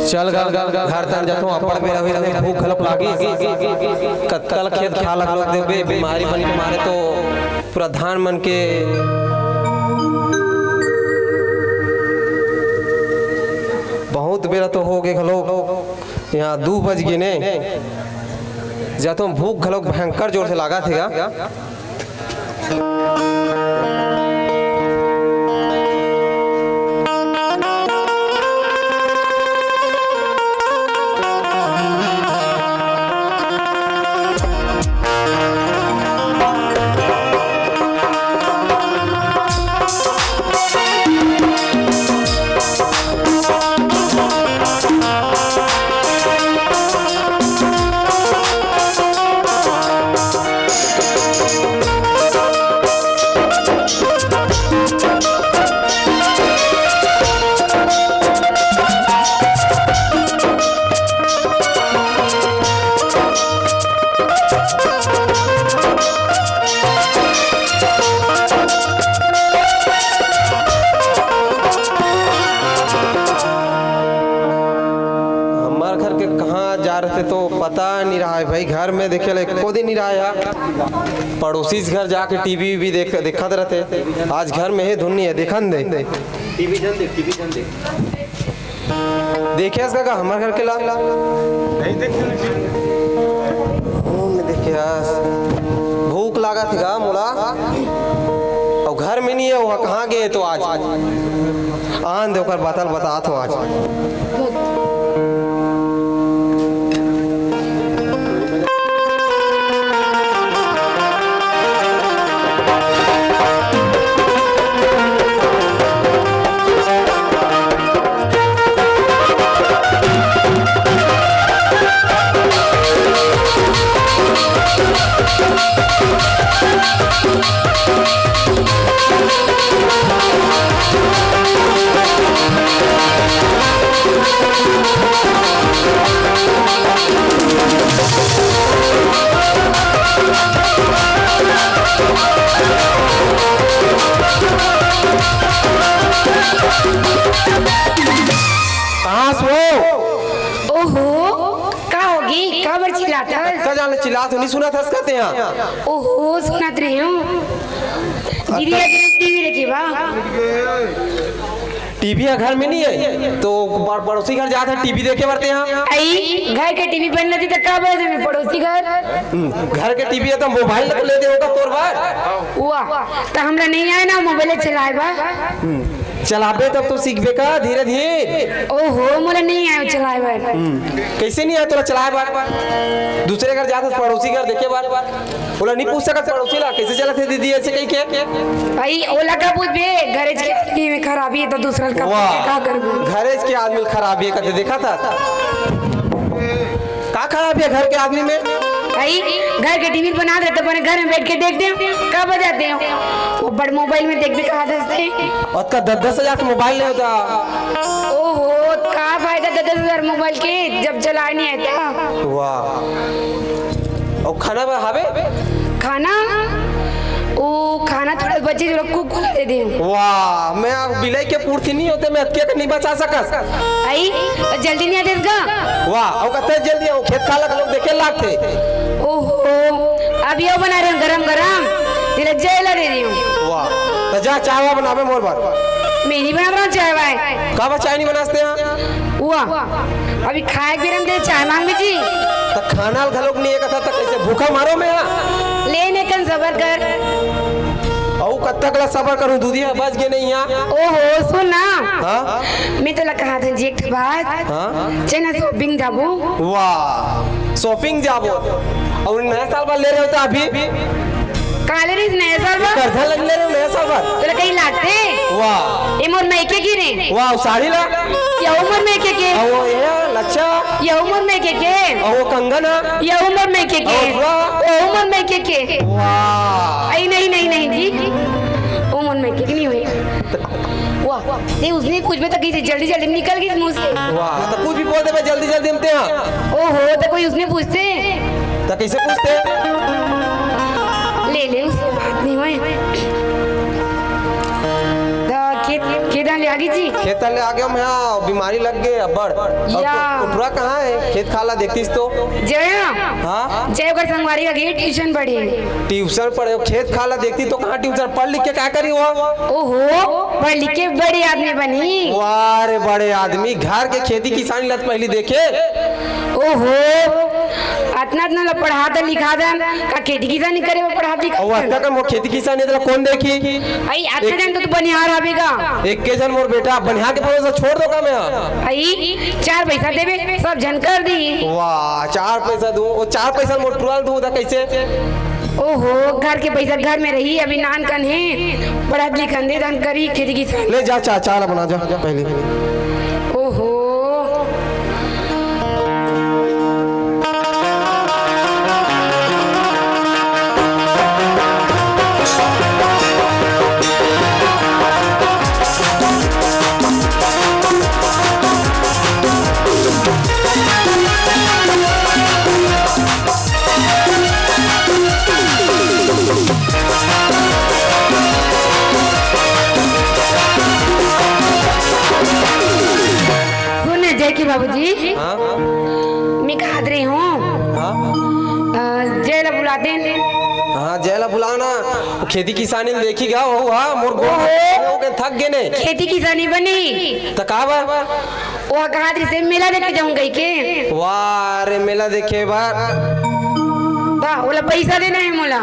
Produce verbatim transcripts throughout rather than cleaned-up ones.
चल गा, घर तन जथों, अब्बड़ बेरा होइस, भूख घलोक लागिस। कतका ल खेत खार ल घलोक देबे, बीमारी मन के मारे तो पूरा धान मन के बहुत बेरा तो हो गे घलोक, इहाँ दू बज गे ने। जथों, भूख घलोक भयंकर जोर से लागत हे गा। हमर घर के कहाँ जा रहिथे तो पता नइ रहय भाई, घर में देखे ले एको दिन नइ रहय। पड़ोसी के घर जाके टीवी भी देख, देखत रहिथे। आज घर में हे धुन नइ हे, देखन दे। टीवी झन देख, टीवी झन देख। देखे हस का हमर घर के ला? नइ देखे। ओ, मैं देखे हस। भूख लागत हे गा मोला। अउ घर में नइ हे, ओ कहाँ गे हे तो आज? आन दे, ओकर बताल बतात हों आज। कहाँ से हो? ओहो, का होगे? काबर चिल्लात हस? का जाने चिल्लात हो, नइ सुनत हस का तें हा? ओहो, सुनत रहेंव। दीदी, अगर टीवी रखे बा। टीवी ह घर में नइ हे, तो पड़-, पड़ोसी घर जात हस टीवी देखे बर तें हा। अई, घर के टीवी बंद रहिथे त का बर जाबे पड़ोसी घर? हम्म, घर के टीवी हे त मोबाइल ल तो ले दे होगा तोर बर। वाह, त हमला नइ आय ना मोबाइल चलाय बर। हम्म, चलाबे तब तो सीखबे का धीरे धीरे। ओहो, मोला नइ आय चलाय बर। हम्म, कइसे नइ आय तोला चलाय बर? दूसरे घर जात हस पड़ोसी घर देखे बर। ओला नइ पूछ सकत पड़ोसी ला, कइसे चलत हे दीदी अइसे कहिके? भाई, ओला का पूछबे? घरेच के आदमी में खराबी हे, त दूसरा ला का वाह। पूछबे, का करबे? घरेच के आदमी में खराबी हे, कथे देखत हस? का खराबी हे घर के आदमी में? भाई, घर के टीवी बना देते, अपने घर में बैठ के देखते हो, का बजाते हो? वो बड़ मोबाइल में देखबे कहा दस से। अतका दस दस हजार के मोबाइल ले होता। ओहो, का फायदा दस दस हजार मोबाइल के, जब चलाय नइ आता? वाह। अउ खाना बर हावे? खाना? ओ खाना थोड़ा बचे, थोड़ा कुकुर ला दे दे। वाह, मैं अब बिलाई के पूर्ति नइ होते, मैं अतके के नइ बचा सकस। अई, त जल्दी नइ आते का? वाह, अउ कते जल्दी, अउ खेत खार ला घलोक देखे लागथे। ओहो, अब यो बना रहे हो गरम गरम, तेला जय ला दे रही हूँ। वाह, त जा चाय वाय बनाबे मोर बर। मैं नइ बना रहा हूँ चाय वाय। का बा चाय नइ बनास तें हा? वाह, अभी खाय के बेरा में दे चाय मांगबे जी। त खाना ल घलोक नइ हे कथा, त कइसे भूखा मारों मैं हा? ले ने कन सबर कर। अउ कतक ला सबर करूं, दूधी ह बच गे नइ हा। ओहो, सुन ना। हाँ? मैं तोला कहा था जी एक ठो बात। हाँ? चल ना shopping जाबो। वाह, shopping जाबो। अउ नया साल बर ले रहे हो त अभी? काले रिस नया साल बर? करधा लग ले रहे हो नया साल बर? तोला कहीं लागथे? वाह। ए मोर मायके के रे। वाह, साड़ी ला? यहू मोर मायके के। अउ ये लच्छा? यहू मोर मायके के। अउ वो कंगन हा? यहू मोर मायके के। अउ वाह। ओहू मोर मायके के। वाह। अई नहीं, नहीं, नहीं जी। ओ मोर मायके के नइ होय। वाह, ते उसने पूछबे त कइसे जल्दी जल्दी में निकल गे मुंह से। वाह, त कुछ भी बोल देबे जल्दी जल्दी में तें हा। ओहो, त कोई उसने पूछथे? त कइसे पूछथे? ले ले, उससे बात नइ होय। त खेत, खेत ले आ, जी। खेत ले आगे में, हाँ, बीमारी लग गए अब्बड़। और या। तो, टुरा कहाँ है? खेत खाला देखतीस तो। जय। हाँ? जय ओकर संगवारी का गे ट्यूशन पढ़े। ट्यूशन पढ़े, खेत खाला देखती तो कहाँ ट्यूशन? पढ़ लिख के का करी हो? ओहो, पढ़ लिख के बड़े आदमी बनी। वाह रे, बड़े आदमी, घर के खेती किसानी लत पहली देखे। ओहो, अतना अतना ला पढ़ा दन, लिखा दन, का खेती किसानी करे बर पढ़ा लिखा और दन? अतना कन वो खेती किसानी तेला कौन देखी? आई, अतना एक जन तो, तो बनिहार हवे गा। एक के जन मोर बेटा, बनिहार के भरोसा छोड़ दो का मैं? आई, चार पैसा देबे, सब झन कर दी। वाह, चार पैसा दूं, वो चार पैसा मोर टुरा ल दूं, दा कैसे? ओहो, घर के पैसा घर में रही, अभी नान कन हे, पढ़त लिखन दे, धन करी खेती किसानी। ले जा, चा, चाय ला बना जा पहले। ओहो। सुन जय के बाबूजी, हाँ? मैं कहत रही हूँ, हाँ? अ, जय ला बुलाते हैं। हाँ, जय ला बुलाना। खेती किसानी ल देखी गा, हो, हाँ, मोर गोड़ ओहो। हो के थक गए ने। खेती किसानी बनी। त का बर? वो कहत रहिसे मेला देखे जाऊं कहिके। वाह रे, मेला देखे बर। वाह, ओला पैसा देना है मोला।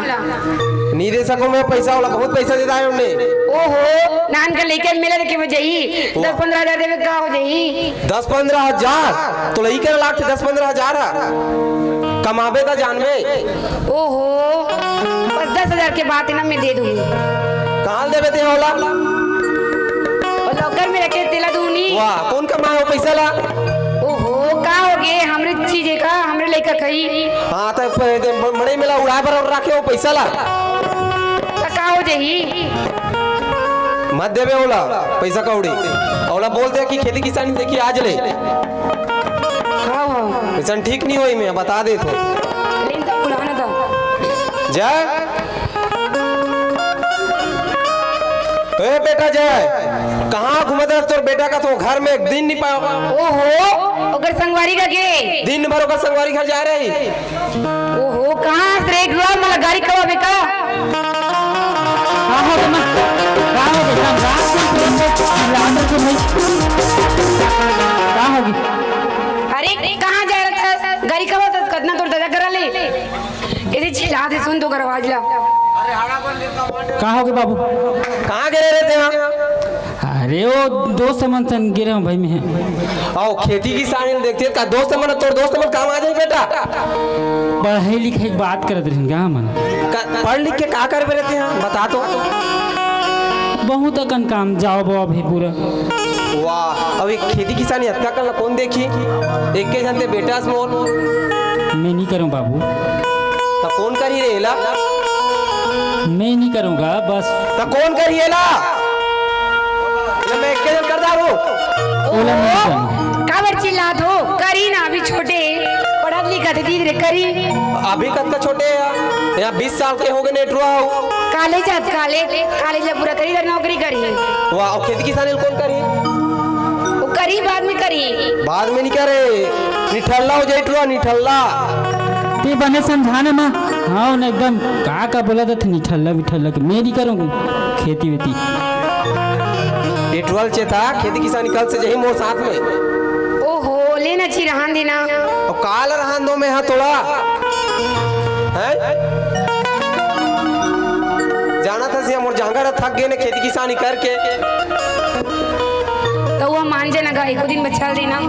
नहीं दे सको मैं पैसा, ओला बहुत पैसा देता है उन्हें। ओहो, नान का लेके मेला देखे में जाई, वाह। दस पन्द्रह हजार देवे का हो जाई? दस पन्द्रह हजार? तो लई कर लाख दस पन्द्रह हजार है। कमाबे त जानबे। ओहो, बस दस हजार के बात है ना, मैं दे दूंगी। कहाँ देबे ते ओला? और लॉकर में रखे तेला दूनी। वाह, कौन कमाए हो पैसा ला? ओहो, का हो गे? हमरे चीज है का? हमरे लइका खाई। हाँ, तो प-, दे-, ब-, बड़े मेला उड़ाए बर और रखे हो पैसा ला। तो का हो जाही? मत देबे ओला, पैसा कौड़ी। ओला बोल दे कि खेती किसानी देखी आज ले। हाँ, हाँ। ऐसन ठीक नहीं होई, मैं बता देत हो। लेकिन तो पुराना था। जा। ए बेटा जय, कहाँ घूमत रह तोर बेटा का तो घर में एक दिन नहीं पाओ। ओहो, ओकर संगवारी का गे। दिन भर ओकर संगवारी घर जा रही। ओहो, कहाँ से रे गुआ मला गाड़ी कवा बेका? का हो गे माँ? का हो गे? राम राम से प्रेम से लाडर के भाई। का हो गे? अरे, कहाँ जा रहा था? गाड़ी कवा था, कतना तोर दादा करा ले? यदि चिल्ला दे, सुन तो कर आवाज ला। का हो गे बाबू? कहाँ गे रहे थे हम? अरे, वो दोस्त मन संग गे रहे हूँ भाई मैं। आओ, खेती किसानी ल देखते का दोस्त मन, तोर दोस्त मन काम आ जाए बेटा। पढ़ाई लिखाई के बात करत रहिन का मन? का, पढ़ लिख के का करबे रहिते हैं? बता तो। बहुत अकन काम, जाओ बाबा भाई पूरा। वाह, अब एक खेती किसानी अतका कन ला कौन देखी? एक के जनते बेटा अस मोर। मैं नहीं करूँ बाबू। त कौन करही रे एला? मैं नहीं करूँगा बस। त कौन करही एला? ये मैं एक के जन कर डालू। ओला नहीं करूँ। काबर चिल्लात हो? करी ना, अभी छोटे, पढ़त लिखत दीद रे, करी। अभी कतका छोटे है? यहाँ बीस साल के हो गए नेटुआ हो। कॉलेज जात, कॉलेज, कॉलेज ले पूरा करी, इधर नौकरी करी। वाह, और खेती किसानी कौन करी? वो करी, बाद में करी। बाद में नहीं करे, निठल्ला हो जाए टुआ, निठल्ला। ते बने समझाना माँ। हाँ, उन्हें एकदम का का बोला था, निठल्ला विठल्ला के। मैं नहीं करूँगी खेती वेती। ये टुअल चेता, खेती किसानी कल से जही मोर साथ में। ओहो, लेना ची रहन देना। और काल रहन दो मैं हाँ तोड़ा। हैं? जाना था सिया मोर जांगर थक गए ने खेती किसानी करके। तो वो मान जाना गा, एको दिन बछल देना।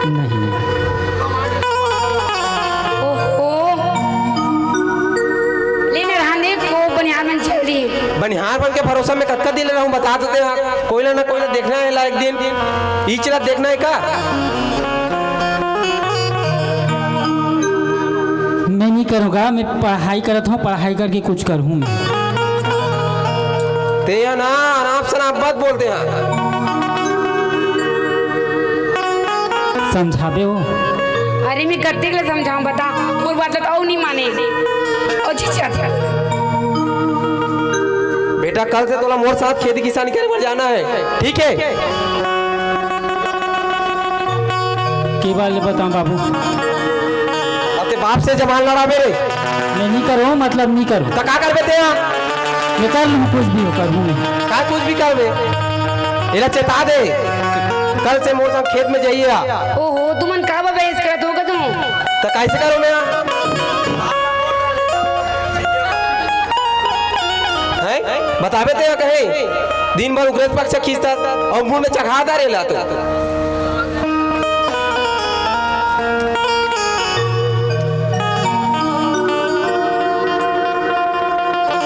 नहीं। ओहो। लेने रहन दे, को बनिहार मन चल दी। बनिहार मन के भरोसा में कतका दिन रहूं, बता देते हैं। कोई ना, ना कोई ना देखना है ला एक दिन। ई चला देखना है का? मैं नहीं करूँगा, मैं पढ़ाई करत हूँ, पढ़ाई करके कुछ करूँ मैं। ते या ना, आराम से ना बात बोलते हैं। समझाबे हो? अरे मैं कत्ते ले समझाऊं बता, मोर बात ला तो नहीं माने। ओ जी चाचा। बेटा कल से तोला मोर साथ खेती किसानी करे बर जाना हे, ठीक हे? के बात ले बताऊं बाबू? अब ते बाप से जबान लड़ाबे रे। मैं नहीं करूँ, मतलब नहीं करूँ। त का करबे ते हा? मैं कर लूँ, कुछ भी हो, कर लूँ मैं। का कुछ भी करबे? एला चेता दे, कल से मोर संग खेत में जाइए हा। ओहो, तुमन का बा बहस करत हो का तुम? त कैसे करो मैं? हैं? बताबे ते कहे, दिन भर उगरे पक्ष खींचता अउ मुंह में चघा डारे ला तो।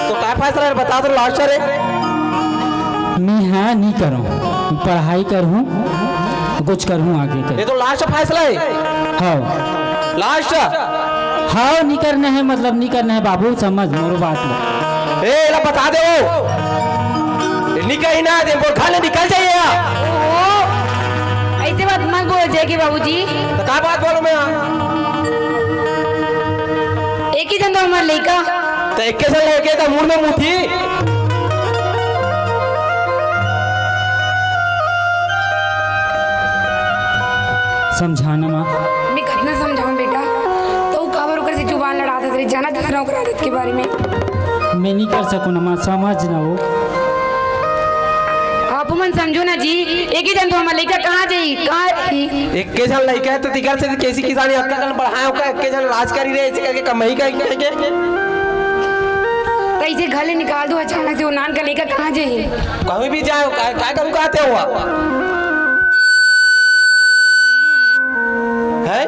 तो का फैसला हे, बता तो लास्ट रे। मैं हाँ नहीं करूँ, पढ़ाई करूँ, कुछ करूँ आगे कर। ये तो लास्ट फैसला हे। हाँ। लास्ट। हाँ, नहीं करना है, मतलब नहीं करना है बाबू, समझ मोरो बात ला। ए, एला बता दे वो। निकल ही ना दे, बोल, घर ले निकल जाइए यार। ओहो, ऐसे बात मत बोल जाएगी बाबूजी। तो का बात बोलो मैं? एक ही जन तो हमारे लइका। तो एक के से लेके तो मुड़ में मुठी। समझाना माँ। मैं कतना समझाऊं बेटा, तो काबर ओकर से जुबान लड़ात हस रे, जानत हस ना ओकर आदत के बारे में। मैं नहीं कर सकूँ ना माँ, समझ ना वो। आप मन समझो ना जी, एक ही जन तो हमार लइका कहाँ जाई, कहाँ रही? एक के जन लइका हे तो तिकर से खेती किसानी अतका कन बढ़ाए ओकर, एक के जन राज करी रे, ऐसे करके कमाई का करके। तो इसे घर ले निकाल दो अचानक से, वो नान का लइका कहाँ जाई? कहीं भी जाए, काय, काय करूँ कहते हो आप? हैं?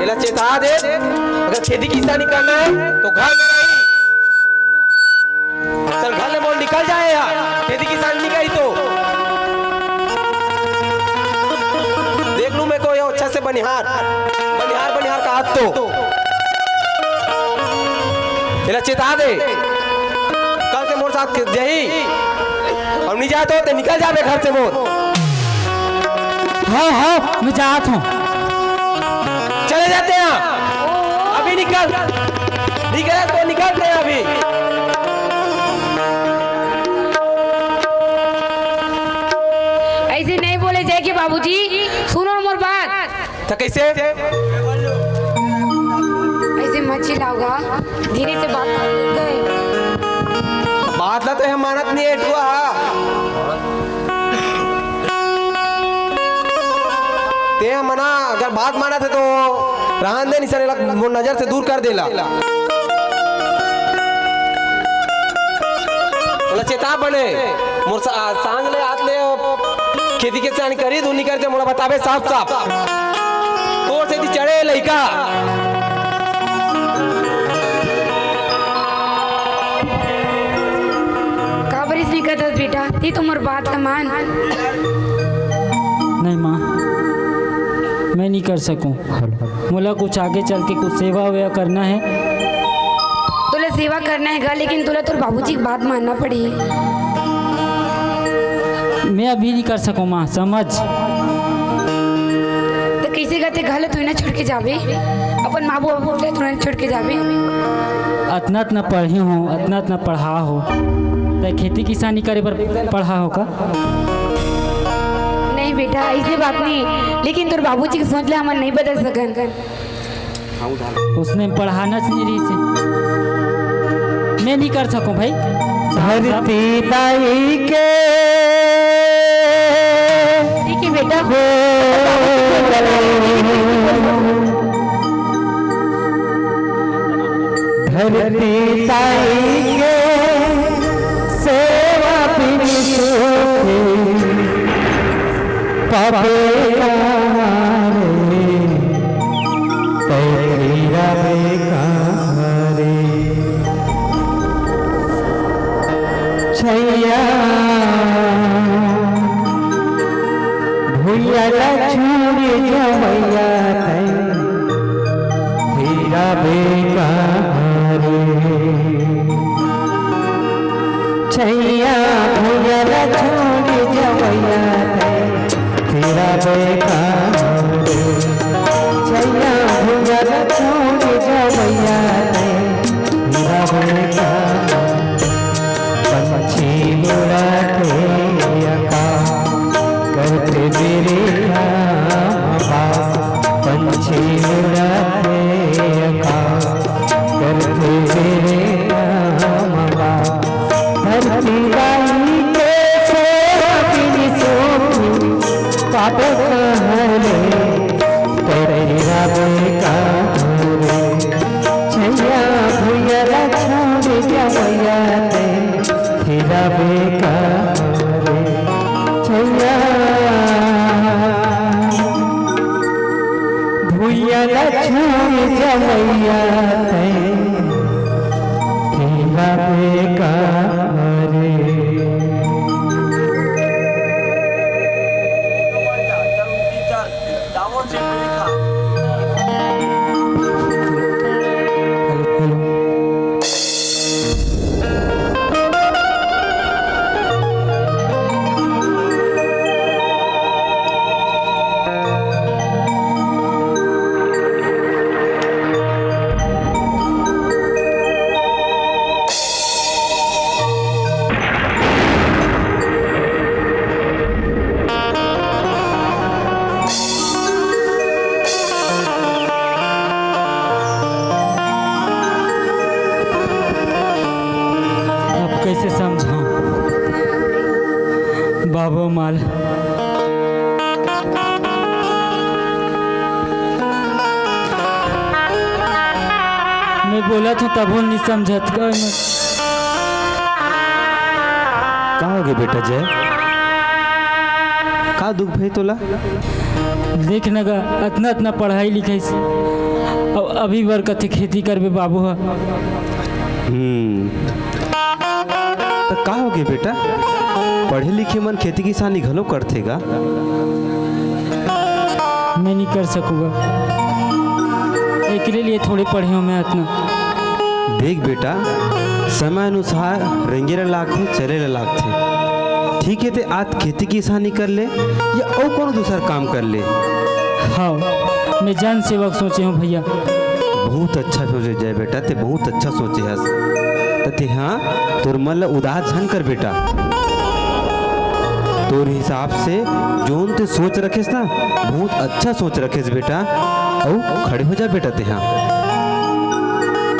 एला चेता दे, अगर खेती किसानी करना हे तो घर में रही। चल घर ले बोल निकल जाए यार, खेती किसानी नहीं करी तो। देख लूं मैं कोई अच्छा से बनिहार, बनिहार, बनिहार का हाथ तो। एला चेता दे, कल से मोर साथ जाही, अउ नहीं जाए तो ते निकल जाबे घर से मोर। हाँ, हाँ, मैं जात हूँ। चले जाते हैं, अभी निकल, निकल तो निकलते हैं अभी। ऐसे नहीं बोले जाए कि बाबूजी, सुनो मोर बात। त कैसे? ऐसे मत चिल्लाओगा, धीरे से बात कर। बात ला तो हम मानत नहीं है, टुआ। ते मना, अगर बात मानत हे तो रहन दे, निसन एला मोर नजर से दूर कर देला। ओला चेता बने, मोर सा-, सांग ले हाथ ले, खेती किसानी करी धुन निकल के मोला बताबे साफ साफ। तोर सेती चढ़े लइका। काबर अइसने करथस बेटा, ते तो मोर बात ला मान। नहीं माँ, मैं नहीं कर सकूँ। मोला कुछ आगे चल के कुछ सेवा वेवा करना हे। तोला सेवा करना हे गा, लेकिन तोला तोर बाबूजी के बात मानना पड़ही। मैं अभी नहीं कर सकूँ माँ, समझ। त कइसे गा ते घर ला थोड़ी ना छोड़ के जाबे, अपन माँ बाबू ला थोड़ी ना छोड़ के जाबे। अतना अतना पढ़े हो, अतना अतना पढ़ा हो, त खेती किसानी करे बर पढ़ा हो का? नहीं बेटा, अइसे बात नहीं, लेकिन तोर बाबूजी के सोच ला हमन नहीं बदल सकन। उसने पढ़ाना च नहीं रहिसे। मैं नहीं कर सकूँ भाई। धरती दाई के ठीक है बेटा। हो धरती दाई के सेवा बिन सुखी पापी कहाँ रे, तै खीरा बेकार रे। छैया भुइया ला छोड़ जवैया तै खीरा बेकार रे। छैया भुइया ला छोड़ जवैया तै खीरा बेकार रे। छैया भुइया ला छोड़ जवैया तै मैं बोलत हूँ तभो नहीं समझत। का होगे बेटा जय? का दुख भई तोला? देख न गा, अतना अतना पढ़ाई लिखाई से, अब अभी बर कथे खेती करबे बाबू ह। हम्म। त का होगे बेटा? पढ़े लिखे मन खेती किसानी घलो करथे गा? मैं नहीं कर सकूँगा, एकरे लिए थोड़े पढ़े हूँ मैं अतना। देख बेटा, समय अनुसार रेंगे ला लागथे, चले ला लागथे। ठीक है, ते आज खेती किसानी कर ले या अउ कोनो दूसर काम कर ले। हाँ, मैं जन सेवक सोचे हूँ भैया। बहुत अच्छा सोचे जय बेटा, ते बहुत अच्छा सोचे हस। त ते हाँ, तोर मन ला उदास झन कर बेटा। तोर हिसाब से जोन ते सोच रखेस ना, बहुत अच्छा सोच रखेस बेटा। अउ खड़े हो जा बेटा ते हाँ।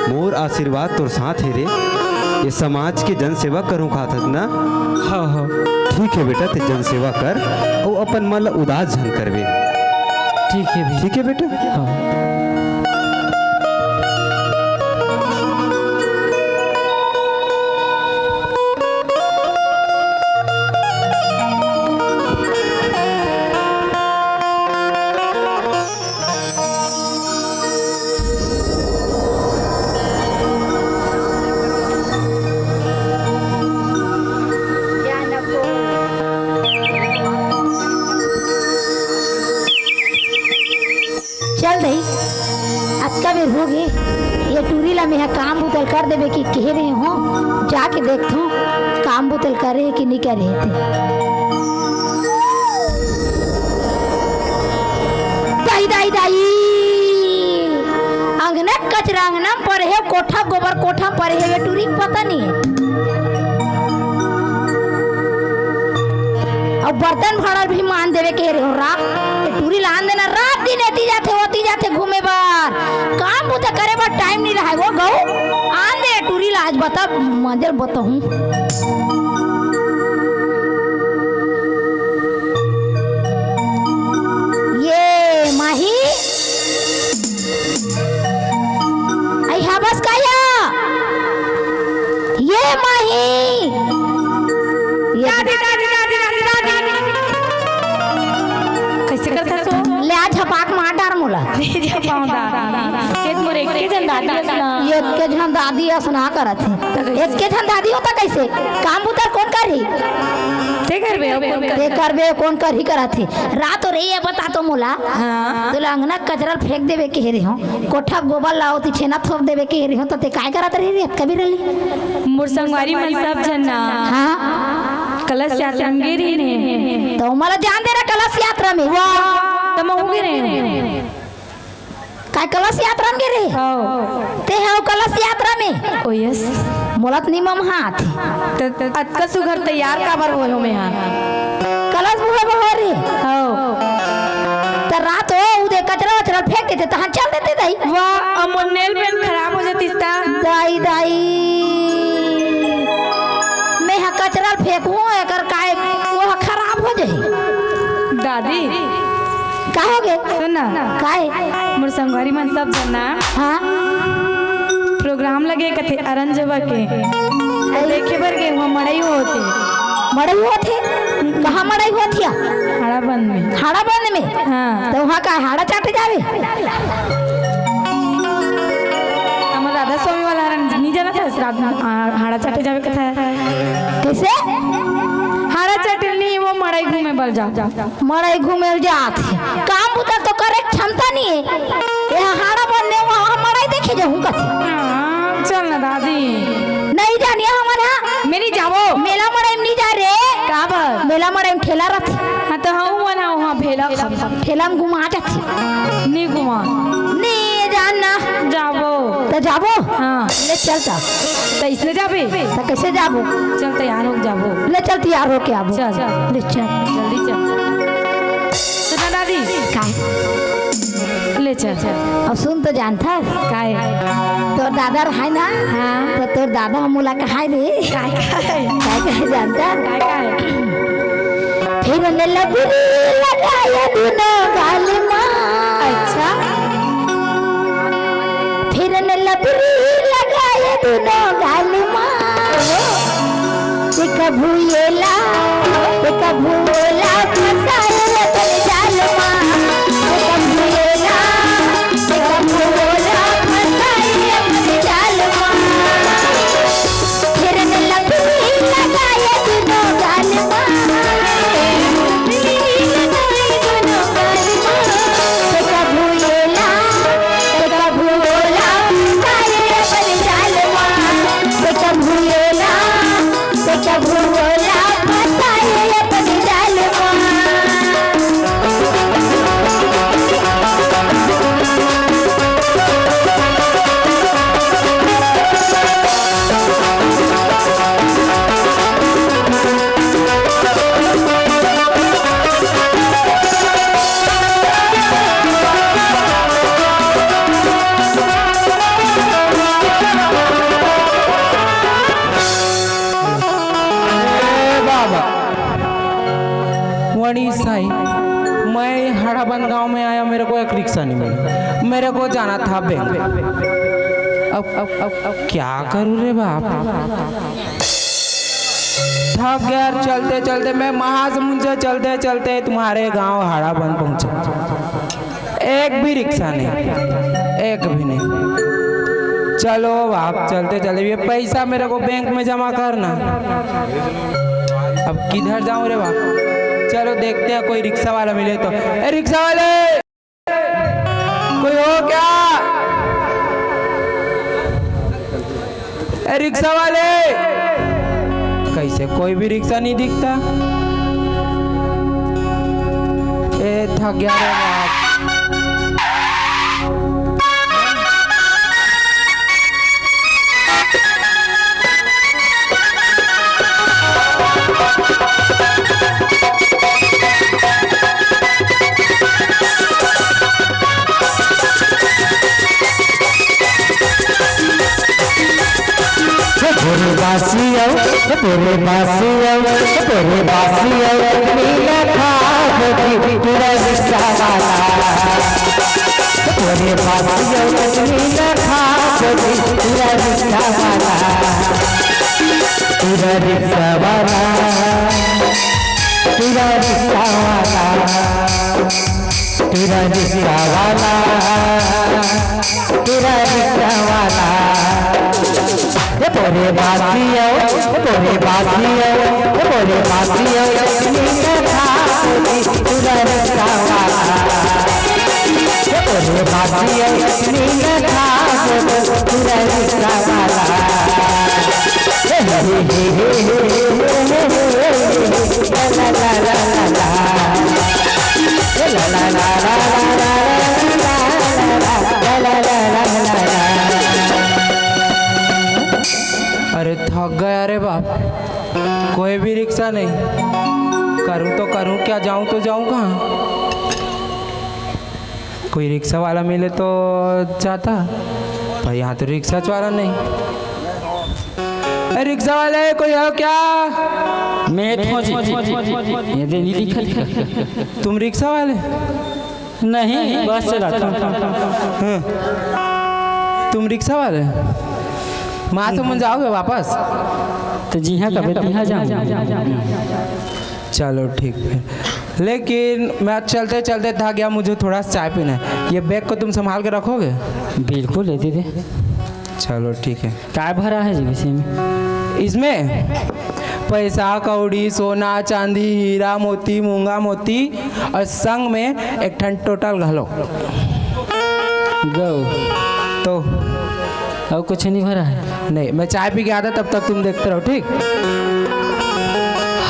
मोर आशीर्वाद तोर साथ हे रे। ये समाज के जन सेवा करूँ खात हस ना। हाँ, हाँ। ठीक है बेटा, ते जन सेवा कर अउ अपन मन ला उदास झन करबे। ठीक है भैया। ठीक है बेटा। हाँ। चल दई, अतका बेर होगे, ये टूरी ला मेहा काम बुतल कर देबे कि कहे रहे हों, जाके देखथों, काम बुतल करे हे कि नी करे हे ते। दाई, दाई, दाई, अंगना कचरा अंगना म परे हे, कोठा गोबर कोठा म परे हे, ये टूरी के पता नी हे। अउ बर्तन भाड़ा भी मान देवे के रहे हो रा। ए टूरी ला आन देना, रात दिन एती जाथे, ओती जाथे घूमे बर। काम बुता करे बर टाइम नी रहय वो गऊ। आन दे टूरी ला, आज बता, मजल बताहूँ। ये माही, आई हा बस का या? ये माही। ये दादी, दादी, दादी, दादी, दादी। कइसे करथस ओ? ले आ झपाक मार डार मोला। ले झपाऊं दादी। ये मोर एके झन दादी अस ना। ये एके झन दादी अस ना करत हे। एके झन दादी होता कइसे? काम बुता कोन करही? ते करबे, अउ कोन करही? ते करबे, कोन करही करत हे। रात हो रही है, बता तो मोला। हाँ। तोला अंगना कचरा फेंक देबे कहे रहे हो। कोठा गोबर लाओ, ती छेना थोप देबे कहे रहे हो, तो ते काय करत रही रे? कभी रली? मोर संगवारी मन सब झन ना। हाँ। कलश यात्रा में गे रहिन हे। तो मोला जान दे रहा कलश यात्रा में। वाह, त महूँ गे रहे हो। काय कलश यात्रा में गे रहे? हाँ। ते हव कलश यात्रा में? ओ यस। मोला त निमम हाथ। त, त अतका सुघर तैयार काबर होय हो मैं हा? कलश बुहे बहो रे। हाँ। त रात हो उदे कचरा वचरा फेंक देते, तहां चल देते दाई। वाह, अब मोर नेल पेंट खराब हो जातिस ता। दाई, दाई। मैं हा कचरा फेंकूं, एकर काय, वो हा खराब हो जाही। दादी। का होगे? सुन ना। काय? मोर संगवारी मन सब झन ना। हाँ। प्रोग्राम लगे कथे अरंजवा के। अरे। देखे बर गे, वहाँ मड़ई होथे। मड़ई होथे? कहाँ मड़ई होथे? हाड़ाबंद में। हाड़ाबंद में? हाँ। त वहाँ का हाड़ा चाटे जाबे? हमर राधा स्वामी वाला हरन नी जानत हस, रात, आ, हाड़ा चाटे जाबे कथे। कइसे? हाड़ा चाटे नी, वो मड़ई घूमे बर जाबे। मड़ई घूमे ल जात हे। काम बुता तो करे के क्षमता नी हे। ये हाड़ा बंद में वहाँ मड़ई देखे जाहूँ कथे। हाँ, चल ना दादी। नहीं जानिए हमन हा। मैं नी जावो। मेला मड़ई में नी जा रे। काबर? मेला मड़ई में ठेला रथे। हाँ, तो हूँ मन हा वहाँ ठेला खा। ठेला में घुमा जाथे। नी घुमा। नी जाना। जाबो। त जाबो? हाँ। ले चल त। त इसने जाबे? त कइसे जाबो? चल तैयार हो जाबो। ले चल तैयार होके आबो। चल। ले चल। जल्दी चल। सुन ना दादी। काय? ले चल। अब सुन तो जानथस। काय? तोर दादा रहय ना? हाँ। त तोर दादा मोला कहय रे। काय, काय? काय, काय जानथस? काय, काय? फिर ने लबरी लगाया दुनो गाल मा। अच्छा। फिर ने लबरी दुनो गाल मा। ते कभू येला, ते कभू ओला, फसाए अपन जाल मा। ते कभू येला, ते कभू ओला, फसाए अपन जाल मा। हिरन लपनी लगाए दुनो गाल मा। ते कभू येला, ते कभू ओला, फसाए अपन जाल मा। ते कभू येला, ते कभू ओला, फसाए अपन जाल मा। ए बाबा, वणी साई, मैं हाड़ाबंद गांव में आया, मेरे को एक रिक्शा नहीं मिला, मेरे को जाना था बैंक। अब, अब, अब, अब क्या करूं रे बाप? थक गया यार, चलते चलते मैं महासमुंद से चलते चलते तुम्हारे गांव हाड़ाबंद पहुंचा। एक भी रिक्शा नहीं, एक भी नहीं। चलो बाप, चलते चलते ये पैसा मेरे को बैंक में जमा करना। अब किधर जाऊं रे बाप? चलो देखते हैं कोई रिक्शा वाला मिले तो। ए रिक्शा वाले, कोई हो क्या? ए रिक्शा वाले, कैसे कोई भी रिक्शा नहीं दिखता? ए थक गया रे बाप। हे भोरे बासी आओ, हे भोरे बासी आओ, हे भोरे बासी आओ, नीला खाब की पूरा रिक्शा वाला। हे भोरे बासी आओ, नीला खाब की पूरा रिक्शा वाला। पूरा रिक्शा वाला, पूरा रिक्शा वाला। तेरा रिक्शा वाला, तेरा रिक्शा वाला। ए बोरे बासी आओ, ए बोरे बासी आओ, ए बोरे बासी आओ, नींद खा तेरा रिक्शा वाला। ए बोरे बासी आओ, नींद खा तेरा रिक्शा वाला। अरे थक गया रे बाप, कोई भी रिक्शा नहीं। करूँ तो करूँ क्या, जाऊँ तो जाऊँ कहाँ? कोई रिक्शा वाला मिले तो जाता, पर यहाँ तो रिक्शा वाला नहीं। ए, रिक्शा वाले, कोई हो क्या? मैं थों जी। ये दे नहीं दिखा, दिखा। तुम रिक्शा वाले? नहीं, बस चलाता हूँ। हाँ। तुम रिक्शा वाले? महासमुंद जाओगे वापस? तो जी हाँ, कभी तिहाँ जाऊँ। चलो ठीक है, लेकिन मैं चलते चलते थक गया, मुझे थोड़ा सा चाय पीना है। ये बैग को तुम संभाल के रखोगे? बिल्कुल, ले दीदी। चलो ठीक है। काय भरा है जी इसी में? इसमें पैसा कौड़ी, सोना चांदी, हीरा मोती, मूंगा मोती और संग में एक ठन टोटल घलो। गौ। तो और कुछ नहीं भरा है? नहीं, मैं चाय पी के आता, तब तक तुम देखते रहो, ठीक?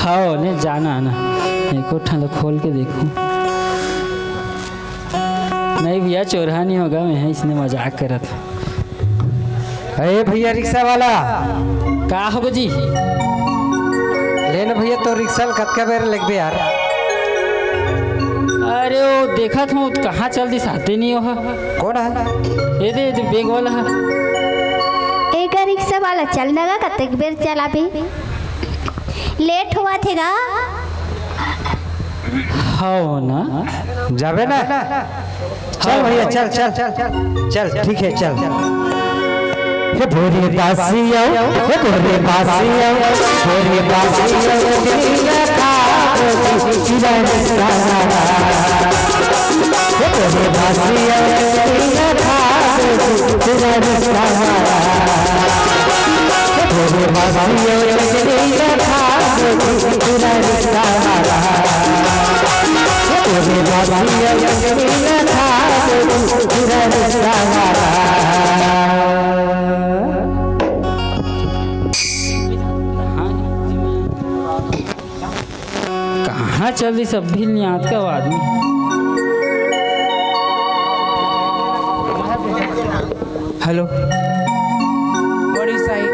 हाँ, नहीं जाना आना। एक ठन खोल के देखूं। नहीं भैया, चोरहा नहीं होगा, मैं इसने मजाक करत। अरे भैया रिक्शा वाला। का हो जी? ले ना भैया, तो रिक्शा ल कतका बेर लगबे यार? अरे वो देखत हूँ, कहाँ चल दिस, आते नहीं हो। कौन है? ये दे, ये दे, बैग वाला है। एक रिक्शा वाला चल ना गा, कतक बेर चलाबे? लेट हुआ थे गा। हाँ ना। जाबे ना? चल भैया, चल, चल, चल, ठीक है, चल। भोरे बासी आयो, भोरे बासी आयो, भोरे बासी आयो, तेरी खाब की चिरर सहारा। भोरे बासी आयो, तेरी खाब की चिरर सहारा। भोरे बासी आयो, तेरी खाब की चिरर सहारा। भोरे बासी आयो, तेरी खाब की चिरर सहारा। कहाँ चल दिस अभी नियात का आदमी? हेलो। बड़ी साईं,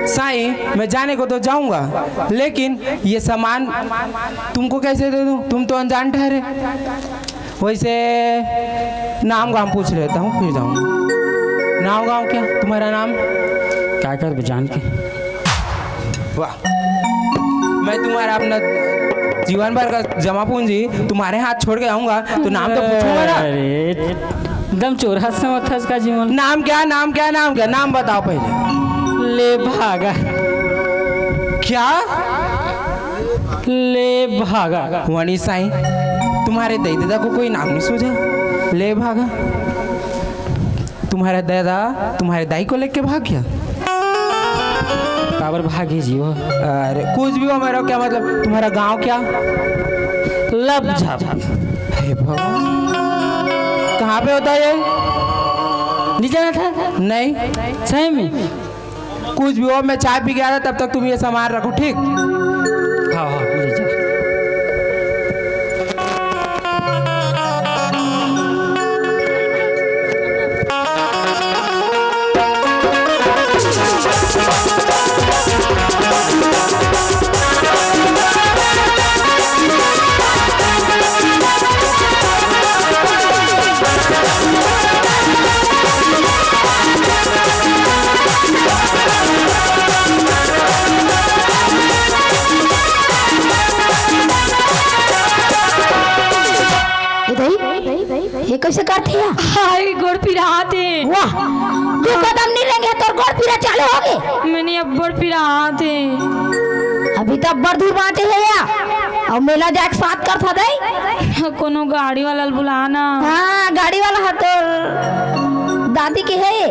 साईं, मैं जाने को तो जाऊंगा, लेकिन ये सामान तुमको कैसे दे दूं? तुम तो अनजान ठहरे। वैसे नाम गाम पूछ लेता हूँ, फिर जाऊंगा। नाम गाम क्या? तुम्हारा नाम? क्या कर जान के? वाह, मैं तुम्हारा अपना जीवन भर का जमा पूंजी तुम्हारे हाथ छोड़ के आऊंगा, तो नाम तो पूछूंगा ना। अरे, एकदम चोरहा समझ था इसका जीवन। नाम क्या, नाम क्या, नाम क्या? नाम बताओ पहले। ले भागा। क्या? ले भागा। वणी साईं, तुम्हारे दाई ददा को कोई नाम नहीं सूझा? ले भागा। तुम्हारा दादा तुम्हारे दाई को लेके भाग गया? काबर भागी जी वो? अरे, कुछ भी हो, मेरा क्या मतलब? तुम्हारा गांव क्या? लपझप। हे भगवान, कहाँ पे होता है ये? नहीं जाना था? नहीं। सही में? कुछ भी हो, मैं चाय पी के आता, तब तक तुम ये सामान रखो, ठीक? हाँ, हाँ, ले जा। ए दाई, ये कैसे करथे या? हाय, गोड़ पिरात हे। वाह, दू कदम नहीं लेंगे, तोर गोड़ पीरा चालू होगे। मैंने अब्बड़ पिरात हे। अभी तो अब्बड़ दूर बांचे हे या। अउ मेला जाए के साथ करथा दाई। कोनो गाड़ी वाला ल बुला ना। हाँ, गाड़ी वाला ह तोर दादी के हे।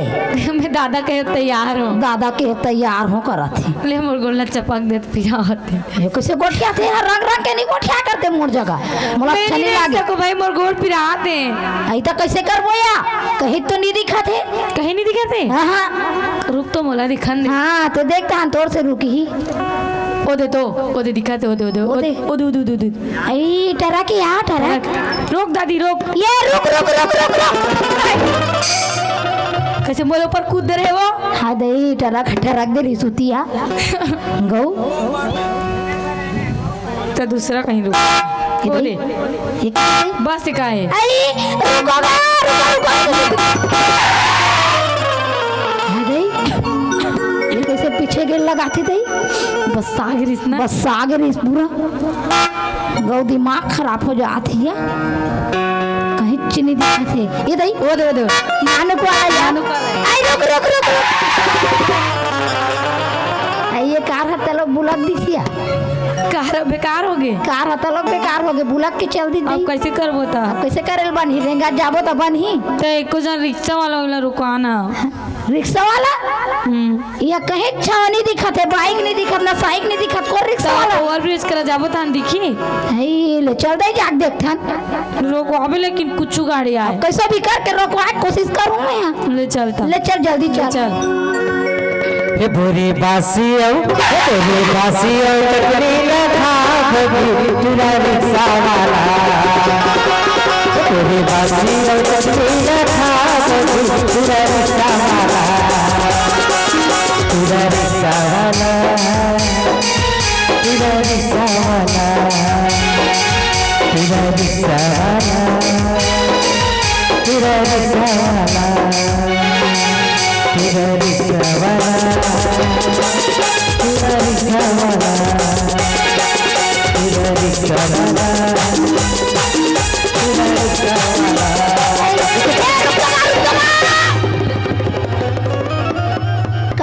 मैं दादा के तैयार हूँ। दादा के तैयार हूँ करत हे। ले मोर गोड़ ला चपक देत पिरात हे। ये कैसे गोठियाथे? हर रंग रंग के नहीं गोठिया करते मोर जगह। मोला अच्छा नहीं लागे। सको भाई, मोर गोड़ पिरात हे। आई तो कैसे करबो या? कहीं तो नहीं दिखत हे। कहीं नहीं दिखत हे? हाँ, हाँ। रुक तो मोला दिखन दे। हाँ, तो देखता हन तोर से रुकी ही। ओ दे तो, ओ दे दिखत हे, ओ दे, ओ दे, ओ ओ दे। दे, ओ दे, ओ दे, ओ दे, ओ दे। आई, टरक या, टरक। रोक दादी, रोक। ये रुक, रुक, रुक, रुक, रुक। कैसे मोर ऊपर कूद दे रहे वो? हाँ दे, टरक, टरक दे रही सुतिया। गऊ। तो दूसरा कहीं रुक। ये ओ दे। दे। ये क्या है? बस का है। आई, रुको गा, रुको, रुको, रुको। हाँ दे। ये कैसे पीछे गेल लगाथे दे? बस साग रिस ना। बस साग रिस पूरा। गऊ दिमाग खराब हो जात हिया। कहीं चीनी दिखत हे। ये दई, ओ दे, ओ दे। नानू को आया, नानू को आया। आई, रुक, रुक, रुक, रुक। आई, ये कार ह तलो बुलक दिसिया। कार बेकार होगे। कार ह तलो बेकार होगे, बुलक के चल दी अब दई। कैसे करबो त? अब कैसे करेल बनही? रेंगा जाबो त बनही। त एको जन रिक्शा वाला ओला रुकवाना। रिक्शा वाला? हम्म। या कहीं छाव नहीं दिखत हे, बाइक नहीं दिखत, ना साइक नहीं दिखत, कोन रिक्शा वाला? ओवर ब्रिज करा जाबो तहान दिखी। हई, ले चल दे, जाके देखथन। रोकवाबे लेकिन कुछ गाड़ी आए। अब कैसो भी करके रोकवाए के कोशिश करूँ मैं। ले चल त। ले चल, जल्दी ले चल। चल। हे भोरे बासी आयो, हे भोरे बासी आयो, चटनी ना खाबो, चूड़ा रिक्शा वाला। हे भोरे बासी आयो, चटनी ना खाबो, चूड़ा रिक्शा वाला। चूड़ा रिक्शा वाला, चूड़ा रिक्शा वाला, चूड़ा रिक्शा वाला, चूड़ा रिक्शा वाला। तेरा रिक्शा वाला, तेरा रिक्शा वाला, तेरा रिक्शा वाला, तेरा रिक्शा वाला।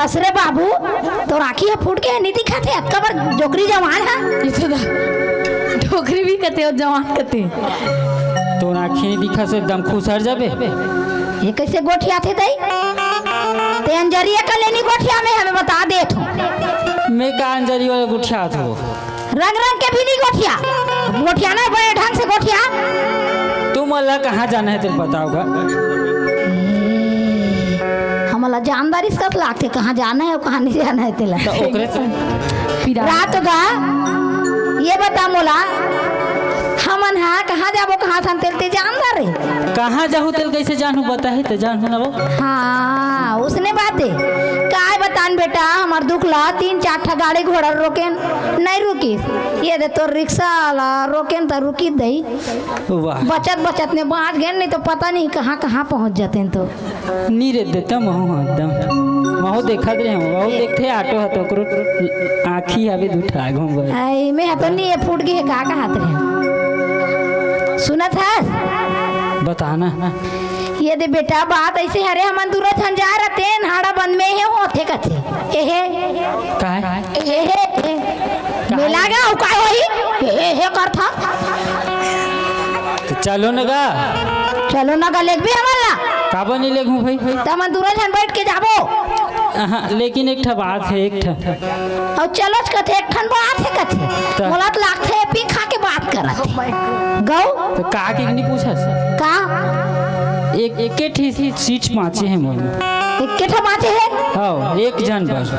असरे बाबू, तोर आँखी ह फूट के नइ दिखत हे, अतका बड़ डोकरी जवान ह। ये तो दा-, डोकरी भी कथे अउ जवान कथे। तोर आँखी नइ दिखत से एकदम खुसर जाबे। ये कइसे गोठियाथे दई? ते अंजरिया का लेनी गोठिया में हमें बता देत हो। मैं का अंजरी वाला गोठियात हो? रंग रंग के भी नहीं गोठिया। गोठिया ना बड़े ढंग से गोठिया। तुमन ला कहाँ जाना हे, तेला बताव गा। ए, हमन ला जानदारिस कस लागथे, कहाँ जाना हे अउ कहाँ नहीं जाना हे तेला। त ओकरे से पिरा। रात गा, ये बता मोला, हमन हा कहाँ जाबो, कहाँ थन तेल ते जानदार हे। कहाँ जाहू तेल कइसे जानहू, बताही त जानहू ना वो। हाँ, उसने बात हे। काय बतान बेटा, हमर दुख ला तीन चार ठा गाड़ी घोड़ा रोकेन, नहीं रुकिस। ये दे तोर रिक्शा वाला रोकेन त रुकी दई। वाह। बचत बचत में बाँच गेन, नहीं तो पता नहीं कहाँ कहाँ पहुँच जातेन तो। नी रे देता महू, हाँ, एकदम। महू देखत रहे हूँ, महू देखथे ऑटो ह तो ओकरो आँखी हवे दू ठा घूम। आई, मैं ह तो नहीं, ये फूट गई है, का कहत रहे हूँ? सुनत हस? बताना। ये दे बेटा, बात ऐसे हरे, हमन दूरा झन जा रहे तेन हाड़ा बंद में हे होथे कथे। एहे। काय? एहे। काय? मेला गा, अउ काय होही? एहे करथा। त चलो न गा। चलो न गा, लेगबे हमन ला। काबर नहीं लेगहूँ भाई? त हमन दूरा झन बैठ के जाबो। हाँ, लेकिन एक ठा बात हे, एक ठा। अउ चलोच कथे, एक ठन बात हे कथे। त- मोला त लागथे, पी खा के बात करत हे। गौ? त का के नहीं पूछस? का? एक, एक, एक ठी सीट बाँचे हे मोर में। एक के ठा बाँचे हे? हाँ, एक झन बस।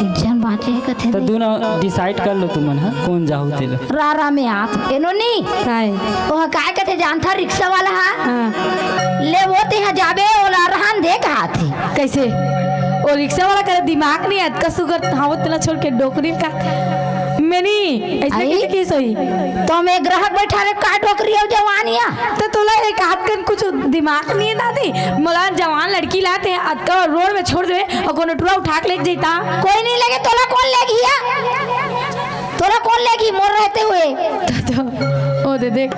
एक झन बाँचे हे कथे त दे। दोनों डिसाइड कर लो तुमन ह, कौन जाहू तेला। रा, रा में आत। एनो नी? काय? ओह काय कथे जानथा रिक्शा वाला हा? हाँ। ले वो तेहा जाबे, ओला रहन दे कहाथे। कैसे? ओ रिक्शा वाला करे दिमाग नहीं है, अतका सुगर हावत तेला छोड़ के डोकरी का। मैं नहीं, ऐसे आई? कैसे केस होई? तो मैं ग्राहक बैठा रे का डोकरी हो जवानिया? त तोला एक हाथ कन कुछ दिमाग नहीं है दादी? मोला जवान लड़की लाते हैं, अतका रोड में छोड़ देवे अउ कोनो टुरा उठा के लेके जइता। कोई नहीं लेगे, तोला कौन लेगी या? तोला कौन लेगी मोर रहते हुए? त, त, ओ दे देख।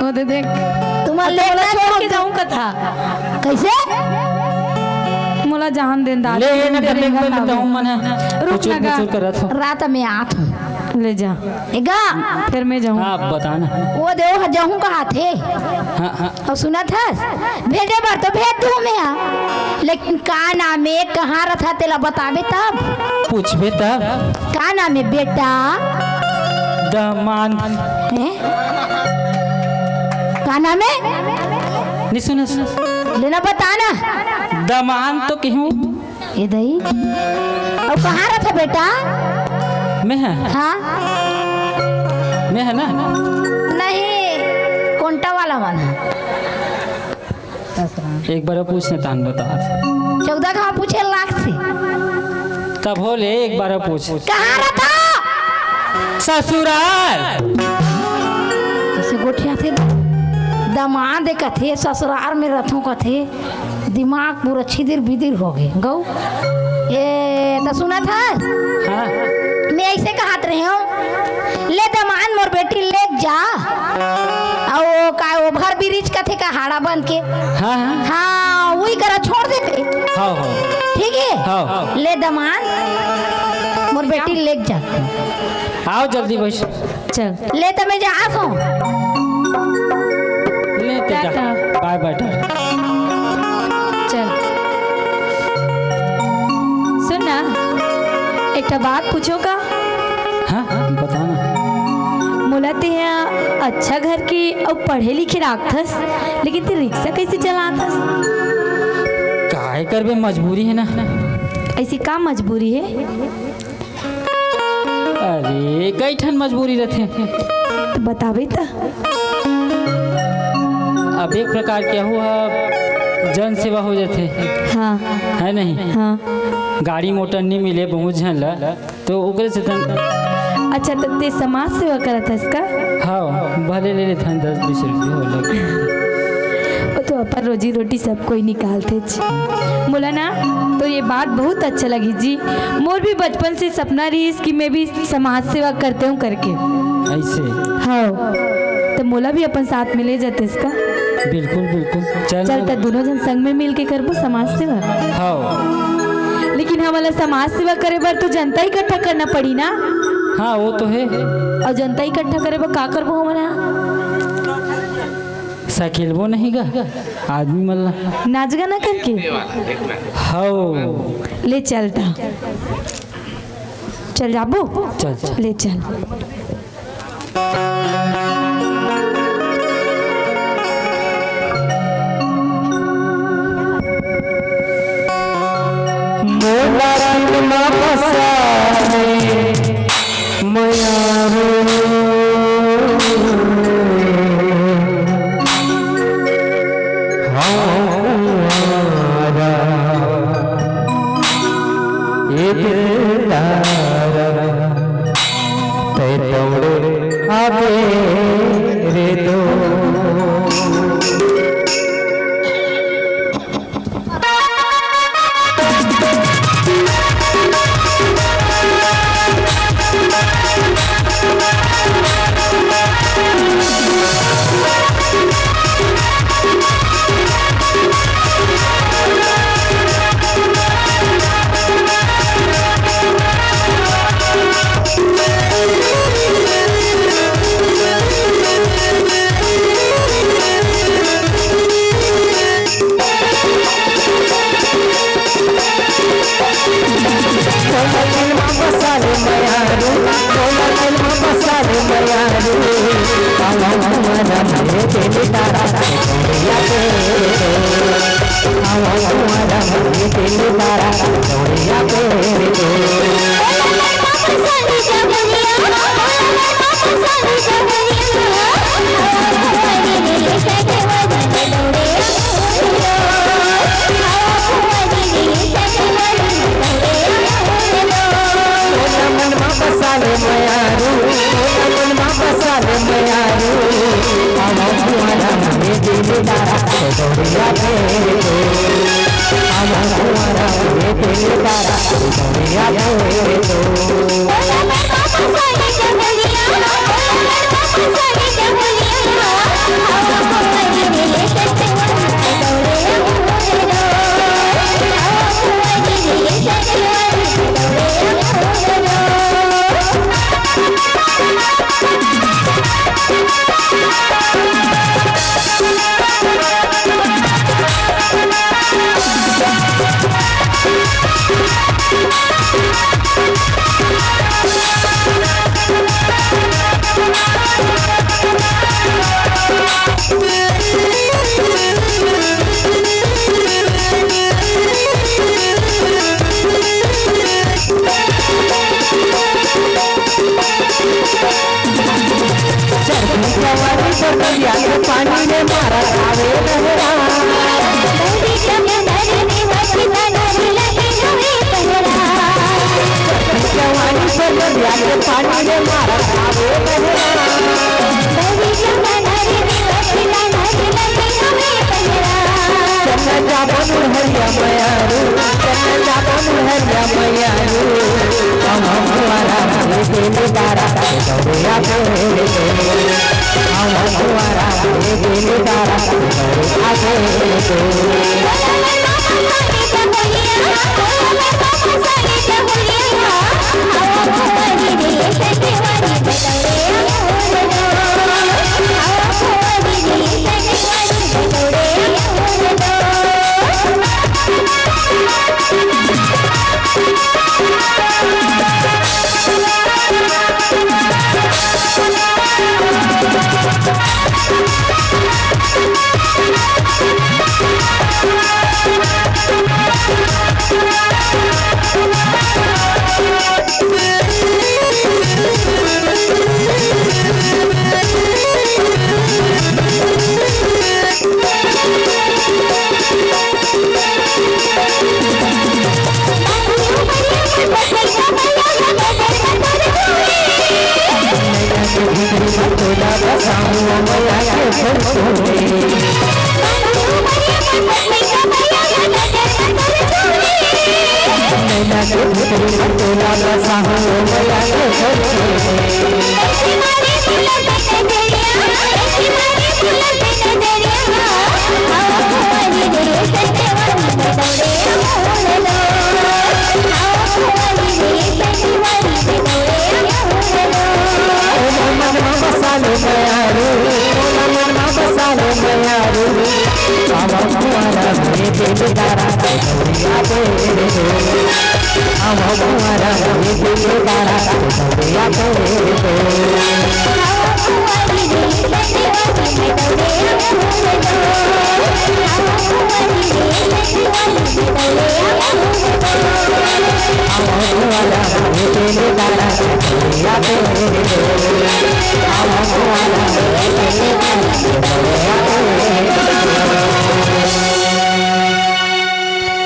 ओ दे देख। तुम्हार अब तो मोला लेगना छोड़ के चाहता। जाऊं कथा। कैसे? मोला जान देन दादी, ले ये ना तेरे करने घर में ना बताऊं हो। मन है। रुक कुछ ना गा। कुछ करत हो। रात में आत हूँ। ले जा। ए गा। फिर मैं जाऊं। आप बताना। वो दे, वो जाऊं कहा थे। हाँ, हाँ। अउ सुनत हस, भेजे बर तो भेज दूँ मैं हा, लेकिन का नाम हे, कहाँ रथा, तेला बताबे तब। पूछबे तब। का नाम हे बेटा? दमान। हैं? का नाम हे? नहीं सुनस। लेना बता ना। दमान तो कहूँ। ए दई, अउ कहाँ रथा बेटा? मैं हा। हाँ? मैं हा ना? नहीं, कोंटा वाला मन हा। एक बार पूछने तान बता। चौदह घाव पूछे लाग से। तब हो ले, एक बार पूछ। कहाँ रथा? ससुराल। जैसे गोठियाथे, दमाद कथे, ससुराल में रथों कथे। दिमाग पूरा छिदिर बिदिर हो गे। गौ, ए, त सुनत हस? हाँ। मैं ऐसे कहत रहे हूँ, ले दमान मोर बेटी लेग जा। अउ वो का, वो भर बिरिज कथे का हाड़ा बन के। हाँ, हाँ। हाँ, वही करा छोड़ देते। हाँ, हाँ। ठीक है? हाँ। ले दमान मोर बेटी लेग जा। आओ जल्दी बस। चल। ले त मैं जात हूँ। ले त जा। टाटा। बाय बाय, टाटा। चल। सुन ना, एक ठा बात पूछो का? हाँ, बता ना। मोला ते अच्छा घर के अउ पढ़े लिखे राखथस, लेकिन ते रिक्शा कैसे चलाथस? काय करबे, मजबूरी है ना। ऐसी का मजबूरी है? अरे, कई ठन मजबूरी रथे। त बताबे त। अब एक प्रकार के हो, जन सेवा हो जाथे। हाँ। है नहीं? हाँ। गाड़ी मोटर नहीं मिले बहुत झन ला, तो ओकरे से तन अच्छा, त ते समाज सेवा करत हस का? हाँ, भले ले लेथन दस बीस रुपये हो लगे। वो तो अपन रोजी रोटी सब कोई निकालथे जी। मोला ना तो ये बात बहुत अच्छा लगी जी। मोर भी बचपन से सपना रहिस कि मैं भी समाज सेवा करते हूँ करके। ऐसे? हाँ। त मोला भी अपन साथ में ले जातेस का? बिल्कुल, बिल्कुल। चल चल, ना। त दोनों झन संग में मिल के करबो समाज सेवा। हाँ। लेकिन हमन ला समाज सेवा करे बर तो जनता इकट्ठा करना पड़ी ना। हाँ, वो तो है। अउ जनता इकट्ठा करे बर का करबो हमन हा? सकेलबो नहीं गा, आदमी मन ला। नाच गाना करके? हाँ। ले चल त। चल जाबो? चल, चल। ले चल। मोला दिल मा बसा ले मयारू, हँव कुँवारा, ए दिलदारा। तैं दौड़े आबे रे दो।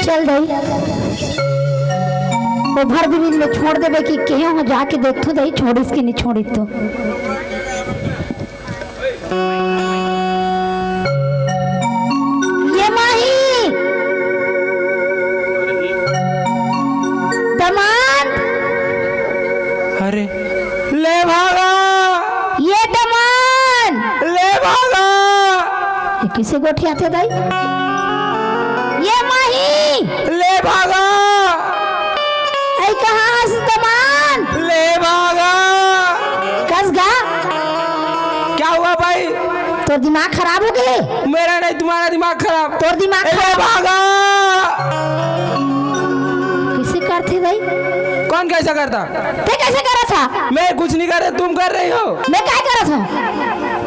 चल दई, वो भर दुबिन में छोड़ देबे कि केहे हो जाके देखथो दई, छोड़िस कि नहीं छोड़िस तो। ये माही, दमांद। अरे, ले भागा। ये दमांद। ले भागा। ये किसे गोठियाथे दाई? ये माही। ले भागा। ऐ कहाँ हस दमांद? ले भागा। कस गा? क्या हुआ भाई? तोर दिमाग खराब हो गए? मेरा नहीं, तुम्हारा दिमाग खराब। तोर दिमाग ए, ले खराब। भागा। किसे करथे भाई? कौन कैसा करता? ते कैसे करत हा? मैं कुछ नहीं कर रहा, तुम कर रही हो। मैं काय करत हूँ?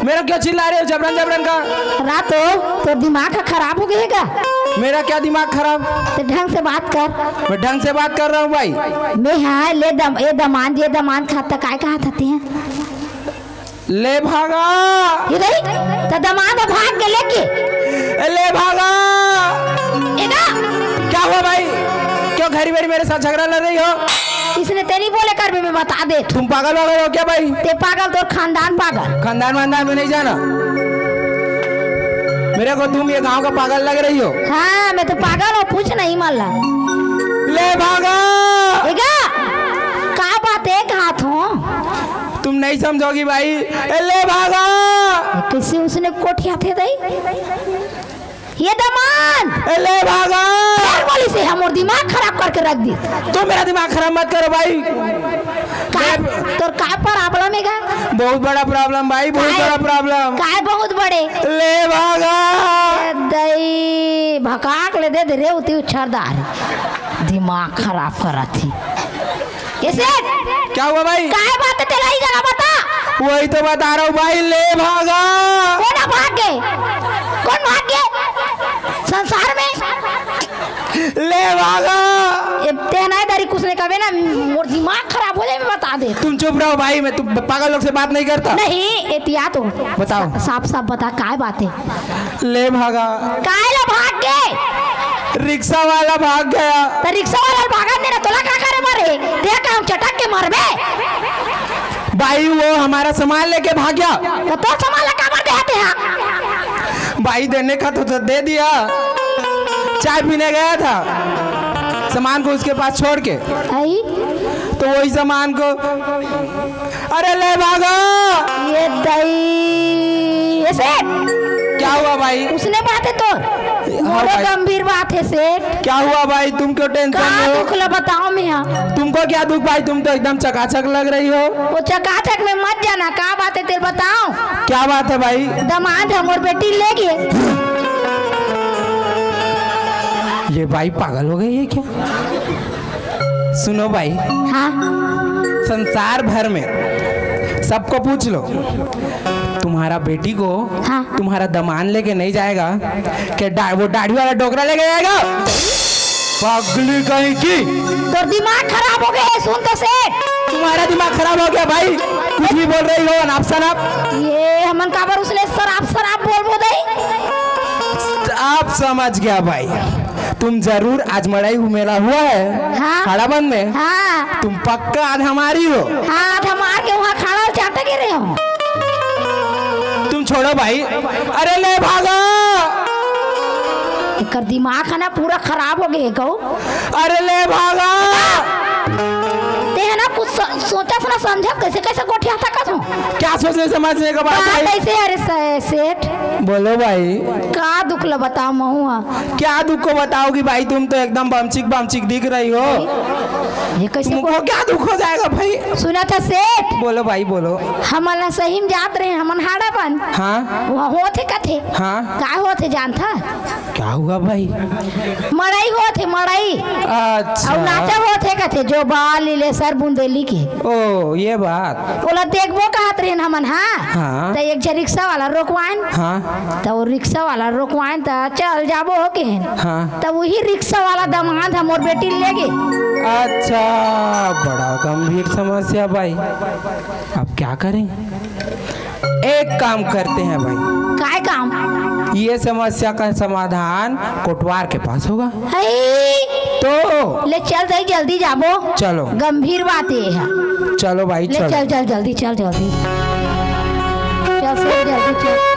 मेरा क्यों चिल्ला रहे हो जबरन जबरन का? रातो, तोर दिमाग खराब हो गए का? मेरा क्या दिमाग खराब? ते ढंग से बात कर। मैं ढंग से बात कर रहा हूँ भाई। मैं हाँ, ले दम, ए दमान, ये दमान खाता काय कहा था ते? ले भागा। ये रही, तो दमांद भाग के लेके। ए, ले भागा। एगा। क्या हुआ भाई? क्यों घड़ी बड़ी मेरे साथ झगड़ा लड़ रही हो? इसने ते नहीं बोले कर, मैं बता दे। तुम पागल वागल हो क्या भाई? ते पागल, तोर खानदान पागल। खानदान वानदान में नहीं जाना। मेरे को तुम ये गांव का पागल लग रही हो। हाँ, मैं तो पागल हूँ, पूछ नहीं मानला। ले भागा। एगा, का बात है, कहा थो? तुम नहीं समझोगी भाई। ए, ले भागा। कैसे उसने कोठियाथे दाई? ये दमान। ए, ले भागा। फिर बोली से हमर दिमाग खराब करके रख दी। तुम मेरा दिमाग खराब मत करो भाई। का, मैं तोर का problem है गा? बहुत बड़ा problem भाई, बहुत काय? बड़ा problem। काय बहुत बड़े? ले भागा। ए, दई, भकाक ले दे दे रे, उती उछरदार। दिमाग खराब करत ही। ये सेठ। क्या हुआ भाई? काय बात है तेरा, ई जगह बता। वही तो बता रहा हूँ भाई, ले भागा। कौन भाग गए? कौन भाग गए? संसार में। ले भागा। ए, ते नहीं दारी कुछ नहीं कबे ना, मोर दिमाग खराब हो जाए, मैं बता दे। तुम चुप रहो भाई, मैं तुम पागल लोग से बात नहीं करता। नहीं, एहतियात हो। बताओ। सा-, साफ साफ बता, काय बात है? ले भागा। काय ला भाग गे? रिक्शा वाला भाग गया। त रिक्शा वाला भागन दे ना, तोला का करे मारे? देख हम चटक के मरबे। भाई, वो हमारा सामान लेके भाग गया। तो तोर सामान ला काबर दे आते हैं? भाई, देने का तो, तो दे दिया, चाय पीने गया था, सामान को उसके पास छोड़ के। आई? तो वही सामान को अरे ले भागा। ये दई, ये सेठ। क्या हुआ भाई? उसने बात है तोर। हाँ मोरे भाई। गंभीर बात है सेठ। क्या हुआ भाई? तुम क्यों tension का में हो? दुख ला बताओ मैं यहाँ। तुमको क्या दुख भाई? तुम तो एकदम चकाचक लग रही हो। वो चकाचक में मत जाना, का बात है तेरे बताओ। क्या बात है भाई? दमांद हमर बेटी ले गए। ये भाई पागल हो गई है क्या? सुनो भाई, हाँ। संसार भर में सबको पूछ लो, तुम्हारा बेटी को हाँ। तुम्हारा दमान लेके नहीं जाएगा क्या? डा-, वो दाढ़ी वाला डोकरा लेके जाएगा? पागली कहीं की। तोर दिमाग खराब हो गया है, सुन तो सेठ। तुम्हारा दिमाग खराब हो गया भाई, कुछ भी बोल रही हो अनाप शनाप। ये हमन काबर उसने शराब शराब बोलबो दई? आप समझ गया भाई। तुम जरूर आज मड़ई मेला हुआ है हाँ। हाड़ाबंद में। हाँ। तुम पक्का आधा मारी हो। हाँ, आधा मार के वहाँ खड़ा हो, चाटा गिरे हो। तुम छोड़ो भाई। अरे ले भागा। एकर दिमाग है ना पूरा खराब हो गए गौ। अरे ले भागा। ते है ना कुछ सो-, सोचा सुना समझा कैसे कैसे गोठिया था कसम। क्या सोचने समझने का बात बात भाई? कैसे? अरे से-, सेठ। बोलो भाई। का दुख ला बताओ महुआ? क्या दुख को बताओगी भाई, तुम तो एकदम बमचिक बमचिक दिख रही हो। ये कैसे तुमको को-, क्या दुख हो जाएगा भाई? सुना था सेठ। बोलो भाई, बोलो। हमन सही में जात रहे, हमन हाड़ाबंद। हाँ। वहाँ होत हे कथे। हाँ। का होत हे जानथा? का हुआ भाई? मड़ई होत हे, मड़ई। अच्छा। अउ नाचा होत हे, कथे, जो बाल लीले सर बुंदेली के। ओ, ये बात। ओला देखबो कहत रहेन हमन, हाँ? हाँ। त एक झन रिक्शा वाला रोकवाएन। हाँ। त वो रिक्शा वाला रोकवाएन, त चल जाबो हो केहेन। हाँ। त वही रिक्शा वाला दमाद ह मोर बेटी ले गे। अच्छा, बड़ा गंभीर समस्या भाई। अब क्या करें? एक काम करते हैं भाई। काय काम? ये समस्या का समाधान कोटवार के पास होगा। अई! तो ले चल दई, जल्दी जाबो। चलो। गंभीर बात ये है। चलो भाई, ले चलो। चल, चल, जल्दी, चल, जल्दी। चल, चल, जल्दी, चल।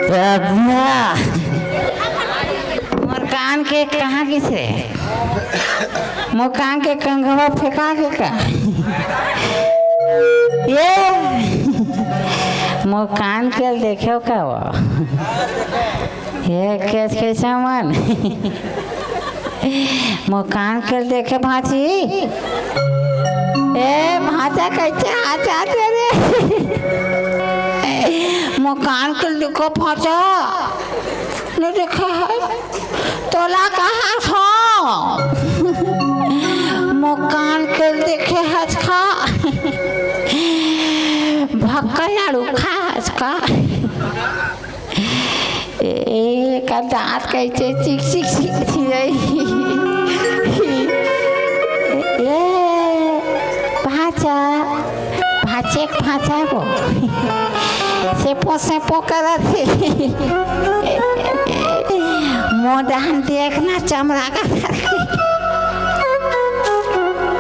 रब्बा, मोर कान के कहाँ गिस रे? मोर कान के कंघवा फेंका गे का? ये मोर कान के देखेव का वो? ये केस कैसे मन? मोर कान के देखे भांची। ए भांचा, कैसे आ जाते रे? मोर कान के देखो भांचा। नहीं देखा है? तोला कहा हो? मोर कान के देखे हस का? भक्का लाड़ू खा हस का? ए, का दांत कैसे चिक चिक चिक चिक रही। ए, भांचा, भांचे के भांचा वो। सेपो सेपो करत हे। मोर डहन देखना चमरा का।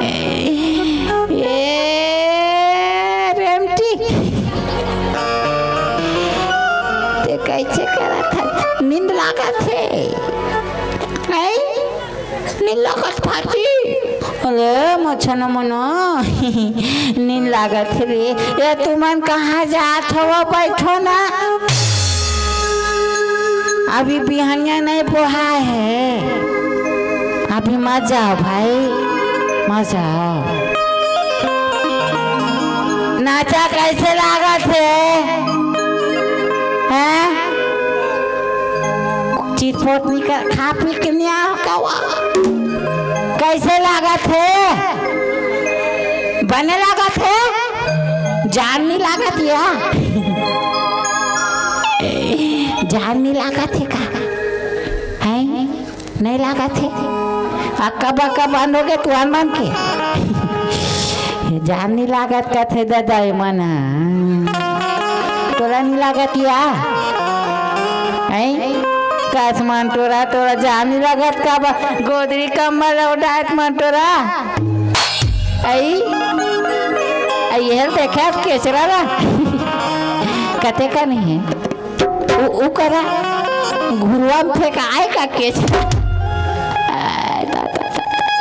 ए, रेमटी। ते कैसे करत हस? नींद लागत हे। हैं? नींद लागत भांची। अरे, मछन मन, नींद लागत हे रे। ये तुमन कहाँ जात हव? बैठो ना। अभी बिहनिया नहीं बोहाय हे। अभी मत जाव भाई, मत जाव। नाचा कैसे लागत हे? हैं? चिरपोट निकल, खा पी के नइ आव का वो? कैसे लागत हे? बने लागत हे? जान नइ लागत या? जान नइ लागत हे का? हैं? नइ लागत हे। अक्का बक्का बंद होगे तुहर मन के। जान नइ लागत कथे ददा ए मन। तोला नइ लागत या? हैं? कस मन तोरा, तोरा जान नइ लागत का बा? गोदरी कंबल ओढ़ात मन तोरा। आई? आई, ये देखे अब केचरा ला। कते का नहीं है? उ, उ करा, घुरुवा में फेंकाय का केच। आय, दा,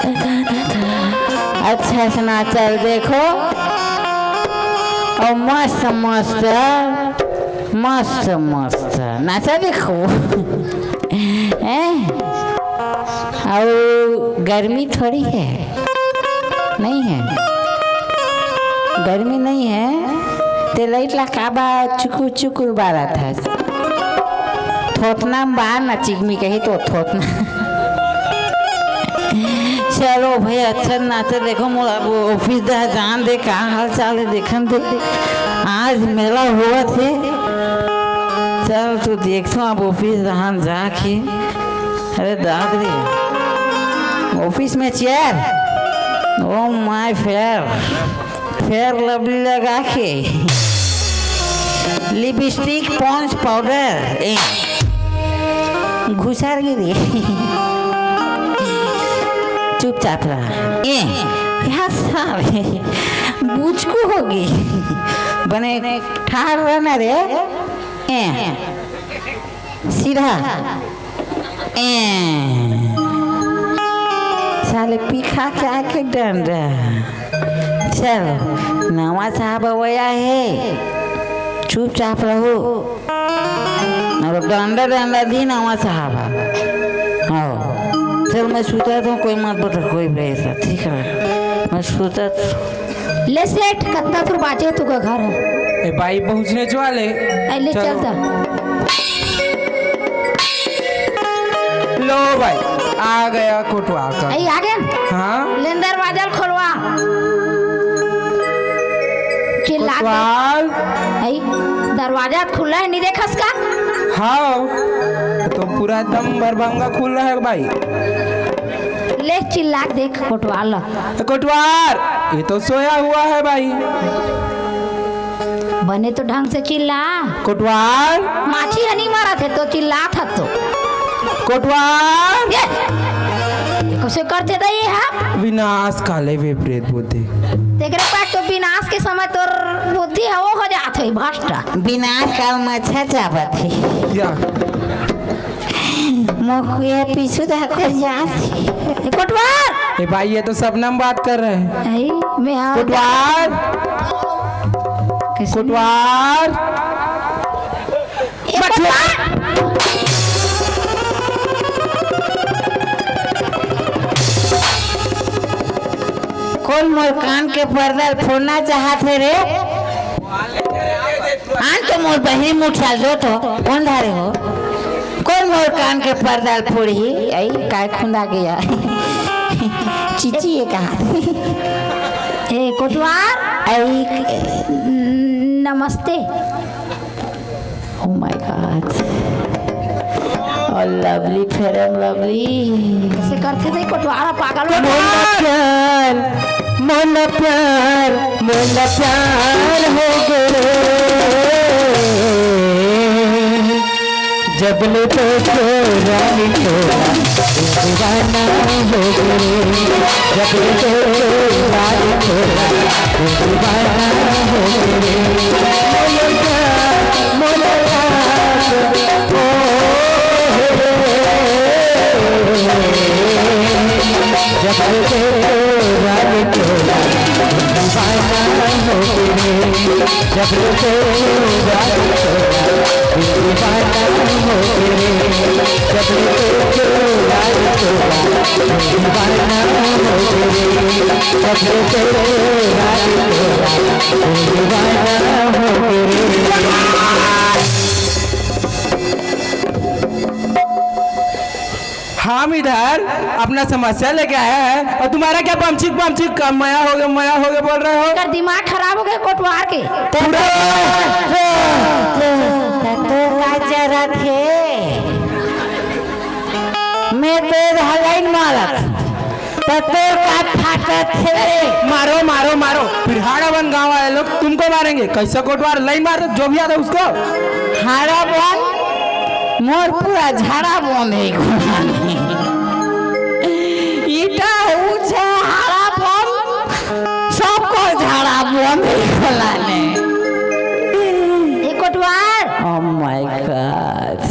दा, दा। अच्छा से नाचल देखो। और मस्त, मस्त, मस्त, मस्त नाचा देखो। हैं? और गर्मी थोड़ी है। नहीं है, गर्मी नहीं है, ते लाइट ला काबर चुकुर चुकुर बारत हस? थोथना म बार ना, चिकमी कही तो थोथना। चलो भाई, अच्छा नाचा देखो, मोला अब ऑफिस दा जान दे, का हाल चाल है देखन दे। आज मेला होवत हे, चल तो देखो अब ऑफिस दा जाके। अरे दाद रे, ऑफिस में chair, oh my fair, fair lovely लगा के, लिपस्टिक, पॉन्ड्स पाउडर, ए, घुसर गे रे। चुपचाप रहा। ए, यहाँ सारे बुचकू होगी। बने ठाड़ रहना रे। ए, सीधा। ए, साले पीखा के आके डंडा। चलो, नवा साहब अवया हे, चुपचाप रहो। और डंडा, डंडा दी नवा साहब। आओ, चल, मैं सुता था, कोई मत बता, कोई बेइज्जत, ठीक है? मैं सुता था। ले सेठ, कतना दूर बाचे तू का घर है? ए भाई, पहुँचने जो वाले। ए, ले चलो। चल दा। लो भाई, आ गया कोटवार का। ए, आ गया? हाँ। लेन दरवाजा खोलवा। चिल्ला के। कोटवार। ए, दरवाजा खुला है, नहीं देखस का? हाँ, तो पूरा एकदम भरभंगा खुला है भाई। ले चिल्ला के देख कोटवार ला। कोटवार, ये तो सोया हुआ है भाई। बने तो ढंग से चिल्ला। कोटवार। माछी हनी मारत है तो चिल्लात है तो। कोटवार। ये, ये कैसे करथे दई हा? विनाश काले विपरीत बुद्धि। तेकरे पास तो विनाश के समय तोर बुद्धि है, वो हो जात है भ्रष्ट। विनाश काल मच्छर चाबत है। या। मोर खुया पीछू तक खोज जात हे। ए, कोटवार! ए भाई, ये तो सपना में बात कर रहे हैं। आई, मैं हाँ। कोटवार! कैसे? कोटवार! ए, बच्चे! कोटवार! कौन मोर कान के पर्दा फोड़ना चाहत हे रे? आन तो मोर बहिनी मुठियाल दो तो, कौन धारे हो? कौन मोर कान के पर्दा ल फोड़ही? आई, काय खुंदा गया? चीची ये कहा। ए, कोटवार। आई, नमस्ते। Oh my God। और लवली, फेयर एंड लवली। कैसे करथे दे कोटवार, पागल हो मोला गया। प्यार, मोला प्यार, मोला प्यार हो गे रे। जब ले तो रानी तोरा दीवाना हो गे रे। जब ले तो रानी तोरा दीवाना हो गे रे। मोला प्यार, मोला प्यार, ओ हे रे। जब ले तो रानी तोरा दीवाना हो गे रे। जब ले तो रानी तोरा दीवाना हो गे रे। जब ले तो रानी तोरा दीवाना हो गे रे। जब ले तो रानी तोरा दीवाना हो गे रे। हम इधर अपना समस्या लेके आया है और तुम्हारा क्या बमचिक बमचिक का मया हो गया, मया हो गया बोल रहे हो? एकर दिमाग खराब हो गया कोटवार के। पूरा तो का जरूरत है? मैं तो इधर लाइन मारत। तो तोर का फाटत हे? मारो, मारो, मारो। फिर हाड़ावन गांव वाले लोग तुमको मारेंगे। कैसा कोटवार, लाइन मार, जो भी आता है उसको। हाड़ावन? मोर पूरा झाड़ावन है। इटा ऊंचा हाड़ावन, सबको झाड़ावन है खोला ने। ए कोटवार। Oh my God।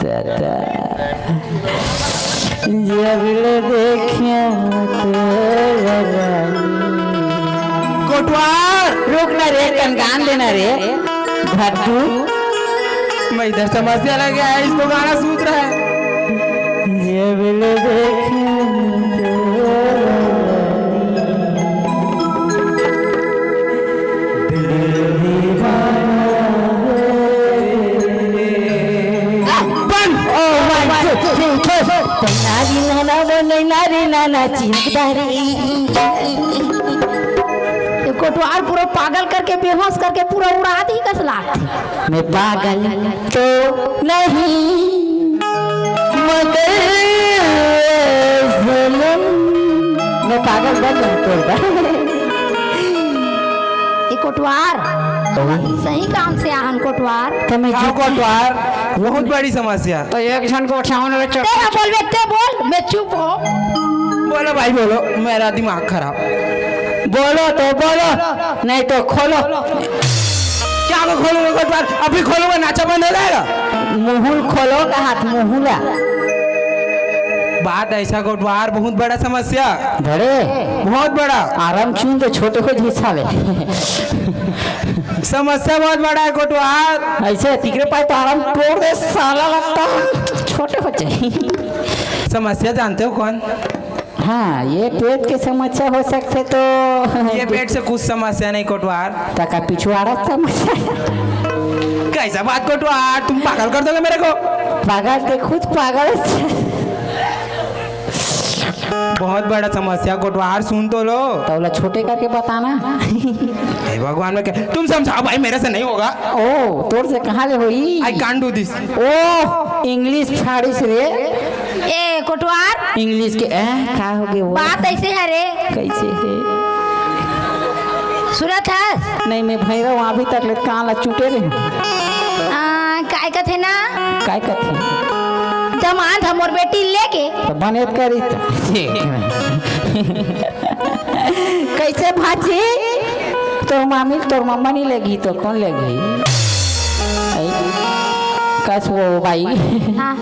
दादा। जब ले देखिया तोरा रानी। कोटवार! रुक ना रे, कनकान देना रे, भट्टू। मैं इधर समस्या लग गया है, इसको गाना सूझ रहा है। जब ले देखिया तोरा रानी। बंद। Oh my God। नारी नाना बने, नारी नाना चिंता रे। ये कोटवार पूरा पागल करके, बेहोश करके पूरा उड़ा दी कस लागथे। मैं पागल तो नहीं, मगर सनम पागल बन रहा तोर बा। ए कोटवार, सही काम से आहन कोटवार। त मैं का चुप कोटवार? बहुत बड़ी समस्या। तो एक झन को उठाओ ना, चुप। तेरा बोल बे, ते बोल, मैं चुप हूँ। बोलो भाई, बोलो, मेरा दिमाग खराब। बोलो तो बोलो, नहीं तो खोलो। क्या को खोलूंगा कोटवार? अभी खोलूंगा, नाचा बंद हो जाएगा। मुहुल खोलो का हाथ मुहुला। बात ऐसा कोटवार, बहुत बड़ा समस्या। बड़े? बहुत बड़ा। आराम चुन तो छोटे को झिसा ले। समस्या बहुत बड़ा है कोटवार। ऐसे तिकरे पाए तो आराम तोड़ दे साला लगता है। छोटे हो जाए। समस्या जानते हो कौन? हाँ, ये पेट के समस्या हो सकते तो ये पेट से कुछ समस्या नहीं कोटवार। तका पिछवाड़ा समस्या। कैसा बात कोटवार, तुम पागल कर दोगे मेरे को। पागल ते खुद पागल। बहुत बड़ा समस्या कोटवार, सुन तो लो। तौला छोटे करके बताना। हे भगवान, मैं क्या, तुम समझाओ भाई, मेरे से नहीं होगा। ओ, तोर से कहाँ ले होई? I can't do this। ओ, English फाड़िस रे। ए कोटवार। English के, ए, का हो गे वो? बात ऐसे है रे। कैसे है? सुनत हस? नहीं, मैं भैरव अभी तक ले कान ला चुटे रहे। आ, काय कथे ना? काय कथे? दमांद हमर बेटी लेके। तो बने करी त। कैसे भाजी? तोर मामी, तोर मम्मा नहीं लेगी तो कौन लेगी? ऐ, कस वो बाई। हाँ।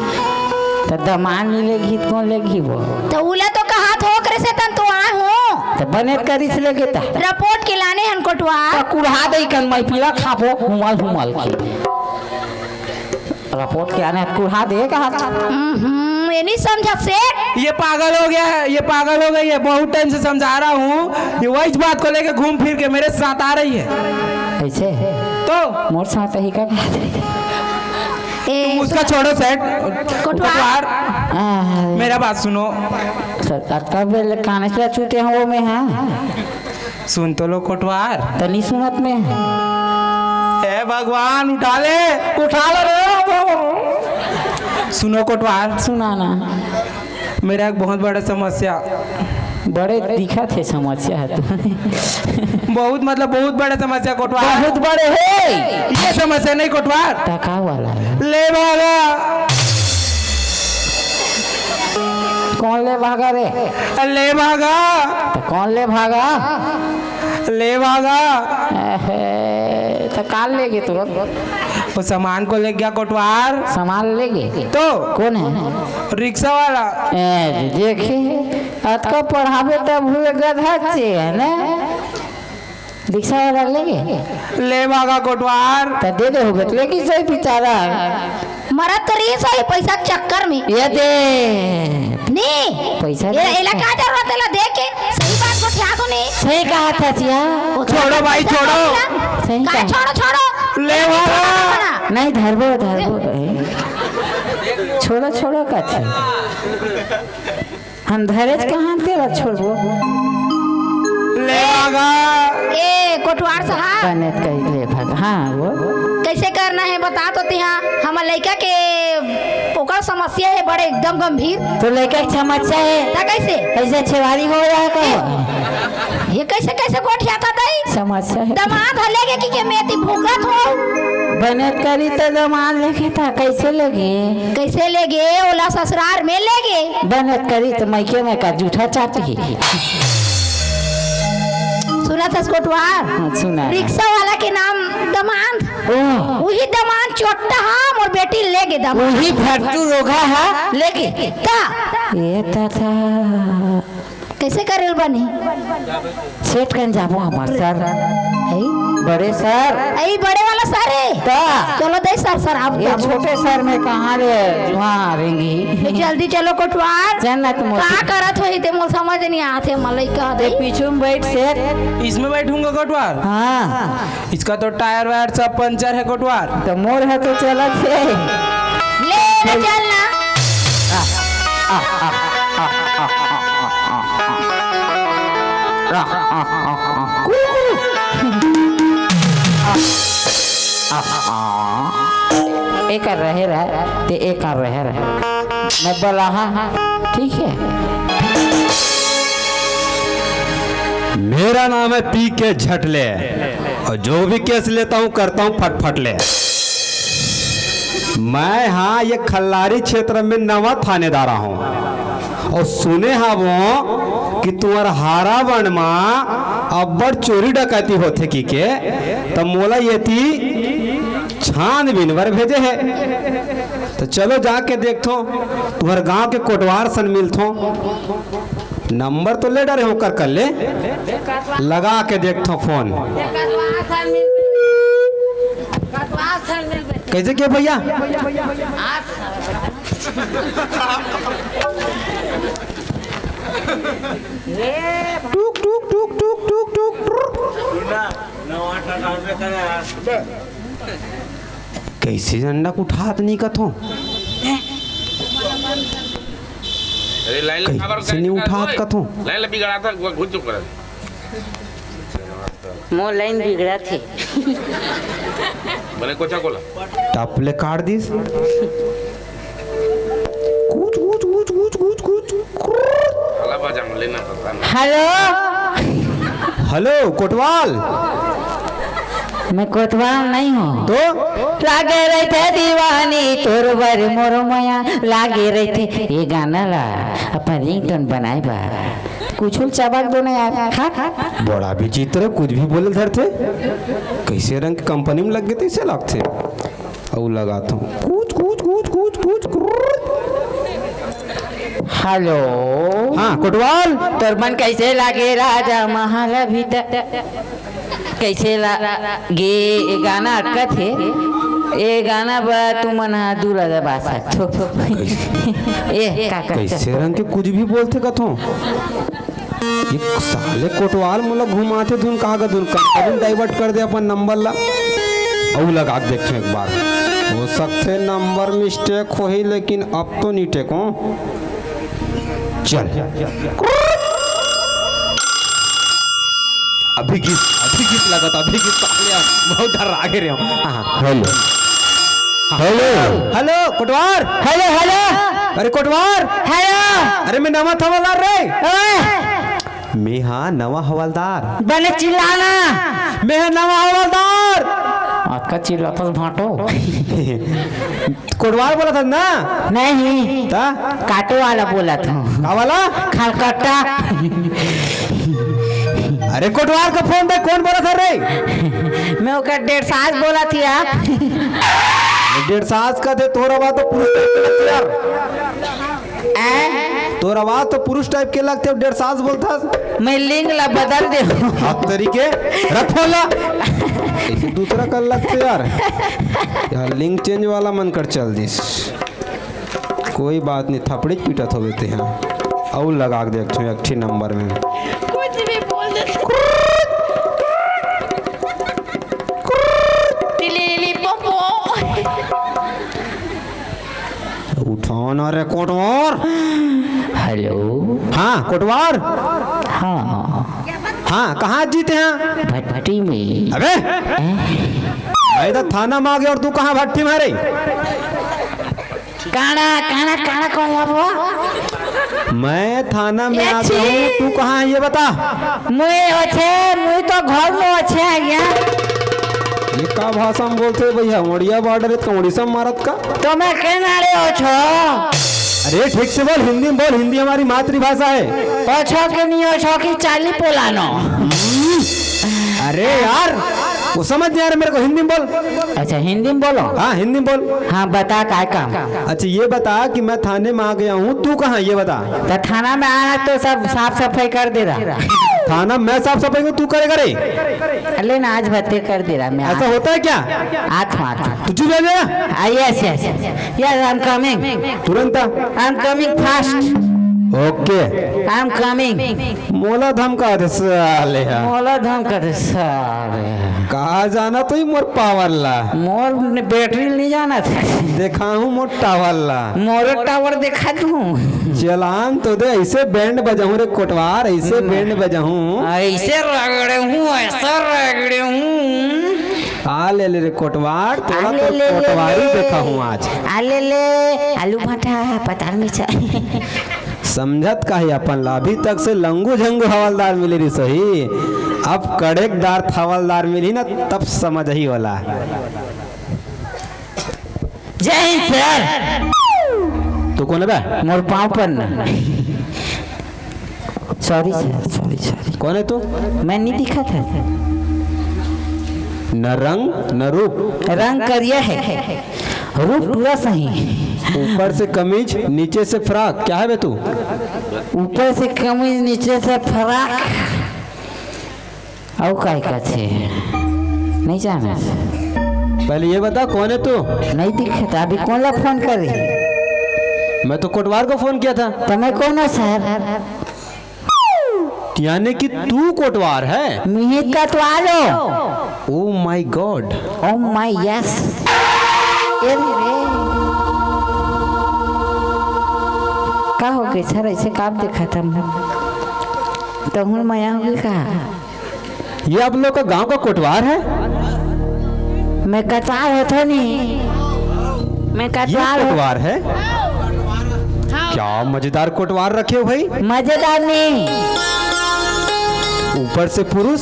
त दमांद नहीं लेगी तो कौन लेगी वो? त उला तो कहा थो, ओकरे से तन तो आए हूँ। त बने करिस लेगे त। रिपोर्ट के लाने हन कोटवार। त कुढ़ा दे कन मैं पीला खाबो, हुमल हुमल के। रिपोर्ट के आने हन कुढ़ा दे कहा। हम्म, ये नहीं समझा सेठ। ये पागल हो गया है, ये पागल हो गई है। बहुत टाइम से समझा रहा हूँ, ये वही बात को लेके घूम फिर के मेरे साथ आ रही है। ऐसे? तो? मोर साथ ही का बात है। ए, तुम उसका सुन। छोड़ो सेठ। कोटवार। कोटवार। आ, मेरा बात सुनो। सर, अतका बेर ले काने से चूते हो वो में, हाँ? सुन तो लो कोटवार। तनी सुनत में। हे भगवान, उठा ले। उठा ले रे बाबू। सुनो कोटवार। सुना ना। मेरा एक बहुत बड़ा समस्या। बड़े दिखत हे समस्या है तू। बहुत, मतलब, बहुत बड़ा समस्या कोटवार। बहुत बड़े है। ये समस्या नहीं कोटवार। टका वाला है। ले भागा। कौन ले भागा रे? ले भागा। तो कौन ले भागा? ले भागा। अहे, तो काल ले गए तुरंत। वो सामान को ले गया कोटवार। सामान ले गए? तो? कौन है? रिक्शा वाला। ए, देखे, अतका पढ़ाबे तब हुए गधा चे, है ना? रिक्शा वाला ले गए? ले भागा कोटवार। तो दे दे होगे, लेकिन सही बेचारा। मरत तो रही सही पैसा के चक्कर में। ये दे। नी। पैसा ये दे। एला का जरूरत है ला दे के? सही बात को ध्यान दो नी। सही कहा था जिया। वो तो छोड़ो भाई, पैसा छोड़ो। का सही का कहा। छोड़ो, छोड़ो। ले वाला। नहीं, धरबो, धरबो। छोड़ो, छोड़ो, का था। हम धरेच कहाँ तेला छोड़बो? ले भागा। ए, कोटवार साहब। बने कही ले भागा। हाँ, वो। कैसे करना है बता तो तिहा। हमर लइका के ओकर समस्या है बड़े एकदम गंभीर। तो लइका के समस्या है। ता कैसे? ऐसे छेवारी हो रहा है का? ये कैसे, कैसे गोठियाता दई? समस्या है। दमाद ह लेगे कि के मेती भूखत हो। बने करी तो दमाद लेगे ता कैसे लेगे? कैसे लेगे? ओला ससुरार में लेगे। बने करी तो मइके में का जूठा चाटी। सुना थस कोटवार? हाँ, सुना। रिक्शा वाला के नाम दमांद। ओह। उही दमांद चोट्टा हा, मोर बेटी लेगे दमांद। उही भट्टू रोगा हा, लेगे। ता। ये ता था। कैसे करेल बनी? सेठ कन जाबो हमार सर। है? बड़े सर। ए, बड़े वाला सर है। ता। चलो दे सर, सर, आप ये जाबो। छोटे सर में कहाँ ले जुआ रेंगी? ले जल्दी चलो कोटवार। जन्नत मोती। का करत होही ते मोर समझ नहीं आथे, मलई कह दे। ये पीछू में बैठ सेठ। इसमें बैठूंगा कोटवार? हाँ। इसका तो टायर वायर सब पंचर है कोटवार। तो मोर है तो चलत है। ले, ले चल ना। एकर रहे रहे, ते एकर रहे रहे। मैं बोला, हाँ, हाँ, ठीक है। मेरा नाम है पी के झटले, और जो भी केस लेता हूँ, करता हूँ फटफटले। मैं, हाँ, ये खल्लारी क्षेत्र में नवा थानेदार हूँ, और सुने हवो कि तुम्हर हारावन मा अब्बड़ चोरी डकैती होथे कि के, त मोला एती छानबीन बर भेजे हे। त चलो, जाके देखथो, तुम्हर गांव के कोटवार सन मिलथो। नंबर तो ले डरे हो, कर कर ले, लगा के देखथो फोन। कटवा सन मिल, कटवा सन मिल। कैसे किया भैया? टुक टुक टुक टुक टुक टुक। कैसे झंडा उठात नहीं कथो? अरे लाइन ला काबर कैसे नहीं उठात कथो? लाइन ला बिगड़ा था, घुस चुप कर। मोर लाइन बिगड़ा थे। बने कोचा कोला। टप ले काट दिस। कूच, कूच, कूच, कूच, कूच, कूच। काला बाजा में लेना था, था ना। हेलो। हेलो, कोटवाल। मैं कोतवाल नहीं हूँ। तो? लागे रहिथे दीवानी तोर बर मोर मया, लागे रहिथे। ये गाना ला अपन रिंगटोन बनाए बा। कुछ चबक दो ना यार। हाँ? बड़ा विचित्र, कुछ भी बोले धरथे। कैसे रंग के कंपनी में लग गए, तैसे लगथे। अउ लगाथों। कूच, कूच, कूच, कूच, कूच, क्रूर। हेलो। हाँ, कोटवाल। तोर मन कैसे लागे राजा महल भीतर? कैसे लागे? ये गाना अटकत हे। ये गाना बर तुमन हा दूल्हा दबा सकथो। ए, का, का, का? कैसे रंग के कुछ भी बोलथे कथो? ये साले कोटवाल मोला घुमाथे धुन, कहाँ का धुन, कंपनी divert कर दे अपन नंबर ला। अउ लगा के देखो एक बार, हो सकथे नंबर mistake होही, लेकिन अब तो नहीं टेको। चल, अभी गीत, अभी गीत लगत, अभी गीत साले बहुत डर आगे रहे हो। हाँ, हाँ। हेलो। हेलो। हेलो, कोटवार। Hello, hello. अरे कोटवार। हेलो। अरे मैं नवा हवलदार रे। ओए। मैं हा नवा हवलदार। बने चिल्लाना। मैं हा नवा हवलदार। अतका चिल्लाथस भांटो। कोटवार बोलत हस ना? नहीं। ता? काटो वाला बोलत हूँ। का वाला? खलकट्टा। अरे कोटवार का फोन दे, कौन बोलत हे रे? मैं ओकर डेढ़ सास बोलत हूँ यार। डेढ़ सास का थे, तोर आवाज तो पुरुष type के लगथे यार। ऐ? तोर आवाज तो पुरुष type के लगथे, डेढ़ सास बोलथस। मैं लिंग ला बदल दे हूँ। हाथ तरीके रख फोन ला। ऐसे दूसरा कर लगथे यार। यार लिंग change वाला मन कर चल दिस। कोई बात नहीं, थपड़ी पीटत होबे तेहा। अउ लगा के देखथों एक ठी नंबर में। कुछ भी बोल दे। टिलीली पोपो। उठाओ ना रे कोटवार। हेलो। हाँ, कोटवार। हाँ। हाँ, कहाँ जीते हैं? भट्टी में। अबे! हैं? मैं तो थाना में आ गया और तू कहाँ भट्टी में रे? काना, काना, काना कौन ला वो? मैं थाना में ये आ गया हूँ, छी! तू कहाँ है ये बता। मुई ओछे, मुई तो घर में ओछे है क्या? ये का भाषा में बोलथे भैया? उड़िया border है तो उड़ीसा में मारत का? तो मैं के नाड़े ओछो? अरे ठीक से बोल, हिंदी में बोल, हिंदी हमारी मातृभाषा है। ओछो के नहीं ओछो की चाली पोलानो। अरे यार, वो समझ नहीं आ रहा मेरे को, हिंदी में बोल। अच्छा, हिंदी में बोलो। हाँ, हिंदी में बोल। हाँ, बता, काय काम? अच्छा, ये बता कि मैं थाने में आ गया हूँ, तू कहाँ, ये बता। तो थाना में आना तो सब साफ सफाई कर दे रहा। थाना में साफ सफाई को तू करे करे? अरे ना, आज भत्ते कर दे रहा मैं। ऐसा होता है क्या? आठ, आठ। तू चुप रह जा। Ah, yes, yes, yes. Yes, I'm coming. तुरंत आ। I'm coming fast. OK. I'm coming. मोला धमका दे साले हा। मोला धमका दे साले हा। कहा जाना तो ही मोर power ला। मोर ने battery नहीं जाना था। देखाहूँ मोर tower ला। मोर tower देखा दूँ। चलान तो दे, ऐसे band बजाहूँ रे कोटवार, ऐसे band बजाहूँ। ऐसे रगड़े हूँ, ऐसा रगड़े हूँ। आ ले ले रे कोटवार, तोला आ ले तो ले ले कोटवारी ले। देखाहूँ आज। आ ले ले, आलू भाटा, पताल मिर्चा। समझत का ही अपन ला, अभी तक से लंगू झंगू हवलदार मिले रहिस होही, अब कड़ेकदार हवलदार मिलही ना, तब समझ ही होला। जय हिंद सर। तू कोन बे? मोर पाँव पर ना। Sorry sir, sorry sorry. कोन है तू? मैं नहीं दिखा था। न रंग न रूप। रंग करिया है, रूप पूरा सही। ऊपर से कमीज, नीचे से फ्रॉक, क्या है बे तू? ऊपर से कमीज, नीचे से फ्रॉक। अउ काय कथे? नहीं जाना। पहले ये बता, कौन है तू? नहीं दिखता। अभी कौन ला फोन कर रही? मैं तो कोटवार को फोन किया था। तो मैं कौन हूँ सर? यानी कि तू कोटवार है? मिहित कोटवार हो। Oh my God। Oh my yes। का हो गए सर, ऐसे काम देखा था मैं। तो हूँ मैं यहाँ का। ये आप लोग का गांव का कोटवार है? मैं कटवार होता नहीं, मैं ये कटवार हो- कोटवार है। क्या मजेदार कोटवार रखे हो भाई। मजेदार नहीं। ऊपर से पुरुष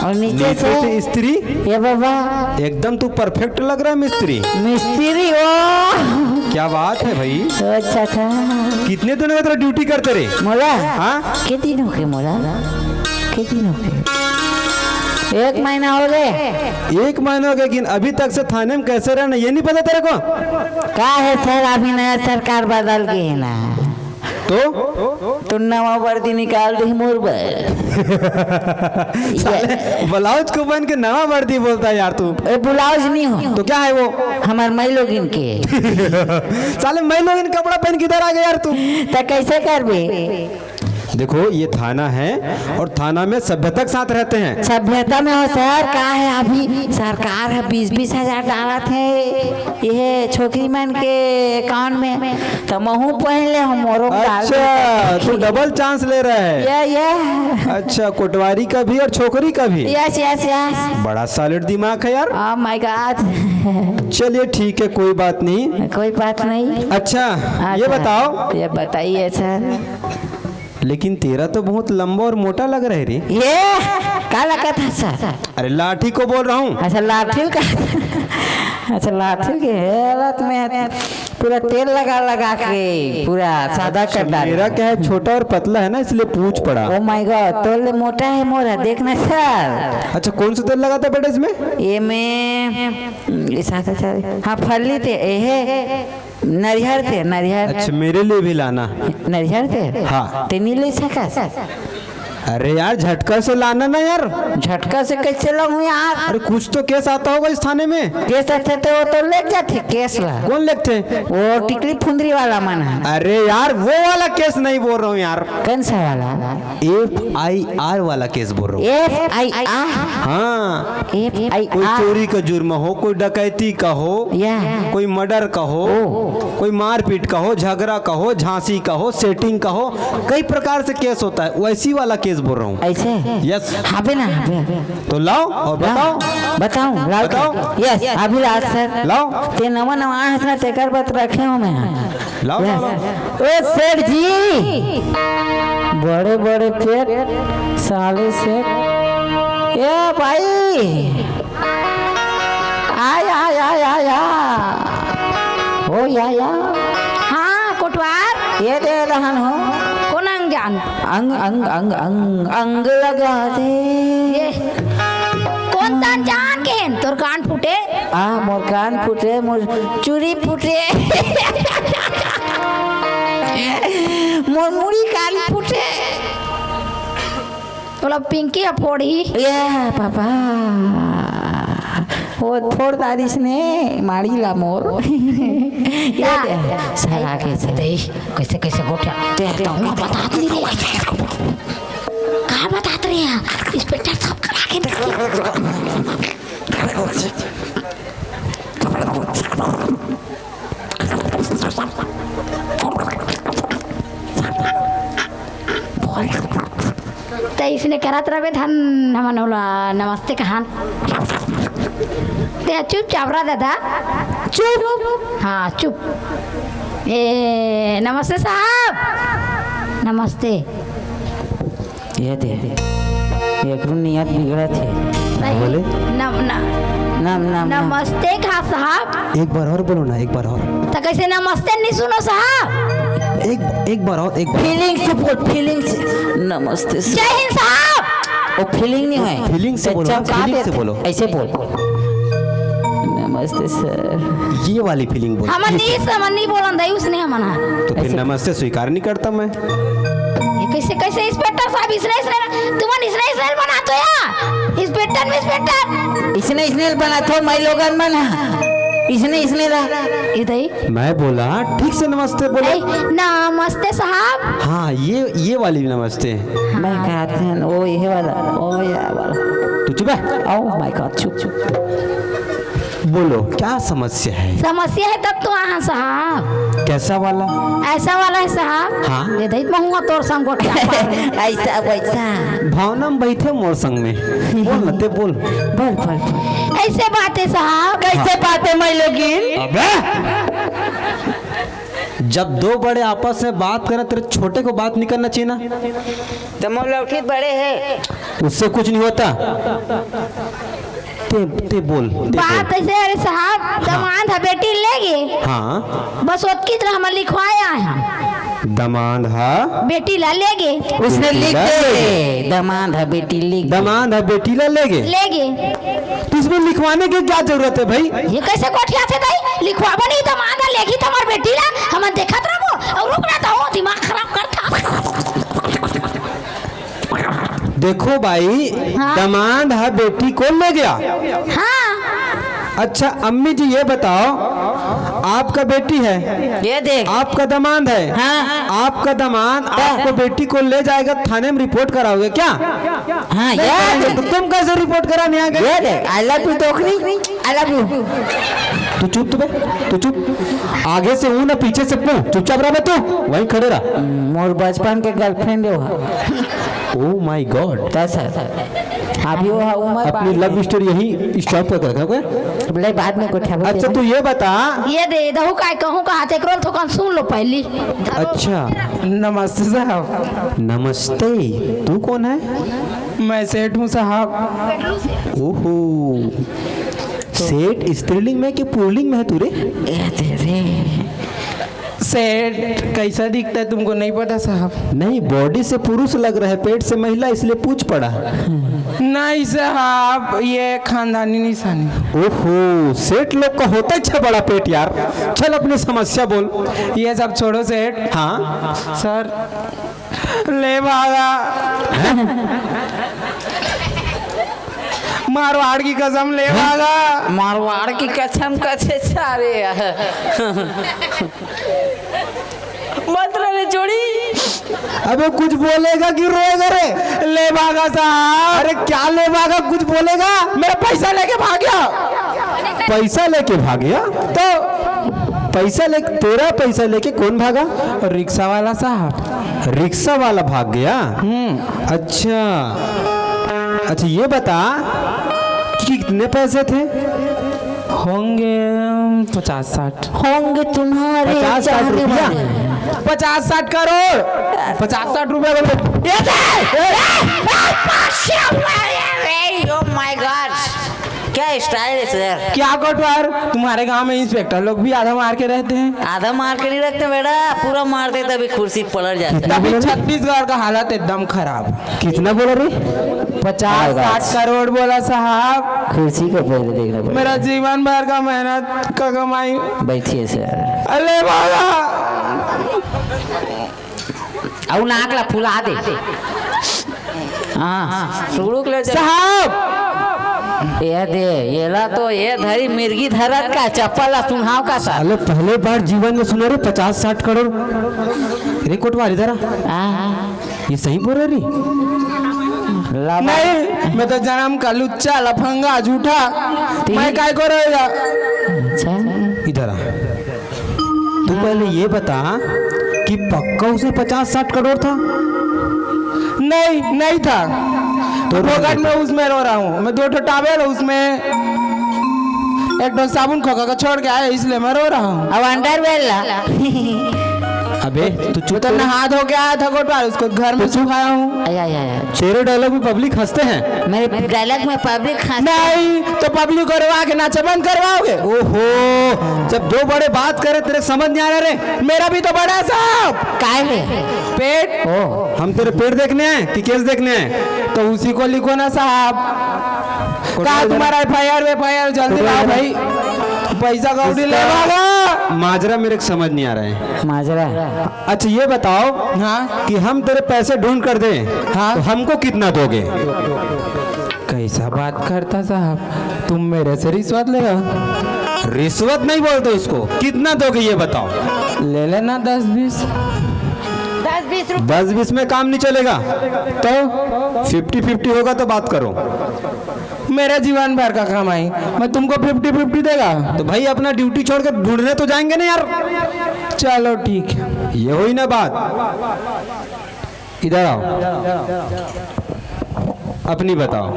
और नीचे नीचे से से स्त्री। ये बाबा। एकदम तू परफेक्ट लग रहा है मिस्त्री। मिस्त्री हो। क्या बात है भाई। अच्छा था। कितने दिनों का तेरा ड्यूटी करते रहे? मोला? हाँ। कितने दिन हो गए मोला? कितने दिन हो गए? एक महीना हो गए। एक महीना हो गया, लेकिन अभी तक से थाने में कैसे रहना ये नहीं पता तेरे को? का है सर, अभी नया सरकार बदल गई है ना। तो? तो नवा वर्दी निकाल दे मोर बर। साले, ब्लाउज को पहन के नवा वर्दी बोलता है यार तू। ए, ब्लाउज नहीं हो। तो क्या है वो? हमार माई लोगिन के। साले, माई लोगिन कपड़ा पहन के इधर आ गया यार तू। तो कैसे करबे? देखो, ये थाना है और थाना में सभ्यता के साथ रहते हैं। सभ्यता में हो सर, का है अभी सरकार है बीस बीस हजार डालत है ये छोकरी मन के अकाउंट में, तो महू पहन ले हम मोरो डाल अच्छा, दे। तू डबल चांस ले रहा है। ये, ये। अच्छा, कोटवारी का भी और छोकरी का भी। Yes, yes, yes। बड़ा सॉलिड दिमाग है यार। Oh my God। चलिए ठीक है, कोई बात नहीं। कोई बात नहीं। अच्छा, ये अच्छा, बताओ। ये बताइए सर। लेकिन तेरा तो बहुत लंबा और मोटा लग रहा है रे। ये का लगा था सर? अरे लाठी को बोल रहा हूँ। अच्छा लाठी का। अच्छा लाठी के हालत में पूरा तेल लगा लगा के पूरा सादा कर अच्छा, डाला। मेरा क्या है, छोटा और पतला है ना, इसलिए पूछ पड़ा। Oh my God, तोर ले मोटा है मोरा, देखना सर। अच्छा, कौन सा तेल लगाता बेटा इसमें? ये में, ये सादा सादा, हाँ फल्ली ते, ये है। नरियर ते, नरियर। अच्छा, मेरे लिए भी लाना। नरियर ते? हाँ। ते नहीं ले सकस? अरे यार, झटका से लाना ना यार। झटका से कैसे लाऊं यार? अरे, कुछ तो केस आता होगा इस थाने में। केस आथे तो वो तो लेग जाथे केस ला। कौन लेगथे? वो टिकली फुंदरी वाला मन है। अरे यार, वो वाला केस नहीं बोल रहा हूँ यार। कौन सा वाला? F I R वाला केस बोल रहा हूँ। F I R? हाँ। F I R? कोई चोरी का जुर्म हो, कोई डकैती का हो, या। कोई मर्डर का हो, ओ। कोई मारपीट का हो, झगड़ा का हो, झांसी का हो, सेटिंग का हो, कई प्रकार से केस होता है, वैसी वाला केस बोल रहा हूँ। ऐसे? Yes। हाँ बे ना, हाँ बे। तो लाओ और लाओ। बताओ। बताओ, लाओ। बताओ। Yes, अभी लाओ सर। लाओ। ते नवा नवा आए हस ना, तेकर बर रखे हो मैं। लाओ, लाओ, लाओ। ओ सेठ जी, बड़े बड़े पेट, साले सेठ। ए भाई, आय, आय, आय, आय, आय। ओ या, या। हाँ, कोटवार। ये दे रहन हो। कोन अंग जान? अंग, अंग, अंग, अंग, अंग लगा दे। ये। कोन तन जान के हेन? तोर कान फूटे? आ, मोर कान फूटे, मोर चूड़ी फूटे। मोर मुड़ी कान फूटे। तोला पिंकी ह फोड़ही। ये पापा, वो फोड़ डारिस ने माड़ी ला मोर। ये ना। दे, सर आगे से। दे, कैसे, कैसे गोठिया? दे, तो मैं बतात नहीं रहे। का बतात रहे हैं? इंस्पेक्टर साहब करा के त इसने करत रहे धन हमन ओला नमस्ते कहान। ते चुप चावरा दादा, चुप। हाँ, चुप। ए, नमस्ते साहब। नमस्ते। ये दे, एकरो नियत बिगड़त हे। नहीं, बोले? नम-, न-, नम-, नम-, नम। नमस्ते का साहब। एक बार और बोलो ना, एक बार और। तो कैसे नमस्ते नहीं सुनो साहब? एक, एक बार और, एक बार। Feeling से बोल, feeling से। नमस्ते sir। जय हिंद साहब। वो feeling नहीं है। Feeling से बोलो, चमका feeling से देते। बोलो। ऐसे बोल। नमस्ते sir। ये वाली feeling बोलो, हमन ये नहीं, से। हमन नहीं बोलन दई, उसने हमन हा। तो फिर ऐसे। नमस्ते स्वीकार नहीं करता मैं। ये कैसे, कैसे inspector साहब, इसने, इसने, तुमन इसने, इसने बनात हो या? Inspector में inspector। इसने, इसने बनात हो, मैं लोगन मन हा। इसने, इसने रहा। ये दई। मैं बोला, ठीक से नमस्ते बोलो। ए, नमस्ते साहब। हाँ, ये, ये वाली नमस्ते। मैं कहते हैं, ओ ये वाला, ओ ये वाला। तू चुप है? Oh my God, चुप, चुप। बोलो, क्या समस्या है? समस्या है तब तो आहा साहब। कैसा वाला? ऐसा वाला है साहब। हाँ। ये दई महुआ तोर संग गोठिया पार है। ऐसा वैसा। भावना में बैठे मोर संग में। बोल ना, ते बोल। बोल, बोल, बोल। ऐसे बात है साहब। कैसे हाँ। बात है, मैं लोगिन? अबे! जब दो बड़े आपस में बात करें, तेरे छोटे को बात नहीं करना चाहिए ना? तो मोर लौठी बड़े है। उससे कुछ नहीं होता। ते, ते बोल, ते बात बोल। ऐसे, अरे साहब, हाँ। दमांद हा बेटी ले गे। हाँ। बस ओतकी तरह हम लिखवाए आए हैं। दमांद हा बेटी ला ले गे। उसने बेटी लिख ला दे। ले गे। दमांद हा बेटी ले गे। दमांद हा बेटी ला ले गे। ले गे। तो इसमें लिखवाने की क्या जरूरत है भाई? ये कैसे गोठियाथे दई? लिखवाबो नहीं, दमांद हा लेगी तो हमार बेटी ला, हमन देखत रहबो। और रुक ना तो दिमाग खराब करता। देखो भाई, हाँ। दमांद हा बेटी को ले गया। हाँ। अच्छा अम्मी जी, ये बताओ, आपका बेटी है, ये देख। आपका दमांद है, हाँ। आपका दमांद हाँ। आपको बेटी को ले जाएगा, थाने में रिपोर्ट कराओगे क्या? हाँ, नहीं ये कराएंगे, देख। तो तुम कैसे रिपोर्ट कराने आ गए? ये देख, I love you टोकनी, I love you। तू चुप तो बे, तू चुप। आगे से हूँ ना, पीछे से पू, चुपचाप रह बे तू, वहीं खड़े रह। मोर बचपन के girlfriend है वो। Oh my God। कैसा? अभी वो उम्र अपनी बाहर love story यहीं stop कर रखा है। ले, बाद में गोठियाबो अच्छा, तेला। तू ये बता। ये दे दहू, काय कहूँ कहा, तेकरो थोकन सुन लो पहली। अच्छा। नमस्ते साहब। नमस्ते। तू कौन है? मैं सेठ हूँ साहब। ओहो। सेठ स्त्रीलिंग में कि पुल्लिंग में है तू रे? ए तेरे। सेठ, कैसा दिखता है तुमको नहीं पता साहब? नहीं, body से पुरुष लग रहा है, पेट से महिला, इसलिए पूछ पड़ा। नहीं साहब, ये खानदानी निशानी। ओहो, सेठ लोग का होता है अच्छा बड़ा पेट यार। चल अपनी समस्या बोल। ये सब छोड़ो सेठ। हाँ। सर, ले भागा। मारवाड़ की कसम, ले भागा। मारवाड़ की कसम कछे सारे। मत रे जोड़ी। अबे कुछ बोलेगा कि रोएगा रे? ले भागा साहब। अरे क्या ले भागा, कुछ बोलेगा? मेरा पैसा लेके भाग गया। पैसा लेके भाग गया? तो पैसा ले, तेरा पैसा लेके कौन भागा? रिक्शा वाला साहब। रिक्शा वाला भाग गया? हम्म। अच्छा, अच्छा, ये बता कि कितने पैसे थे? होंगे, अम, पचास साठ। होंगे तुम्हारे पचास साठ चाहने रुपया? वाले। पचास साठ करोड़, पचास साठ रुपया बोले। ये दे! ए, ए, ए, पाँच सौ रुपया, अरे, oh my God। क्या style है सर? क्या कोटवार, तुम्हारे गांव में इंस्पेक्टर लोग भी आधा मार के रहते हैं? आधा मार के नहीं रखते बेटा, पूरा मारते तभी कुर्सी पलट जाते। कितना अभी बोला रे? छत्तीसगढ़ का हालत एकदम खराब। कितना बोला रे? पचास साठ करोड़ बोला साहब। कुर्सी को पहले देखना पड़ेगा। मेरा जीवन भर का मेहनत का कमाई। बैठिए सर। अरे बाबा। अउ नाक ला फुला दे। हाँ, सुरुक ले जा। साहब! ये दे, येला तो ये धरी मिर्गी धरत का, चप्पल ला सुंघाव का सा। साले, पहले बार जीवन में सुना रे पचास साठ करोड़। रे कोटवार, इधर आ। हाँ। ये सही बोल रहे रे? लाबा। नहीं, मैं तो जन्म का लुच्चा, लफंगा, झूठा। ठीक। मैं काय को रहेगा? अच्छा। इधर आ। तू पहले ये बता कि पक्का उसमें पचास साठ करोड़ था? नहीं, नहीं था। तो फोकट में उसमें रो रहा हूँ। मैं दो ठो towel उसमें, एक ठो साबुन खोखा का छोड़ के आया, इसलिए मैं रो रहा हूँ। अब underwear ला। अबे, तू चुप तो कर। नहा धो के आया था कोटवार, उसको घर में सुखाया हूँ। आया, आया, आया। तेरे डायलॉग में पब्लिक हंसते हैं। मेरे डायलॉग में पब्लिक हंस नहीं तो पब्लिक करवा के नाचा बंद करवाओगे? ओहो, जब दो बड़े बात करे, तेरे समझ नहीं आ रहा रे। मेरा भी तो बड़ा है साहब। काय है? पेट। ओ। हम तेरे पेट देखने आए कि केस देखने आए? तो उसी को लिखो ना साहब। कहा तुम्हारा F I R, F I R जल्दी लाओ भाई, पैसा कौड़ी ले भागा। माजरा मेरे को समझ नहीं आ रहा है। माजरा। अच्छा, ये बताओ, हाँ? कि हम तेरे पैसे ढूंढ कर दें, हाँ? तो हमको कितना दोगे? कैसा बात करता साहब, तुम मेरे से रिश्वत ले रहे हो? रिश्वत नहीं बोलते उसको, कितना दोगे ये बताओ। ले लेना दस बीस। दस बीस रुपए। दस बीस में काम नहीं चलेगा, तो फिफ्टी फिफ्टी होगा तो बात करो। मेरे जीवन भर का कमाई, मैं तुमको फिफ्टी फिफ्टी देगा? तो भाई, अपना ड्यूटी छोड़ के ढूंढने तो जाएंगे ना यार। चलो ठीक है। ये हुई ना बात। इधर आओ, अपनी बताओ।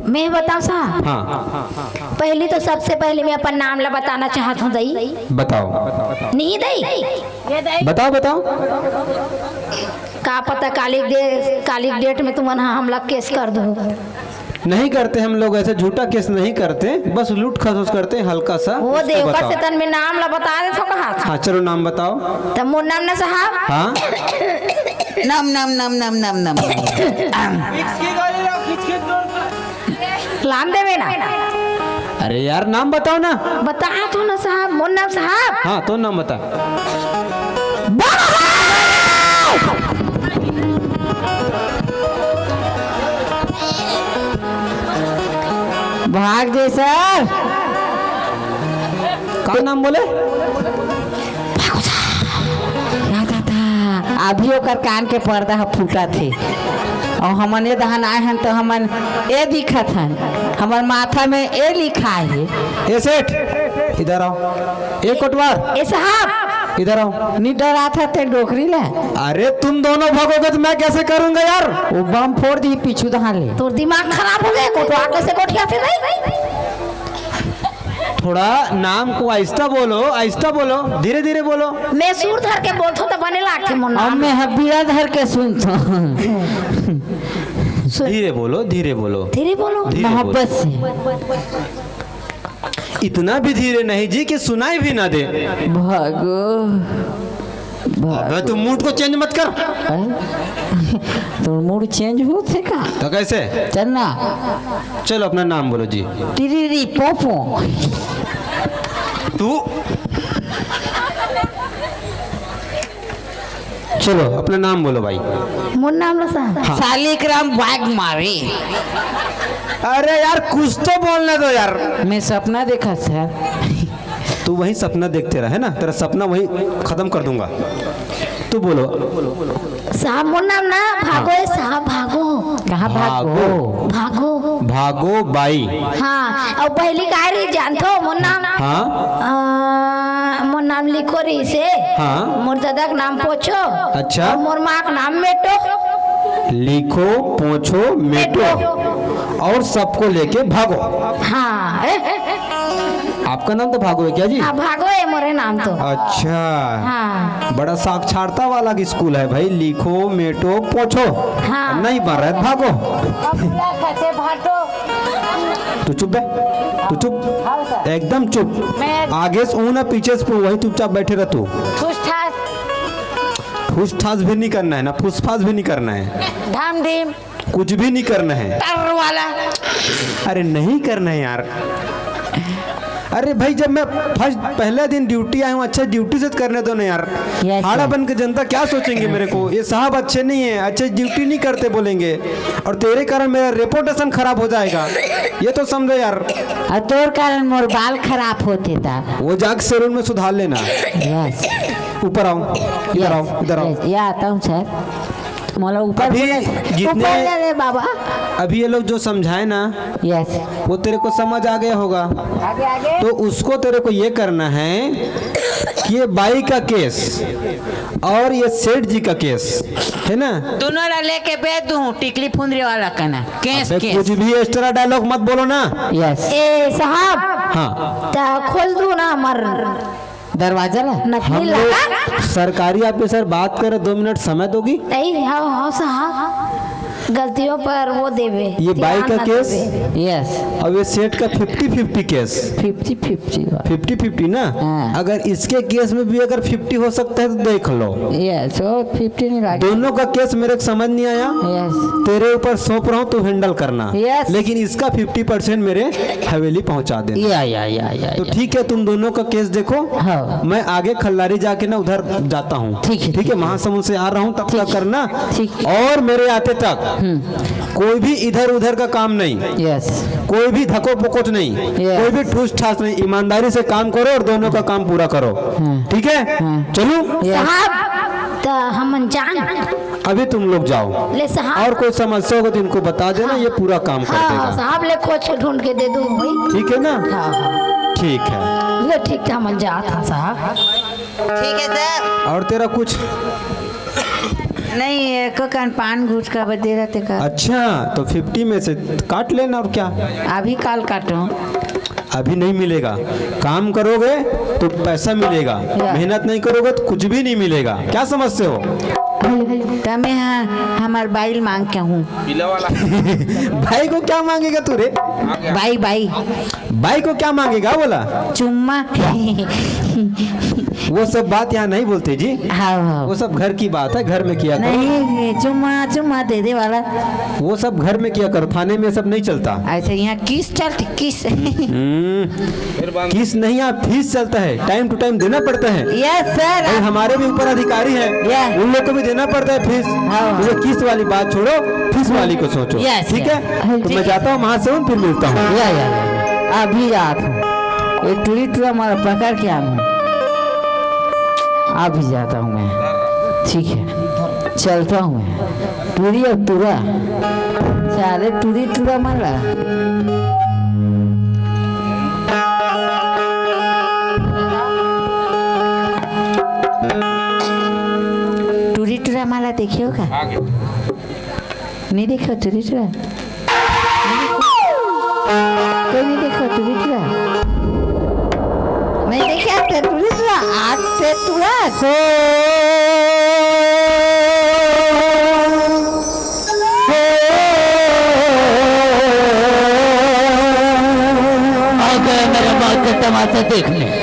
मैं बताऊं साहब? हाँ। पहली तो सबसे पहले मैं अपन नाम ला बताना चाहत हूँ दई। बताओ। नहीं दई। बताओ, बताओ। का पता काली दे, काली डेट में तुमन हा हमला केस कर दो। नहीं करते हम लोग, ऐसे झूठा केस नहीं करते, बस लूट खसोस करते हैं हल्का सा। वो उसको देवकर बताओ। से तन में नाम ला बता दे तो कहा था। हाँ, चलो नाम बताओ। तो मोर नाम ना साहब। हाँ। नम नम नम नम नम नम। लान देवे ना। अरे यार, नाम बताओ ना। बता तो ना साहब, मोर नाम साहब। हाँ, तो नाम बता। भाग दे सर। का नाम बोले? अभी ओकर कान के पर्दा ह फूटत हे। अउ हमन ए दहन आए हन त हमन ए दिखत हन, हमर माथा में ए लिखा हे। ए सेठ, इधर आओ। ए कोटवार, ए साहब। इधर आओ। नी डरात ह ते डोकरी ले। अरे तुम दोनों भागोगे तो मैं कैसे करूंगा यार? वो बम फोड़ दी पीछू दहान ले। तोर दिमाग खराब हो गए, कोटवार कैसे गोठिया थे भाई? थोड़ा नाम को आहिस्ता बोलो, आहिस्ता बोलो, धीरे धीरे बोलो। मैं सुर धर के बोलथो त बने लागथे मोर नाम। अब मैं हबीरा धर के सुनथो। सुन। धीरे बोलो, धीरे बोलो। धीरे बोलो। धीरे बोलो। मोहब्बत से। इतना भी धीरे नहीं जी कि सुनाई भी ना दे। भागो। अबे, तू मूड को चेंज मत कर। हैं? तो मूड चेंज होथे का? तो कैसे? चल ना। चलो, अपना नाम बोलो जी। टिरिरी पोपो। तू। चलो, अपना नाम बोलो भाई। मोर नाम ला सर। हाँ। शालिग्राम बाग मारी। अरे यार, कुछ तो बोलने दो यार। मैं सपना देखा सर। तू वही सपना देखते रहे ना, तेरा सपना वही खत्म कर दूंगा। तू बोलो। साहब, मोर नाम ना भागो हाँ। है साहब, भागो। कहाँ भागो? भागो। भागो। भागो बाई। हाँ, अउ पहली काय रही जानथो मोर नाम? हाँ। अ, मोर नाम लिखो रही से। हाँ। मोर दादा के नाम पोछो। अच्छा। अउ मोर माँ के नाम मेटो। लिखो, पोछो, मेटो। मेटो। और सबको लेके भागो। हाँ। आपका नाम तो भागो है क्या जी? हाँ, भागो है मोरे नाम तो। अच्छा। हाँ। बड़ा साक्षरता वाला स्कूल है भाई, लिखो, मेटो, पोछो। हाँ। नहीं बन रहा है, भागो। अब बुला खाते भाटो। तू चुप बे, तू चुप, हाँ सर। एकदम चुप। मैं आगे से ऊ ना, पीछे से पू, वही चुपचाप बैठे रह तू। ठूस ठास। ठूस ठास भी नहीं करना है ना, फुसफास भी नहीं करना है। धाम धीम। कुछ भी नहीं करना है। टर वाला। अरे नहीं करना है यार। अरे भाई, जब मैं फर्स्ट, पहला दिन ड्यूटी आया हूँ, अच्छा ड्यूटी से करने दो ना यार। यस, हाड़ा सर। बन के जनता क्या सोचेंगे मेरे को, ये साहब अच्छे नहीं है, अच्छे ड्यूटी नहीं करते बोलेंगे, और तेरे कारण मेरा रेपुटेशन खराब हो जाएगा, ये तो समझो यार। और तोर कारण मोर बाल खराब होते था। वो जाके सैलून में सुधार लेना। यस। ऊपर आओ, इधर आओ, यस, इधर आओ। यस, ये आता हूँ सर। मोला ऊपर अभी बोले, जितने ऊपर ले ले बाबा। अभी ये लोग जो समझाए ना, यस। वो तेरे को समझ आ गया होगा। आगे, आगे। तो उसको तेरे को ये करना है कि ये बाई का केस और ये सेठ जी का केस, है ना? दोनों ला लेके बेच दूं, टिकली फुंदरी वाला का ना। केस, अबे, केस। कुछ भी एक्स्ट्रा डायलॉग मत बोलो ना। यस। ए साहब। हाँ। त खोल दू ना हमर दरवाजा ला। नकली हम लगा। लोग सरकारी ऑफिसर बात करे, दो मिनट समय दोगी? नहीं, हाँ, हाँ, साहब। गलतियों पर वो देवे, ये बाई ध्यान का ना केस? देवे। यस। और ये सेठ का fifty fifty cash. Fifty fifty. Fifty fifty ना? हाँ। अगर इसके केस में भी अगर फिफ्टी हो सकता है तो देख लो। यस, वो फिफ्टी नहीं लगा। दोनों का केस मेरे को समझ नहीं आया। यस। तेरे ऊपर सौंप रहा हूँ, तू हैंडल करना। यस। लेकिन इसका फिफ्टी परसेंट मेरे हवेली पहुंचा देना। या, या, या, या, तो या। ठीक है, तुम दोनों का केस देखो। हाँ। मैं आगे खल्लारी जाके ना उधर जाता हूँ। ठीक है, ठीक है, ठीक है। महासमुंद से आ रहा हूँ, तब ठीक तक है। करना। ठीक है। और मेरे आते तक हम्म। कोई भी इधर उधर का काम नहीं। यस। कोई भी धको पकोट नहीं। यस। कोई भी ठूस ठास नहीं। ईमानदारी से काम करो और दोनों का काम पूरा करो। हाँ। ठीक है? हाँ। चलूं? यस। साहब, त हमन जान। अभी तुम लोग जाओ। ले साहब। और कोई समस्या होगा तो इनको बता देना, हाँ। ये पूरा काम कर हाँ, देगा। साहब ले खोज के ढूंढ के दे दूं भाई। ठीक है ना? हाँ, हाँ। ठीक है। ले ठीक है, हमन जात हन साहब। ठीक है सर। और तेरा कुछ? नहीं, एको कन पान गुटखा बदे रहते का। अच्छा, तो फिफ्टी में से काट लेना और क्या? अभी काल काटो। अभी नहीं मिलेगा। काम करोगे तो पैसा मिलेगा, या। मेहनत नहीं करोगे तो कुछ भी नहीं मिलेगा। क्या समझते हो? तमे हाँ, हमार बाइल मांग के हूँ। पीला वाला। भाई को क्या मांगेगा तू रे? बाई, बाई। बाई को क्या मांगेगा बोला? चुम्मा। वो सब बात यहाँ नहीं बोलते जी। हाँ, हाँ। वो सब घर की बात है, घर में किया करो। नहीं, चुम्मा, चुम्मा दे दे वाला। वो सब घर में किया करो, थाने में सब नहीं चलता। ऐसे यहाँ किस चलती, किस? हम्म, किस नहीं, यहाँ फीस चलता है, टाइम टू टाइम देना पड़ता है। Yes sir. भाई, हमारे भी ऊपर अधिकारी हैं, या। उन लोग को भी देना पड़ता है फीस। हाँ। तो ये किस वाली बात छोड़ो, फीस वाली को सोचो। यस, ठीक यस। है? हाँ, तो ठीक मैं है। जाता हूँ महासमुंद, फिर मिलता हूँ। या, या, या, या। अभी जात हूँ। ये टूरी टूरा मारा पकड़ के आऊँ। अभी जाता हूँ मैं। ठीक है, चलता हूँ मैं। टूरी और टूरा, सारे टूरी टूरा मारा। टूरी टूरा माला देखियो का? नहीं देखो टूरी टूरा? कोई नहीं देखो टूरी टूरा? नहीं देखा थे टूरी टूरा? आज से टूरा सो। आ गए मेरे माँ के तमाशा देखने।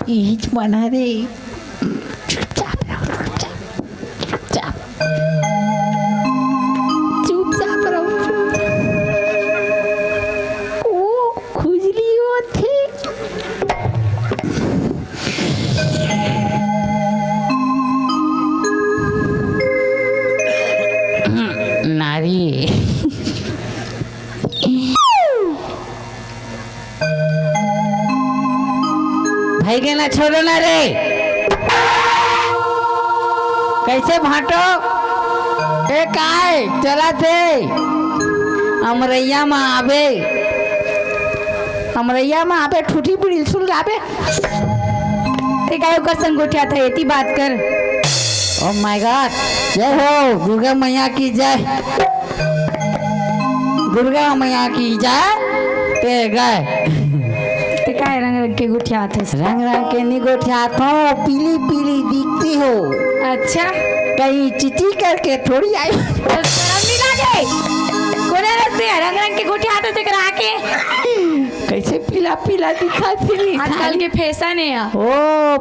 इहिच मन हरे। चुपचाप रहो, चुपचाप। चुपचाप। चुपचाप रहो, चुपचाप। ओ, खुजली होथे। नारी। भई गे ना, छोड़ो ना रे। कइसे भांटो? ए काय चलत हे? अमरैया म आबे। हमरैया म आबे, ठूठी बुढ़िल सुलगाबे। ते काय ओकर संग गोठियात हे, एती बात कर। Oh my God, जय हो दुर्गा मैया की जय। दुर्गा मैया की जय। ते गए। ते काय रंग रंग के गोठियात हे? रंग रंग के नी गोठियात हो, पीली पीली दिखती हो। अच्छा। कहीं चिची करके थोड़ी आई। तो शर्म नहीं लागे? कोने रस्ते रंग रंग के गोठियात हे तेकरा के? कैसे पीला पीला दिखत हे? आजकल के फैशन हे या। ओ,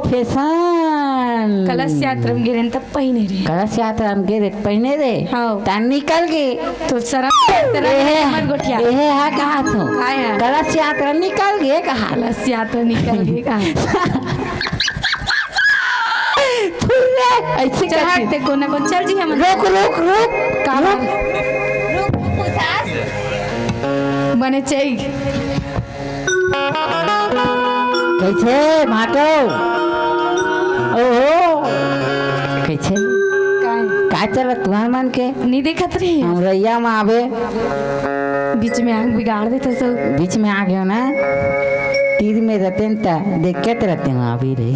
फैशन। कलश यात्रा में गिरेन तब पहिने रे। कलश यात्रा में गिरे पहिने रे। हाँ। तान निकल गे। तो शर्म, शर्म एहे, मत गोठिया। एहे हा कहा तो। काय हा? कलश यात्रा निकल गे कहा। कलश यात्रा निकल गे कहा। फुर्रे, ऐसे चल करके। हट, ते कोना को चल जी हम। रुक, रुक, रुक। का रुक। बात? बने चाहिए। कैसे भाटो? ओहो, कैसे? काय? का चलत तुहार मन के? नी देखत रही। हमरैया म आबे। बीच में आग बिगाड़ देता सब। बीच में आ गयो ना, तीर में रतेन त देखत रहते हो अभी रे।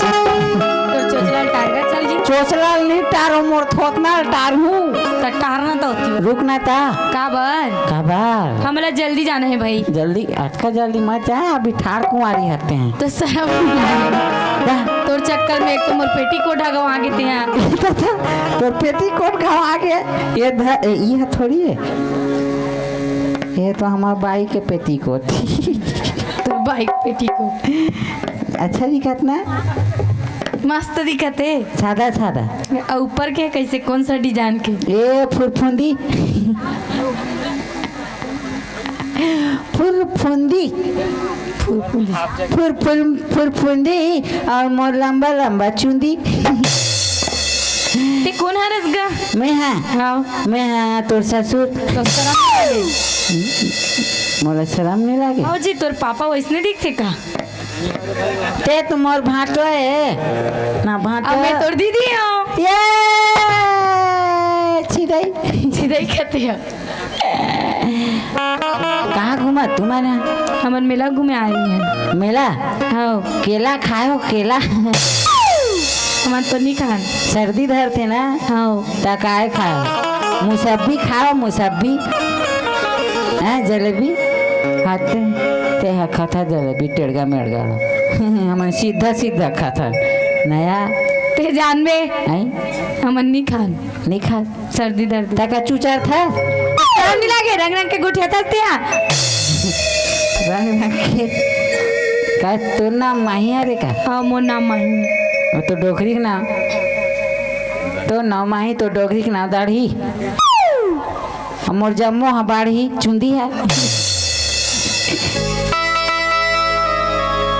तोर चोचला टारगा चल जी। चोचला नहीं टारो, मोर थोतना टार हूँ। त टारना तो होती हो। रुकना ता। काबर? काबर? हमला जल्दी जाना है भाई। जल्दी, अतका जल्दी मत जा, अभी ठाड़ कुंवारी हते हैं। तो शर्म नहीं लगे। जा। तोर चक्कर में एक तो मोर पेटीकोट ह गवा गे तेहा। तोर पेटीकोट गवा गे। ये ध-, ये थोड़ी है। ये तो हमार बाई के पेटीकोट। तोर बाई के पेटीकोट। अच्छा दिखत ना? मस्त दिखत हे। सादा सादा। अउ ऊपर के कैसे, कौन सा डिजाइन के? ए फुरफुंदी। फुरफुंदी। फुरफुंदी। फुरफुर-, फुरफुंदी अउ मोर लंबा लंबा चुंदी। ते कोन हरस गा? मैं हा। हाँ। मैं हा तोर ससुर। तो शरम नहीं लगे? मोला शरम नहीं लगे। हाँ जी, तोर पापा वैसने दिखथे का? ते तो मोर भांटो हे ना, भांटो। अब मैं तोर दीदी हूँ। ये छिदई। छिदई कहते हैं। कहाँ घूमा तुमन? हमन मेला घूमे आए हैं। मेला? हाँ। केला खाए हो, केला? हमन तो नहीं खान। सर्दी धरथे ना? हाँ। त काय खाओ? मुसब्बी खाओ, मुसब्बी। हैं, जलेबी? खाते? ते हा खाता जलेबी, टेड़गा मेड़गा लो। हमन सीधा सीधा खाता। नया। ते जानबे? हैं? हमन नी खान। नी खा। सर्दी दर्द। तका चुचर था? काम नहीं लागे, रंग रंग के गोठिया था ते हा। रंग रंग के। का तोर नाम माही हरे का? हाँ, मोर नाम माही। वो तो डोकरी के नाम। तोर नाम माही, तो डोकरी के नाम दाढ़ी। अब मोर जम्मो ह बाढ़ही, चुंदी ह।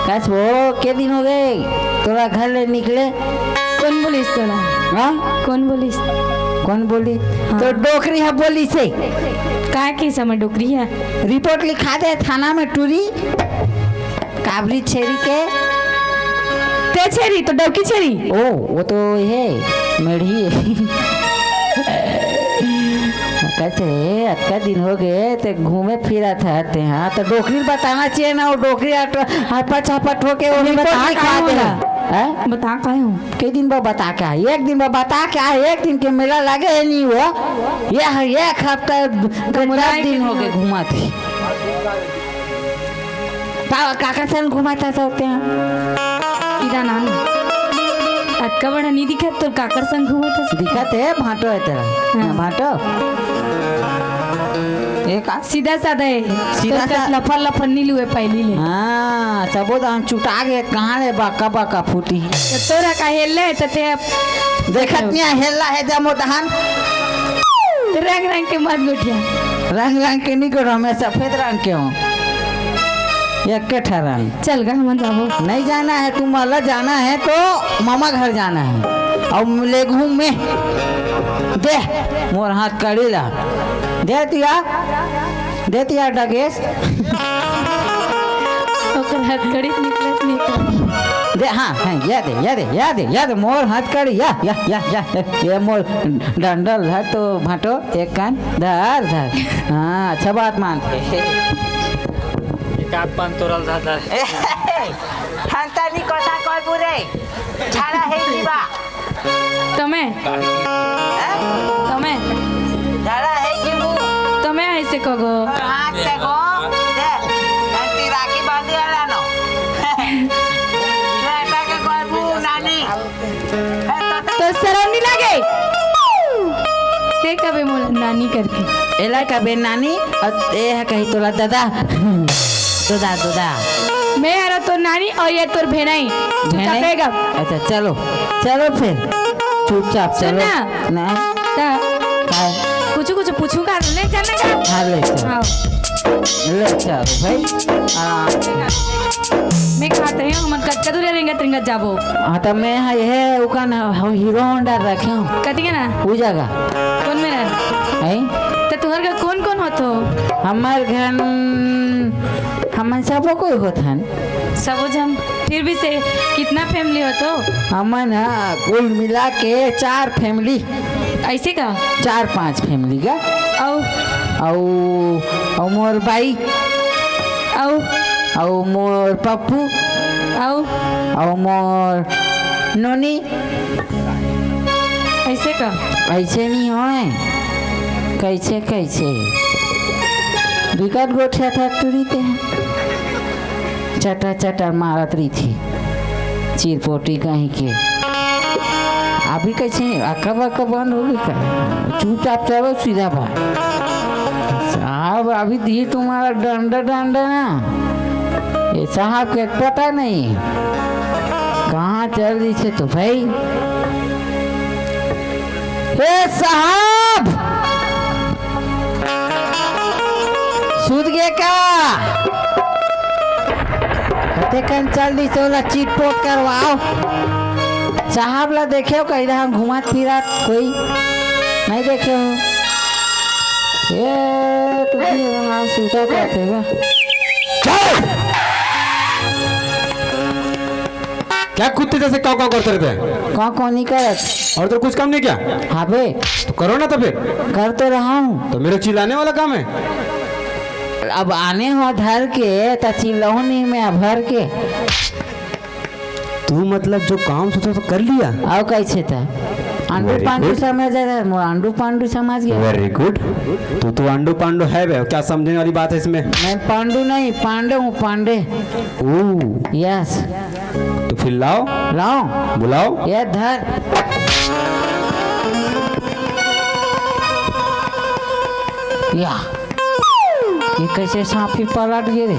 कस वो, के दिन हो गए तोला घर ले निकले? कौन बोलिस तोला? हाँ? कौन बोलिस? कौन बोली? हाँ। तो डोकरी ह बोलिस हे। का के समय डोकरी ह? रिपोर्ट लिखा दे थाना में टूरी। काबरी छेरी के? ते छेरी तो डौकी छेरी। ओ, वो तो हे, मेढ़ी हे। कइसे, अतका दिन हो गए, ते घूमे फिरत ह, ते हाँ, तो डोकरी बताना चाहिए ना, वो डोकरी हट-, हपट हपट होके वो मैं रिपोर्ट बता लिखा काहे दे। होला? हैं? बता काहे हो? कई दिन बा बता के आए, एक दिन बा बता के आए, एक दिन के मेला लगे हे नहीं वो, ये, ये एक हफ्ता, तो मुलाय दस दिन के हो दिन गए हो। घूमत हे। का-, काकर संग घूमत हस तें? इरा नान। अतका बड़ा नहीं दिखत, तोर काकर संग घूमत हस? दिखत हे, भांटो हे तेरा। हाँ। हाँ, भांटो। ए का? सीधा साधा हे। सीधा तोर कस सा- लफर लफर नहीं लुए पहली ले। हाँ, सबो दान चुटा गए, कहाँ ले बाका बाका फूटी। तो तोरा का हेल ले, तो ते अब देखत नहीं, हेलना हे जमो तहान। रंग रंग के मत गोठिया। रंग रंग के नहीं गोठो, मैं सफेद रंग के हूँ। एक के ठा रंग। चल गा, हमन जाबो। नहीं जाना है, तुम अलग जाना है तो मामा घर जाना है। और ले घूम में। दे, मोर हाथ कड़ी ला। दे तिया। दे तिया डगेस। ओकर हथकड़ी निकलत नहीं तो। दे, हाँ, हाँ, या दे, या दे, या दे, या दे, मोर हथकड़ी, या, या, या, या, ये मोर डंडल है तो भांटो, एक कान, धर, धर। हाँ, अच्छा बात मान। का पान तोरल दादा। हंता नी कथा कइबू रे। झाड़ा हे जीवा। तमे। हैं? तमे। झाड़ा हे जीवू। तमे ऐसे कगो। हाथ से गो। दे। घंटी राखी बांधी वाला नो। बेटा के कइबू नानी। तो शरम नहीं लागे? ते कबे मोला नानी करके? एला कबे नानी, अउ ए ह कही तोला दादा। दोदा, दोदा। मैं हरा तोर नानी अउ ये तोर भेनई। चुपचाप भेनई? रहेगा। अच्छा, चलो, चलो फिर, चुपचाप सुन चलो। ना। ना। ता काय? कुछ, कुछ पूछूंगा, ले जाने का। हाँ, ले चल। हाँ। ले चल भाई, आराम से। मैं कहत रही हूँ, हमन कतका दूर रेंगत रेंगत जाबो। हाँ, त मैं ह, ये उका ना, हम हीरो होंडा रखे हूँ। कति के ना? वो जगह। कौन में रहे? हैं? त तुहर घर कौन कौन होत हो? हमर घर, हमन सबो कोई होत हन। सबो जन? फिर भी से कितना फैमिली होत हो? हमन ह कुल मिला के चार फैमिली। ऐसे का? चार पांच फैमिली का। अउ? अउ, अउ मोर बाई। अउ? अउ मोर पप्पू। अउ? अउ मोर नोनी। ऐसे का? ऐसे नहीं होए। कैसे, कैसे? बिकट गोठिया था तुरी ते। चटर चटर मारत रहिथे, चिरपोटी कहीं के। अभी कैसे अक्का बक्का बंद होगे का? चुपचाप चलो सीधा बाहर। साहब, अभी दी तुम्हारा डंडा, डंडा ना, ये साहब के पता नहीं कहाँ चल रही थे तो भाई। ए साहब, सुत गे का? कते कन चल दिस, ओला चिटपोट करवाओ। साहब ला देखे हो कहीं हम घुमात फिरात कोई? नहीं देखे हो? ए, तुझे वहाँ सुता करते का? चल! क्या कुत्ते जैसे काव काव करते रहते हैं? काव काव नहीं करत। और तो कुछ काम नहीं क्या? हाँ बे। तो करो ना तो फिर। कर तो रहा हूँ। तो मेरे चिल्लाने वाला काम है? अब आने हो धर के, त चिल्लाऊँ नहीं मैं अब भर के। तू मतलब जो काम सोचा तो कर लिया? आओ कैसे था? आंडू Very पांडू good. समझ आ रहा है, मोर आंडू पांडू समझ गया। Very good. तू तो आंडू पांडू है बे, क्या समझने वाली बात है इसमें? मैं पांडू नहीं, पांडे हूँ, पांडे। ओ। Yes. तो फिर लाओ। लाओ। बुलाओ। ये धर। या। ये कैसे सांप ही पलट गए रे?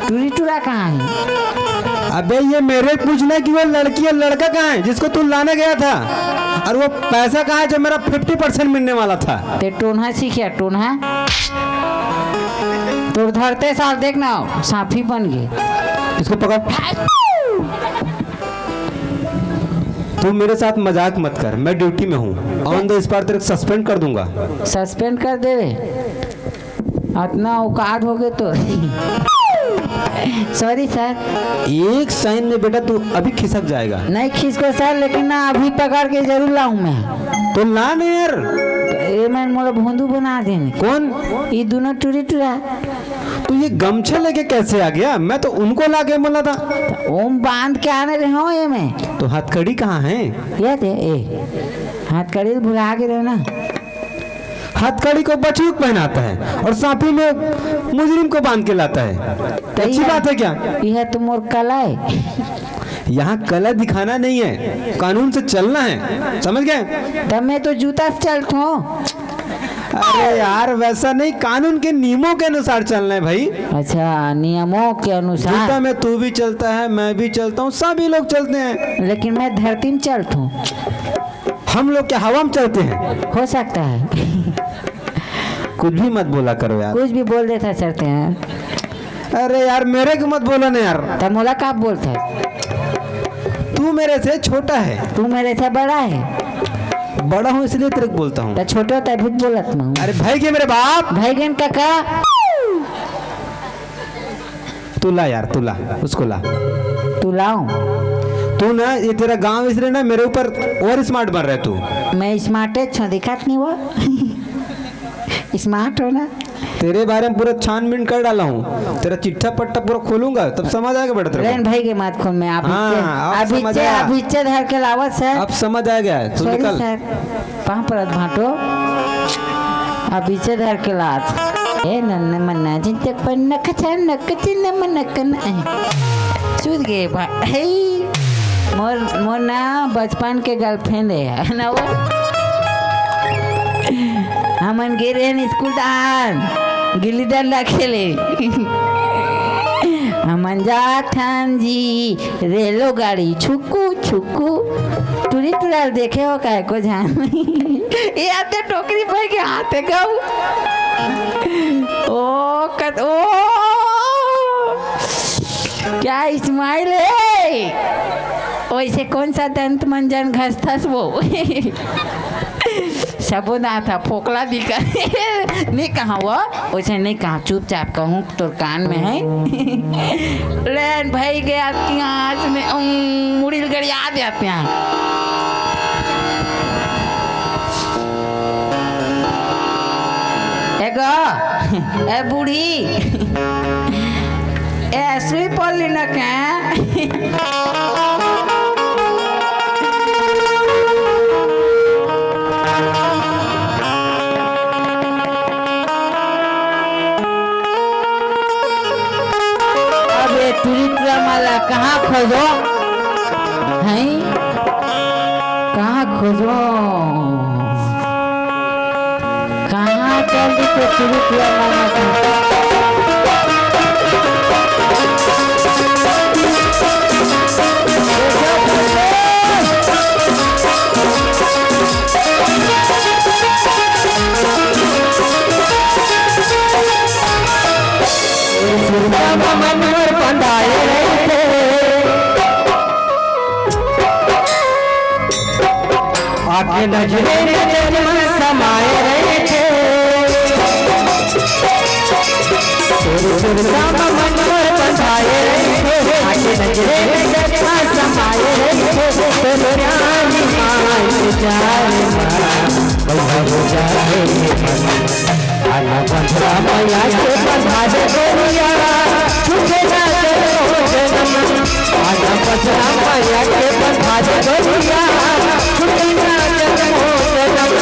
टूरी टूरा कहाँ है? अबे, ये मेरे पूछना कि वो लड़की या लड़का कहाँ है जिसको तू लाने गया था, और वो पैसा कहाँ है जो मेरा फिफ्टी परसेंट मिलने वाला था? ते टोनहा सीखिया, टोनहा। तोर धरते साल देख ना, सांप ही बन गए। इसको पकड़। तू मेरे साथ मजाक मत कर, मैं ड्यूटी में हूँ। ऑन द स्पॉट तेरे को सस्पेंड कर दूंगा। सस्पेंड कर देवे? अतना औकात हो गए तो। Sorry sir. एक साइन में बेटा तू अभी खिसक जाएगा। नहीं खिसको सर, लेकिन ना अभी पकड़ के जरूर लाऊं मैं। तो ला ना यार। ये मैं मोला भोंदू बना देने। कौन? ये दोनों टूरी टूरा। तो ये गमछा लेके कैसे आ गया? मैं तो उनको ला के बोला था। ओम बांध के आने रहे हो ये में। तो हथकड़ी कहाँ है? ये दे, ए। हथकड़ी भुला के रहे ना। हथकड़ी को बचलुक पहनाता है और सांपी में मुजरिम को बांध के लाता है। तो अच्छी यह, बात है क्या? यह तो मोर कला है। यहाँ कला दिखाना नहीं है, कानून से चलना है, समझ गए? तब मैं तो जूता से चलता हूँ। अरे यार, वैसा नहीं, कानून के नियमों के अनुसार चलना है भाई। अच्छा, नियमों के अनुसार। जूता में तू भी चलता है, मैं भी चलता हूँ, सभी लोग चलते हैं। लेकिन मैं धरती में चलता हूँ। हम लोग क्या हवा में चलते हैं? हो सकता है। कुछ भी मत बोला करो यार। कुछ भी बोल देता चलते हैं। अरे यार, मेरे को मत बोला ना यार। त मोला का बोलत है? तू मेरे से छोटा है। तू मेरे से बड़ा है। बड़ा हूँ इसलिए तेरे को बोलता हूँ। त छोटे होता है, भूत बोलत मैं हूँ। अरे भाई के मेरे बाप। भाई गन काका। तू ला यार, तू ला, उसको ला। तू लाऊं? तू ना, ये तेरा गांव इसलिए ना मेरे ऊपर और स्मार्ट बन रहा है तू। मैं स्मार्ट है, अच्छा दिखात नहीं हुआ। स्मार्ट हो ना? तेरे बारे में पूरा छानबीन कर डाला हूँ, तेरा चिट्ठा पट्टा पूरा खोलूंगा, तब समझ आएगा बेटा तेरे को। लेन भाई के मात खोल में आप हाँ, इच्चे, अब आप समझ इच्चे, आया। आप इच्चे धर के लावत सर। अब समझ आ गया है, तू सॉरी निकल। सर, पाँव परत भाटो, अब इच्चे धर के लात। ए नन्ना मन्ना जिन तक पन्ना खचा नक चिन्ह मनक न। चूत गे बा-, हे, मोर, मोर ना बचपन के गर्लफ्रेंड है, है ना वो? हमन गे रहेन स्कूल डहान, गिल्ली डंडा खेले। हमन जाथन जी, रेलो गाड़ी छुकू छुकू। टुरी टुरा ल देखे हो काय को जान? ये आते टोकरी पे के हाथे गऊ। ओ कत-, ओ, क्या स्माइल है? वैसे कौन सा दंत मंजन घसथस वो? सबो दांत ह फोकला दिखा। नहीं कहा वो, वैसे नहीं कहा, चुपचाप कहूँ तोर कान में है। लेन भाई गया तिहां आज में, उम, मुड़ी ल गड़िया दे तिहां। एगो, ए बूढ़ी, ए सुई पल्ली न के। अब ये टुरी टुरा माला कहाँ खोजो? हैं? कहाँ खोजो? कहाँ चल दी तो टुरी टुरा माला का? सुरता मन मोर बंधाए रहिथे, आके नजरे नजर मन समाए रहिथे। सुरता मन मोर बंधाए रहिथे, आके नजरे नजर मन समाए रहिथे। तोरे रानी मान जाए माँ, भैया हो जाए मन। आना पथरा मैया के बंधा दे गोरिया, छूटे ना जन्मो जन्म। आना पथरा मैया के बंधा दे गोरिया, छूटे ना जन्मो जन्म।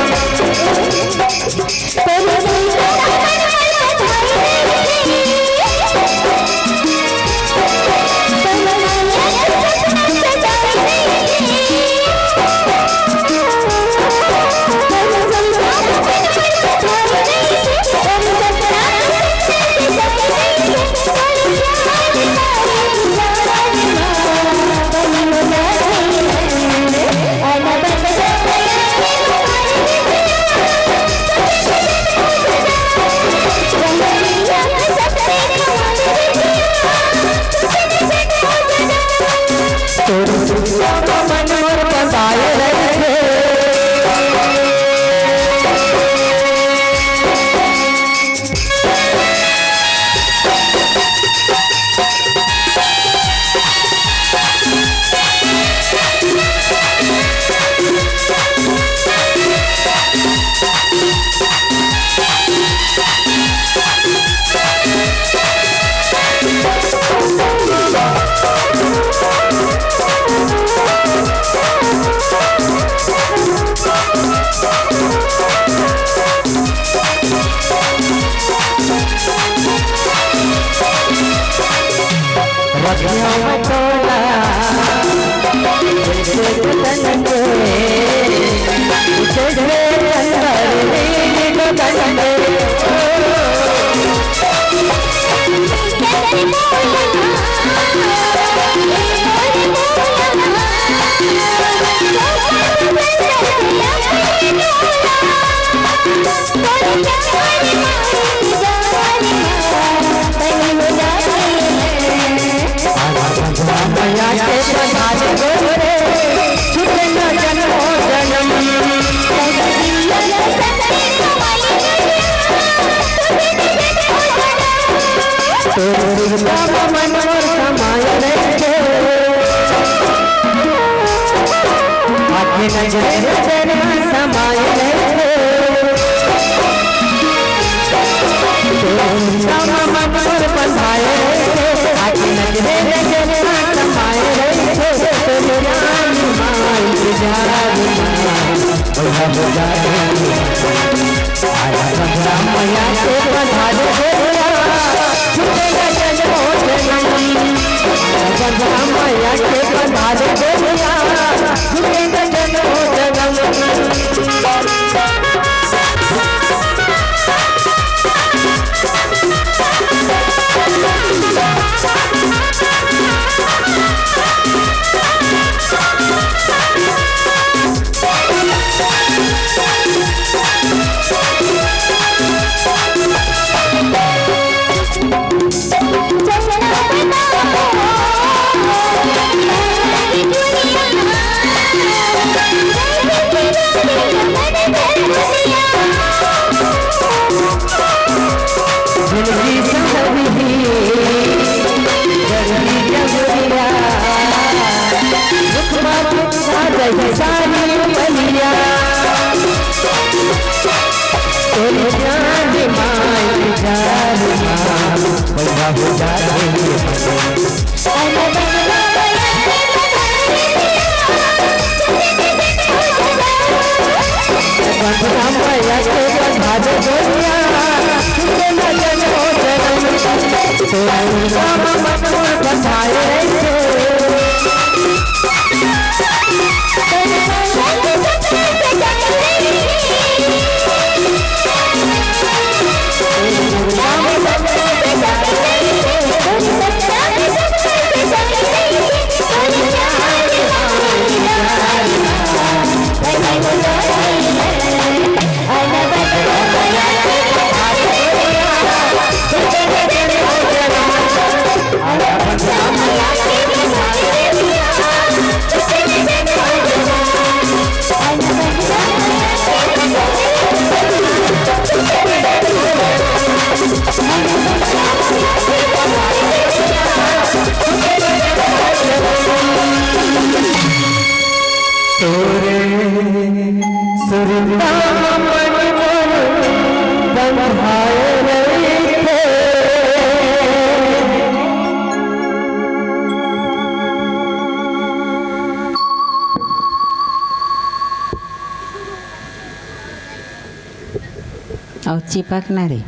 अउ चिपक ना रे।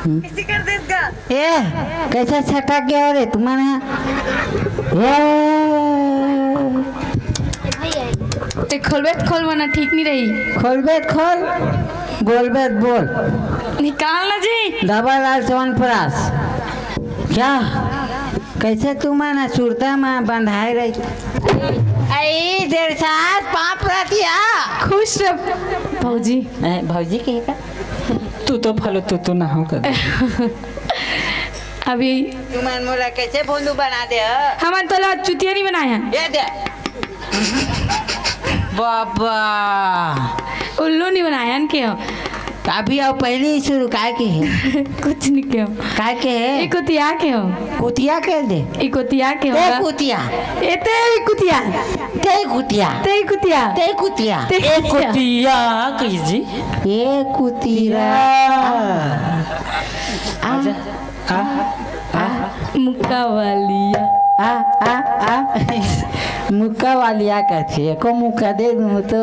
हम्म। इसी कर देस गा। ए, कैसे छटक गया रे तुम्हारा? ए। ते खोलबे त खोल, वरना ठीक नहीं रही। खोलबे त खोल, बोलबे त बोल। निकाल ना जी। Double R chyawanprash. क्या? कैसे तुमन सुरता म बंधाए रही? आई देर सास पाप रतिया। खुश रह भौजी। ए, भौजी के का? तू तो फलो तू तो ना हो कर। अभी तुमन मोला कैसे भोंदू बना दे हो? हमन तोला चुतिया नहीं बनाए हैं। ये दे। बाबा। उल्लू नहीं बनाए हैं के हो? अभी आओ, पहले ही शुरू काय के है? कुछ नहीं के हो। काय के है? ये कुतिया के हो? कुतिया के दे। ये कुतिया के ए होगा? कुतिया। ए ते ही कुतिया। ते कुतिया। ते ही कुतिया। ते कुतिया। ते ए कुतिया। कुतिया कही जी। ए कुतिया। आ। आजा। आ, आ, आ। मुक्का वालिया। आ, आ, आ। मुक्का वालिया कहथे, एको मुक्का दे दूँ तो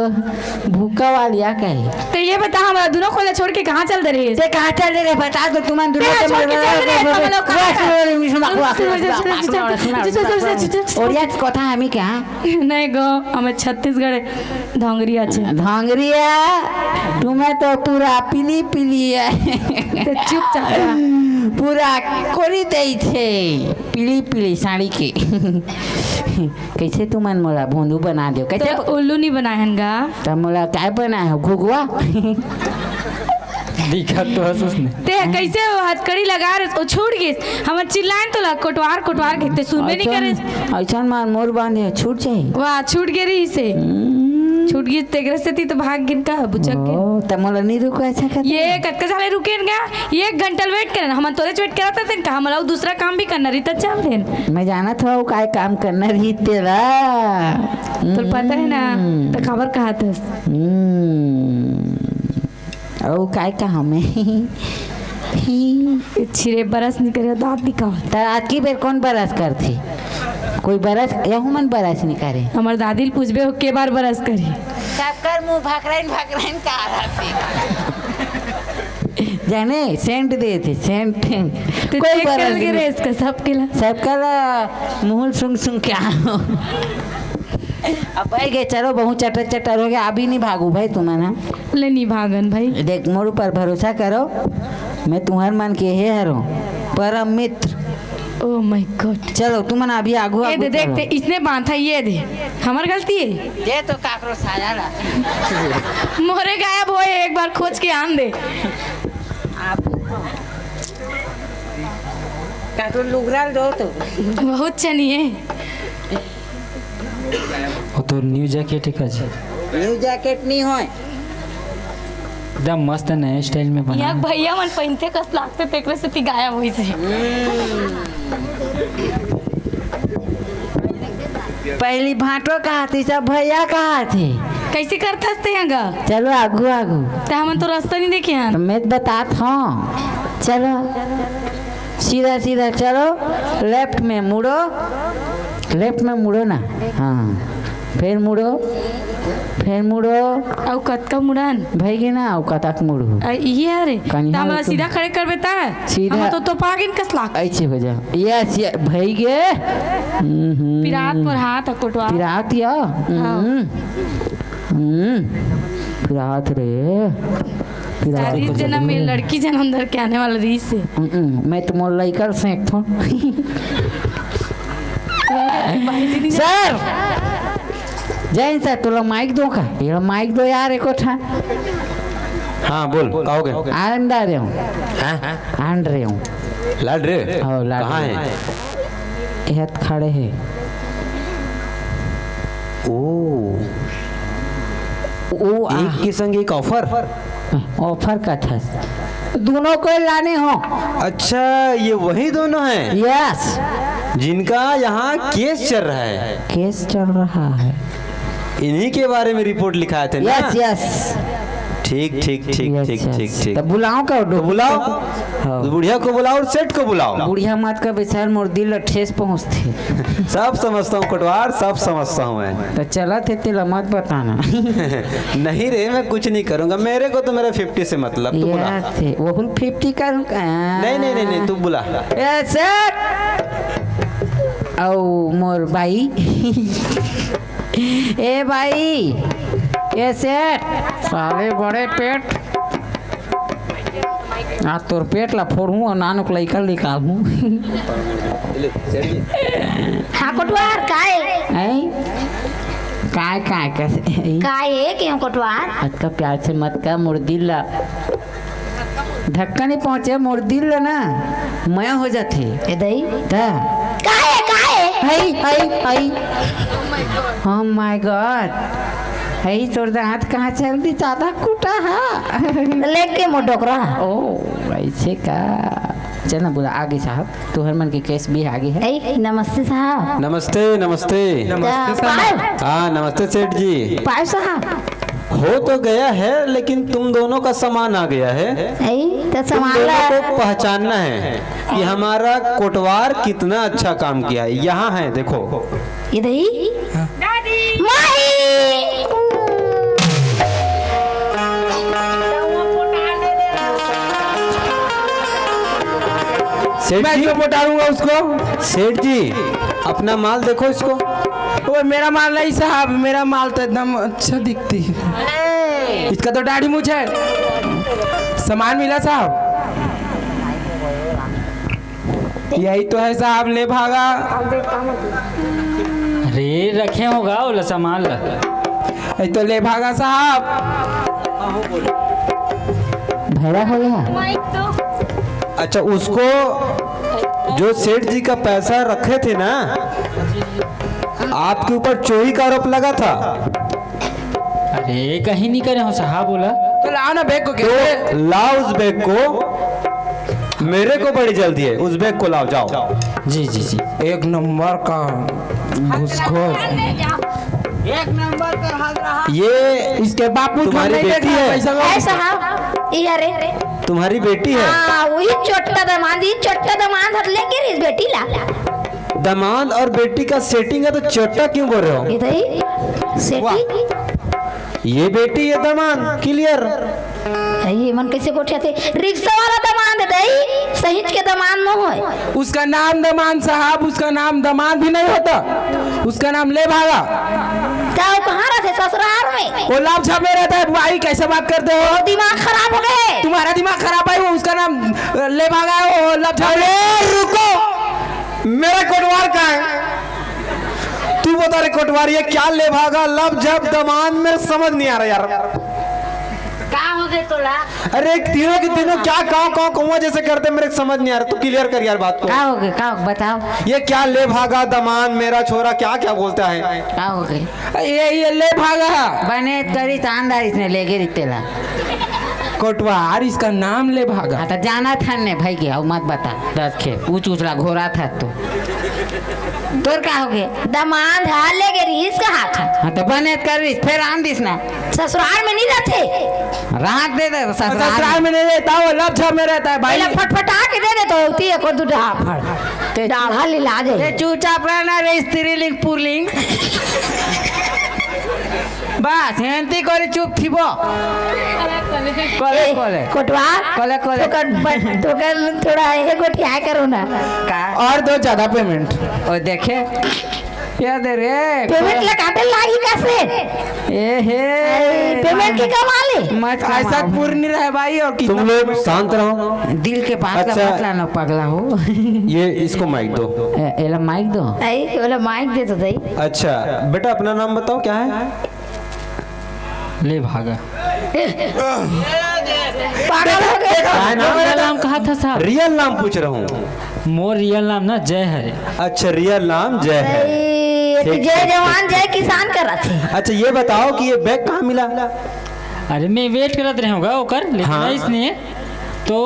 भूका वालिया कहे। तो ये बता, हमारा दोनों खोला छोड़ के कहाँ चल दे रहे हैं? ते कहाँ चल दे रहे, बता दो, तुमन दोनों ते के छोड़ के मर-, चल दे रहे हैं, हम लोग कहाँ सुनो, सुनो, सुनो, सुनो, सुनो, सुनो, सुनो, सुनो, सुनो, सुनो, सुनो, सुनो, सुनो, सुनो, सुनो, सुनो, सुनो, सुनो, और ये कथा हमी क्या? नहीं गो, हमें छत्तीसगढ़ धांगरिया छे। धांगरिया, तुम्हें तो पूरा पीली पीली है। ते चुपचाप रह। पूरा कोरी दई छे, पीली पीली साड़ी के। कैसे तुमन मोला भोंदू बना दो? कैसे तो ब-, उल्लू नहीं बनाए हन गा। तो मोला काय बनाए हो? घुघुआ? दिखत तो हस उसने। ते कैसे वो हथकड़ी लगा रहे, वो छूट गइस। हमर चिल्लाएन तोला, कोटवार, कोटवार के, ते सुनबे नहीं करे। ऐसन मार मोर बांधे, छूट जाई। वाह, छूट गे रही से। हम्म। छूट गइस, तेकरे सेती तो भाग गिन का, बुचक के। ओ, त मोला नहीं रुको ऐसा कर। ये कतका साले रुकेन गा? एक घंटा wait करेन, हमन तोरे wait करत हन, का हमला अउ दूसरा काम भी करना रही, त चल देन। मैं जानत हूँ, काय काम करना रही तेला। तोर पता है ना, हम्म। त काबर कहत हस? हम्म। अउ काय कहा मैं? छिरे बरस नहीं करे, दांत नहीं कहा। त आज की बेर कौन बरस करथे? कोई बरस, यहू मन बरस नहीं करे। हमर दादी ल पूछबे, ओ के बार बरस करही? सबकर मुंह भकराइन भकराइन का रथे। जाने सेंट देथे, सेंट। तो कोई चेक बरस कर के नहीं। रेस का सबके ला। सबका ला मुंह सूंघ सूंघ के आओ। अब भाई गे, चलो, बहुत चटर चटर हो गया, अभी नहीं भागू भाई तुमन, हाँ? ले नहीं भागन भाई। देख, मोर ऊपर भरोसा करो, मैं तुम्हर मन के हे हरो, परम मित्र। Oh my God। चलो, तुमन अभी आगू, ये आगू दे, देख चलो। ते इसने बांधा, ये दे, हमर गलती है। दे तो काकरो साया ला। मोरे गायब होए, एक बार खोज के आन दे। आप काकरो लुगरा ल दो तो। बहुत चनिए। वो तो न्यू जैकेट है का जी? न्यू जैकेट नहीं होय। एकदम मस्त नया स्टाइल में बना यहाँ है। भैया मन पहिनथे कस लागथे, तेकरे सेती गायब होइस हे। पहली भांटो कहाथे, सब भैया कहाथे। कैसे करथस ते ह गा? चलो आगू आगू। ते हमन तो रास्ता नहीं देखे हन। तो मैं तो बतात हूँ। चलो। सीधा सीधा चलो, लेफ्ट में मुड़ो, लेफ्ट में मुड़ो ना, हाँ, फिर मुड़ो, फिर मुड़ो। अउ कतका मुड़न? भई गे ना, अउ कतक मुड़ो। आ, इही हरे। कनिहा त हमला तो सीधा खड़े करबे त? सीधा। हम तो तोपा गेन कस लाग। ऐसे हो जा। यस, ये भई गे। हम्म, हम्म। पिरात पर हाथ अकोटवा। पिरात या? हाँ। हम्म। हम्म। पिरात रे। पिरात। चालीस जन्म में लड़की जन्म धर के आने वाला रहीस हे। हम्म, मैं तो मोर लइका ल सेंकथों। सर! जय हिंद सर, तोला माइक दो का? ये माइक दो यार, एको ठा। हाँ, बोल, का हो गया? आन दा रहे हूँ। हाँ? आन रहे हूँ। लाड रे? हाँ, लाड कहाँ रे। है? एहत खड़े हे। ओ। ओ, आ। एक के संग एक ऑफर? ऑफर का था? दोनों को लाने हो। अच्छा, ये वही दोनों हैं? यस। जिनका यहाँ केस चल रहा है? केस चल रहा है। इन्हीं के बारे में रिपोर्ट लिखाए थे ना? Yes, yes. ठीक, ठीक, ठीक, यस, ठीक, यस। ठीक, ठीक। तब बुलाओ का तो बुलाओ। हाँ। तो बुढ़िया को बुलाओ और सेठ को बुलाओ। बुढ़िया मत का बेचार मोर दिल ला ठेस पहुँचथे। सब समझता हूँ कोटवार, सब समझता हूँ मैं। तो चला थे, तेला मत बताना। नहीं रे, मैं कुछ नहीं करूँगा, मेरे को तो मेरा फिफ्टी से मतलब, तू बुला। ये थे, वो फिफ्टी करूँगा। नहीं, नहीं, नहीं, नहीं, तू बुला। ए सेठ! आओ मोर बाई। ए भाई, ए सेठ, साले बड़े पेट, आज तोर पेट ला फोड़हूँ अउ नानुक लइका निकालहूँ। हाँ कोटवार, काय? हैं? काय, काय, कैसे? काय हे, क्यों कोटवार? अतका प्यार से मत कह, मोर दिल ला धक्का नहीं पहुँचे, मोर दिल ला ना मया हो जाथे। ए दई। त? काय, काय? हई, हई, हई। Oh my God। हई, तोर दांत कहाँ चल दी, ज्यादा कुटा हा? लेके मोर डोकरा। ओ, ऐसे का? चल ना, बुला, आगे साहब, तुहर मन के केस भी आगे है। ए, नमस्ते साहब। नमस्ते, नमस्ते। नमस्ते साहब। पायल। हाँ, नमस्ते सेठ जी। पायल साहब। हो तो गया है, लेकिन तुम दोनों का सामान आ गया है। ए, तो तुम सामान दोनों ला को पहचानना है कि हमारा कोटवार कितना अच्छा काम किया है। यहाँ है, देखो। ये दही? दादी। माही। सेठ मैं जी, क्यों पटाऊंगा उसको? सेठ जी, अपना माल देखो इसको। वो मेरा माल नहीं साहब, मेरा माल तो एकदम अच्छा दिखती है। इसका तो दाढ़ी मूछ है। सामान मिला साहब? यही तो है साहब, ले भागा। अरे रखे होगा ओला सामान ला। ये तो ले भागा साहब। भैरा हो गया। अच्छा, उसको जो सेठ जी का पैसा रखे थे ना, आपके ऊपर चोरी का आरोप लगा था। अरे कहीं नहीं करे हो साहब, ओला। तो लाओ ना बैग को। तो कैसे? लाओ उस बैग को, मेरे को बड़ी जल्दी है, उस बैग को लाओ, जाओ। जी जी जी। एक नंबर का घुसखोर। एक नंबर का हग रहा। ये इसके बापू तुम्हारी बेटी है? पैसा का। ऐसा हाँ, ये रे। तुम्हारी बेटी है? हाँ, वही छोटा दामाद, ये छोटा दामाद हर लेके इस बेटी ला। दमांद और बेटी का सेटिंग है तो चोट्टा क्यों बोल रहे हो? ये दई, सेटिंग? ये बेटी, ये दमांद, क्लियर। ये मन कैसे गोठियाथे? रिक्शा वाला दमांद दई, सहित के दमांद न होय। उसका नाम दमांद साहब, उसका नाम दमांद भी नहीं होता, उसका नाम ले भागा। का वो कहाँ रहते? ससुराल में। वो लाभ झा में रहता है भाई, कैसे बात करते हो? वो दिमाग खराब हो गए। तुम्हारा दिमाग खराब है, वो उसका नाम, अ, ले भागा है, वो लाभ झा में। अरे रुको, मेरा कोटवार कहाँ है? तू बता रे कोटवार, ये क्या ले भागा, लब झप दमांद, मेरे समझ नहीं आ रहा यार। का हो गए तोला? अरे तीनों के तीनों क्या काव काव कौवा जैसे करते, मेरे समझ नहीं आ रहा। तू क्लियर कर यार बात को। का हो गए, का हो, बताओ। ये क्या ले भागा दमांद, मेरा छोरा, क्या क्या बोलता है? का हो गए? ये ये ले भागा। बने करी शानदार इसने ले गिरी तेला। कोटवार, इसका नाम ले भागा। हाँ, तो जाना था ने भाई के, अउ मत बता। दस खेप ऊंच ऊंचला घोरा था तो। तोर का हो गए? दमांद हा ले गिरी, इसका हाथ है। हाँ, तो बने करी, फिर आन दिस ना। ससुराल में नहीं रहते। रात दे दे ससुराल ससुराल में। में नहीं रहता, वो लच्छा में रहता है भाई। पहले फटफटा के दे दे तो होती है को दू ढाफड़। ते डाढ़ा लीला जाए। ते चुपचाप रहना रे स्त्रीलिंग पुरलिंग। बस हेंती करे चुप थिबो। कोले ए, कोले। कोटवार। कोले कोले। थोकन ब-, थोकन थोड़ा ये गोठिया करो ना। का? और दो ज्यादा पेमेंट। ओ देखे। क्या दे रे? पेमेंट ला काटे लागी कैसे? ए हे। अरे, पेमेंट के कमा ले। मत ऐसा कमाओ। पूर्ण नहीं रहे भाई, और कितना तुम लोग पेमेंट शांत रहो। दिल के बात का अच्छा। मत लाना, पगला हो। ये इसको माइक दो। ए, एला माइक दो। आई, बोला माइक दे तो दई। अच्छा बेटा, अपना नाम बताओ, क्या है? ले भागा। पागल हो गए। काय नाम? रियल नाम कहा था साहब? रियल नाम पूछ रहा हूँ। मोर रियल नाम ना जय हरे। अच्छा, रियल नाम जय हरे। अरे, ठीक, जय ठीक, जवान, ठीक। जय किसान करत हे। अच्छा, ये बताओ कि ये बैग कहाँ मिला? अरे, मैं वेट करत रहे होगा ओकर, लेकिन हाँ। नहीं इसने तो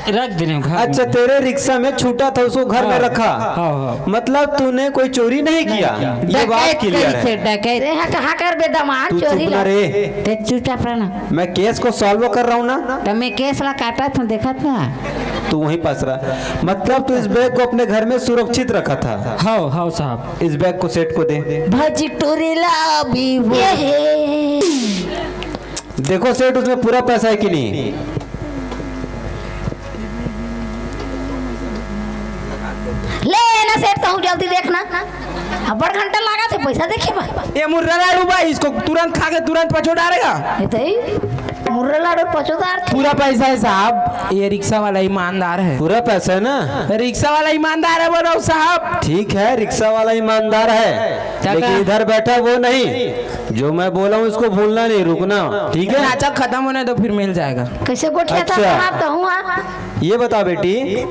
रख देने घर अच्छा, में। तेरे रिक्शा में छूटा था, उसको घर में हाँ, रखा। हाँ, हाँ। मतलब तूने कोई चोरी नहीं किया, नहीं किया। ये बात डकैत क्लियर करी है। से, डकैत। रे, हाँ, कहाँ कर बे दमांद तू चोरी चुप ना ला। रे। ते चुपचाप रहना। मैं केस को सॉल्व कर रहा हूँ ना। तो मैं केस ला काटा था, देखा था। तू वहीं पास रहा। मतलब तू इस बैग को अपने घर में सुरक्षित रखा था। हाँ, हाँ साहब। इस बैग को सेठ को दे। भजी टोरेला भी वो। ये हे। देखो सेठ, उसमें पूरा पैसा है कि नहीं? ले ना सेठ, तहूँ जल्दी देखना। अब्बड़ घंटा लागा थे पैसा देखे बा। ये मुर्रा लाडू बा, इसको तुरंत खा के तुरंत पछो डालेगा। ये तो ही मुर्रा लाडू पछो डार थे। पूरा पैसा है साहब, ये रिक्शा वाला ईमानदार है। पूरा पैसा है ना? रिक्शा वाला ईमानदार है बोलो साहब। ठीक है, रिक्शा वाला ईमानदार है, चाचा। लेकिन इधर बैठा वो नहीं। जो मैं बोला हूँ, इसको भूलना नहीं, रुकना, ठीक है? नाटक खत्म होने दो, फिर मिल जाएगा। कैसे गोठिया था अच्छा। साहब, तो हुआ? ये बता बेटी,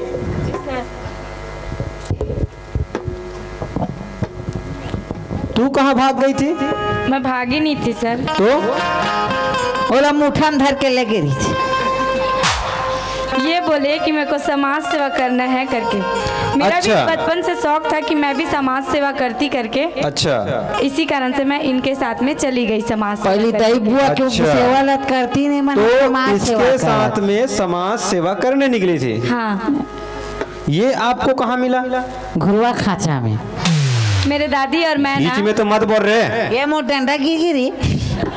तू कहाँ भाग गई थी? मैं भागी नहीं थी सर। तो? ओला मुठन धर के ले गई थी। ये बोले कि मेरे को समाज सेवा करना है करके। मेरा भी अच्छा। बचपन से शौक था कि मैं भी समाज सेवा करती करके। अच्छा। इसी कारण से मैं इनके साथ में चली गई समाज सेवा पहली करने। दई बुआ के अच्छा। सेवा लत करती नहीं, मन तो समाज सेवा इसके करत। साथ में समाज सेवा करने निकली थी। हाँ। ये आपको कहाँ मिला? घुरवा खांचा में। मेरे दादी और मैं बीच ना में तो मत बोल रहे। ये मोर डंडा गिर गिरी।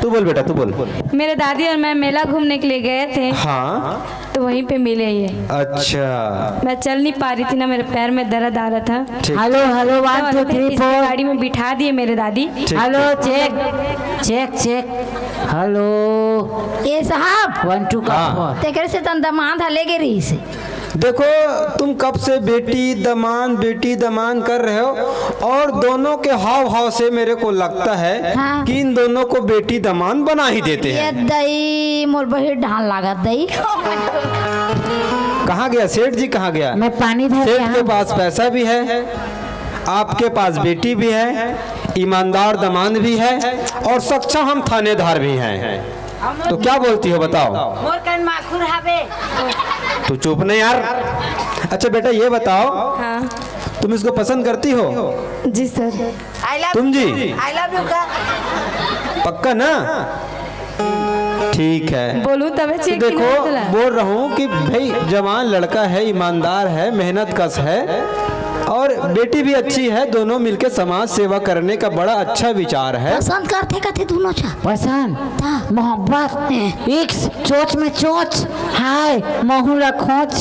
तू बोल बेटा, तू बोल। मेरे दादी और मैं मेला घूमने के लिए गए थे। हाँ। तो वहीं पे मिले ये। अच्छा। मैं चल नहीं पा रही थी ना, मेरे पैर में दर्द आ रहा था। ठीक। हेलो, हेलो, तो वन, टू, उन्होंने थ्री, इसकी फोर। गाड़ी में बिठा दिए मेरे दादी। ठीक, हेलो, ठीक। Check, check, check. हेलो। ये साहब। वन, टू का हाँ। फोर। तेकरे से तन दमांद ह लेगे रही से। देखो, तुम कब से बेटी दमांद, बेटी दमांद कर रहे हो, और दोनों के हाव भाव से मेरे को लगता है हाँ। कि इन दोनों को बेटी दमांद बना ही देते ये हैं। दई मोर बहिर ढान लागत दई। कहाँ गया सेठ जी, कहाँ गया? मैं पानी धर के सेठ के हाँ। पास पैसा भी है, आपके पास बेटी भी है, ईमानदार दमांद भी है, और सक्षम हम थानेदार भी हैं। तो क्या बोलती हो, बताओ। मोर कन माखुर हवे। तू चुप नहीं यार। अच्छा बेटा, ये बताओ, हाँ। तुम इसको पसंद करती हो? जी सर। I love तुम जी? I love you का। पक्का ना? ठीक है। बोलूं तबे तो चेक देखो, बोल रहा हूँ कि भाई, जवान लड़का है, ईमानदार है, मेहनत कश है, और बेटी भी अच्छी है, दोनों मिलके समाज सेवा करने का बड़ा अच्छा विचार है। पसंद करथे कथे दोनों चा। पसंद, हाँ। मोहब्बत, हैं। इश्क, चोच में चोच, हाय, महू ला खोच।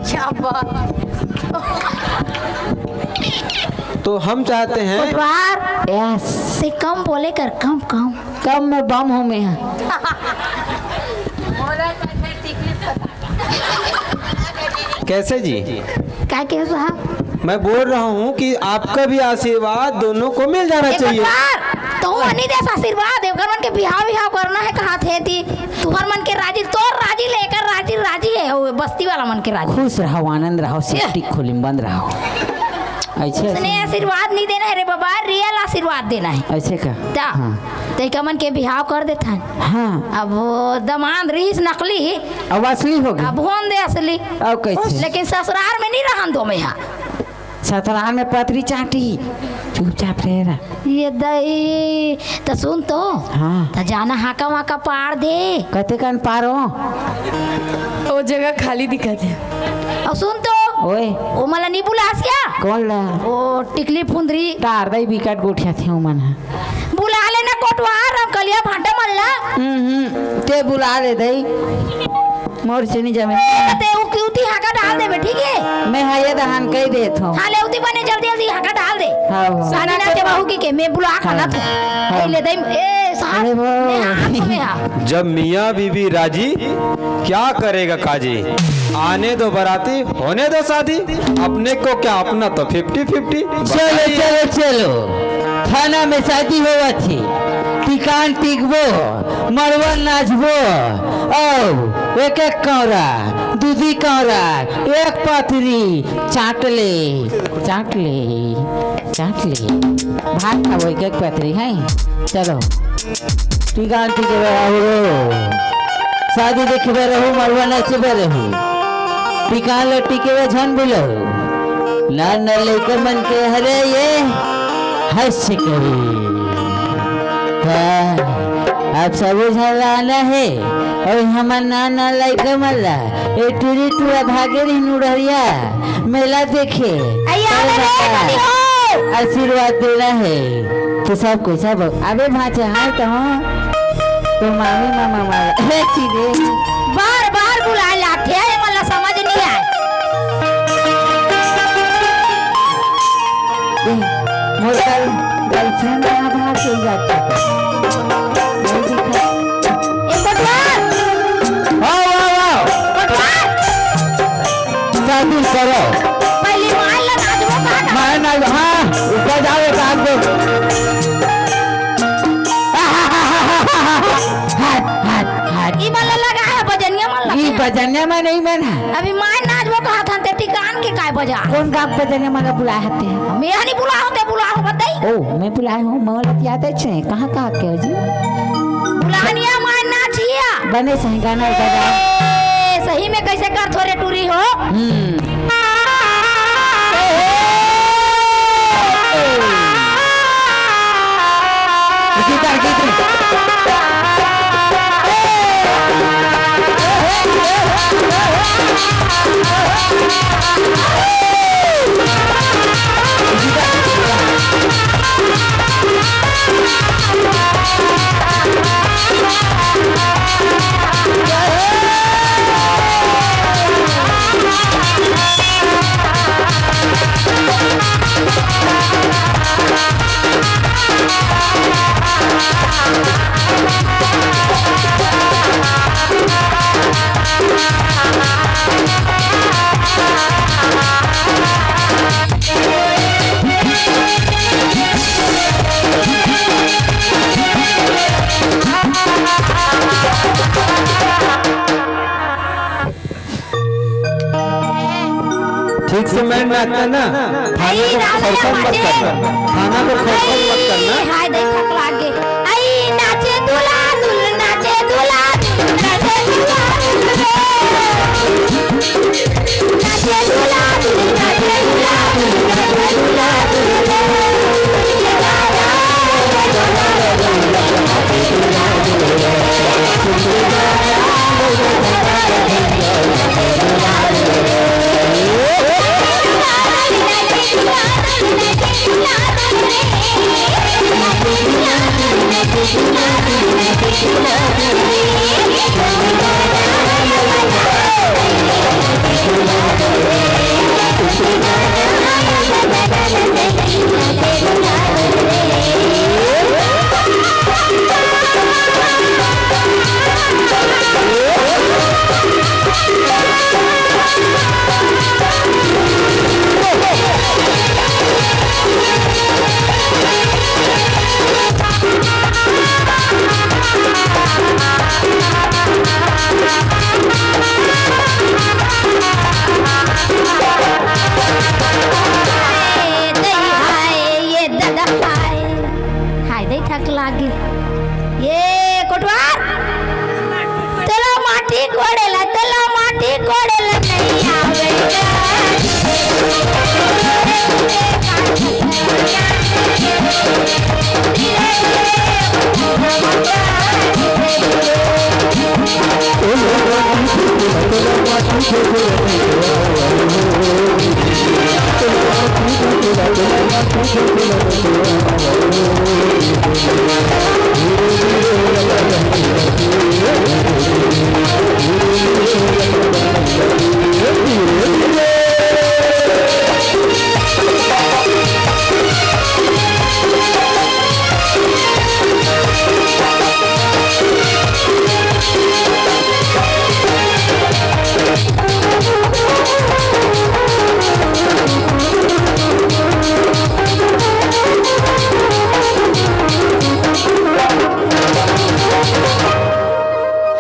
क्या बात। तो हम चाहते हैं कोटवार। यस। ते कम बोले कर, कम, कम। कम में बम हूँ मैं। कैसे जी? का के साहब? मैं बोल रहा हूँ कि आपका भी आशीर्वाद दोनों को मिल जाना एक चाहिए। बार तो वो नहीं दे आशीर्वाद, एकर मन के बिहाव, बिहाव करना है, कहा थे ती, तुहर मन के राजी, तोर राजी लेकर राजी, राजी है वो बस्ती वाला मन के राजी। खुश रहो, आनंद रहो, सेफ्टी खोली में बंद रहो। ऐसे, उसने ऐसे। आशीर्वाद नहीं देना है रे बाबा, रियल आशीर्वाद देना है। ऐसे का? ता। हाँ। तइका मन के बिहाव कर देथन। हाँ। अब वो दमांद रहीस नकली, अब असली हो गई। अब होन दे असली। अब कैसे? लेकिन ससुराल में नहीं रहन दो मैं यहाँ। ससुराल में पतरी चाटी, चुपचाप रह रहा। ये दई, त सुन तो। हाँ। त जाना हाका वाका पार दे। कते कन पारो? वो जगह खाली दिखत है। और सुन तो। ओए। वो मला नहीं बुलास क्या? कौन ला? वो टिकली फुंदरी। तार दई बिकट गोठिया थे वो मन है। बुला लेना कोटवार, रमकलिया भांटा मल्ला। हम्म, हम्म, ते बुला ले दई। मोर से नहीं जमे। ए, ते उ क्यों ती हाका डाल देबे, ठीक है? मैं हाँ ये दहान कही देत हूँ। हाँ, ले उती बने जल्दी, जल्दी हाका डाल दे। हाँ, हाँ। सानी ना के बहू की के, मैं बुला खाना हाँ। था। हाँ। ए, ले दई, ए, साहब, अरे वो। मैं हाथ में हाँ। जब मियाँ बीबी राजी, क्या करेगा काजी? आने दो बाराती, होने दो शादी। अपने को क्या, अपना तो फिफ्टी फिफ्टी। चलो, चलो, चलो, थाना में शादी होवत हे, टिकान टिकबो, मड़वा नाचबो, अउ एक एक कौरा, दू दी कौरा, एक पथरी, चाट ले, चाट ले, चाट ले, भात खाबो एक एक पथरी, हैं? चलो, टिकान टिकबो, शादी देखबे रहू, मड़वा नाचबे रहू। टिकान ल टिकबे झन भूलहू। ना, ना लइका मन के हरे ये हंस करी। हाँ, आप सबो झन ला आना हे। अउ हमर ना, ना लइका मन ला, ए टूरी टूरा भागे रहिन उड़हरिया, मेला देखे। अइया, अरे अरे, माता, कनी हो। आशीर्वाद देना हे। तो सब कोई, सब, अबे भांचे, हाय तो, तो मामी मामा मारा, हे चीरे। बार बार बुलाए लाथे, ये मला समझ नहीं आए। ए, मोर girl, girlfriend कहाँ भाग के जाते? नहीं दिखा। ए, कोटवार! आओ, आओ, आओ। कोटवार! शादी करो। पहली मार ला, नाचबो कहाँ का? मार ना, हाँ, ऊपर जाओ, एक आध गो। हट, हट, हट। ई मन ला लगा है, बजनिया मन ला। ई बजनिया मन नहीं मन है। अभी मार नाचबो कहाँ था, ते टिकान के काय बजा? कौन गाँव बजनिया मन ला बुलाए हते? मैं नहीं बुलाओ, ते बुलाओ, बताई। ओ, मैं बुलाए हूँ, मोला याद है छे, कहाँ, कहाँ के हो जी? बुलानिया माय नाचिया। बने सही गाना बजा। ए, सही में कैसे कर थोरे टूरी हो? हम्म। ए, ए, ए। गीता, गीता। ठीक से मैं नाचना ना, थाना को खरखर मत करना, थाना को खरखर मत करना। हाय, देख, थक लाग गे। आई नाचे दूल्हा दुल्हन, नाचे दूल्हा दुल्हन, नाचे दूल्हा दुल्हन। हाय दई, हाय ये ददा, हाय। हाय दई, थक लागे। ये कोटवार, तेला माटी कोड़ेला, तेला माटी कोड़ेला नहीं आवे।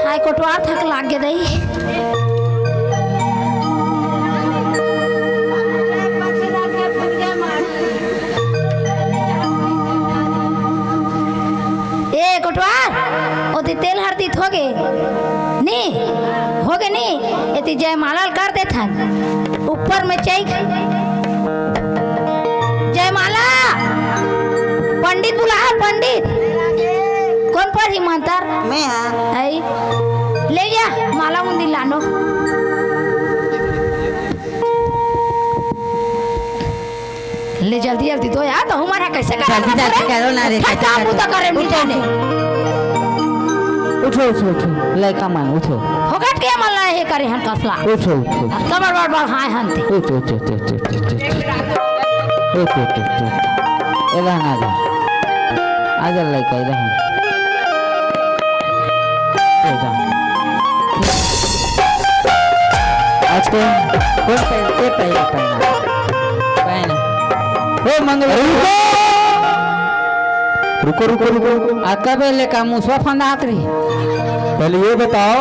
हाय कोटवार, थक लाग गे दई। ए कोटवार, ओती तेल हरदी होगे नी, होगे नी, एती जयमाला ल कर देथन। ऊपर में चइक जयमाला, पंडित बुलाहा, पंडित। कोन पढ़ही मंतर? मैं हाँ। आई, ले जा, माला मुंदी लानो। ले जल्दी जल्दी दो यार, तो हमारा कैसे करा जल्दी जल्दी करो ना रे, फट कैसे काम करो? उतर करे, नहीं उठो, जाने। उठो, उठो, उठो, लड़का मन उठो। फोकट के मन ला हे करे हन कसला। उठो, उठो। कमर बड़ बड़ हाय हन ते। उठो, उठो, उठो। एला ना जा। आजा लड़का, एला हम। ए जा। अब तो कौन पहन, ये पहन, पहना। पहन। ओ मंगल, रुको। रुको, रुको, रुको। आ कबे ले का मुसवा फंदात रही? पहले ये बताओ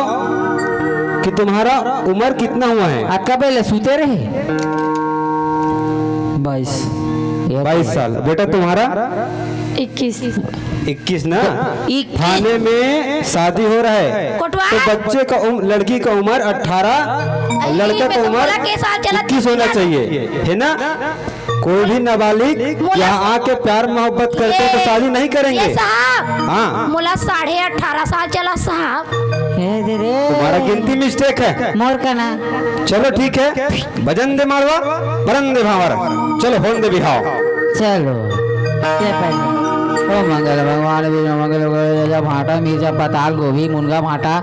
कि तुम्हारा उम्र कितना हुआ है? आ कबे ले सूते रहे? बाईस। बाईस साल। बेटा, तुम्हारा? इक्कीस। इक्कीस ना? इक्कीस। थाने में शादी हो रहा है, कोटवार। तो बच्चे का उम-, लड़की का उम्र अठारह और अरे, लड़का मैं का तो उम्र बोला के साल चला इक्कीस होना चाहिए, है ना? कोई भी नाबालिग मोला यहाँ आके प्यार मोहब्बत करते तो ये, शादी नहीं करेंगे। ये साहब, हाँ। मोला साढ़े अठारह साल चला साहब। हे दे रे। तुम्हारा गिनती mistake है। मोर का ना। चलो ठीक है, बजन दे मारवा, बरन दे भावर। चलो, होन दे बिहाव। चलो। ये पहले। ओ मंगल भगवान, बीज मंगल, भाटा, मिर्चा, पताल, गोभी, मुनगा, भाटा,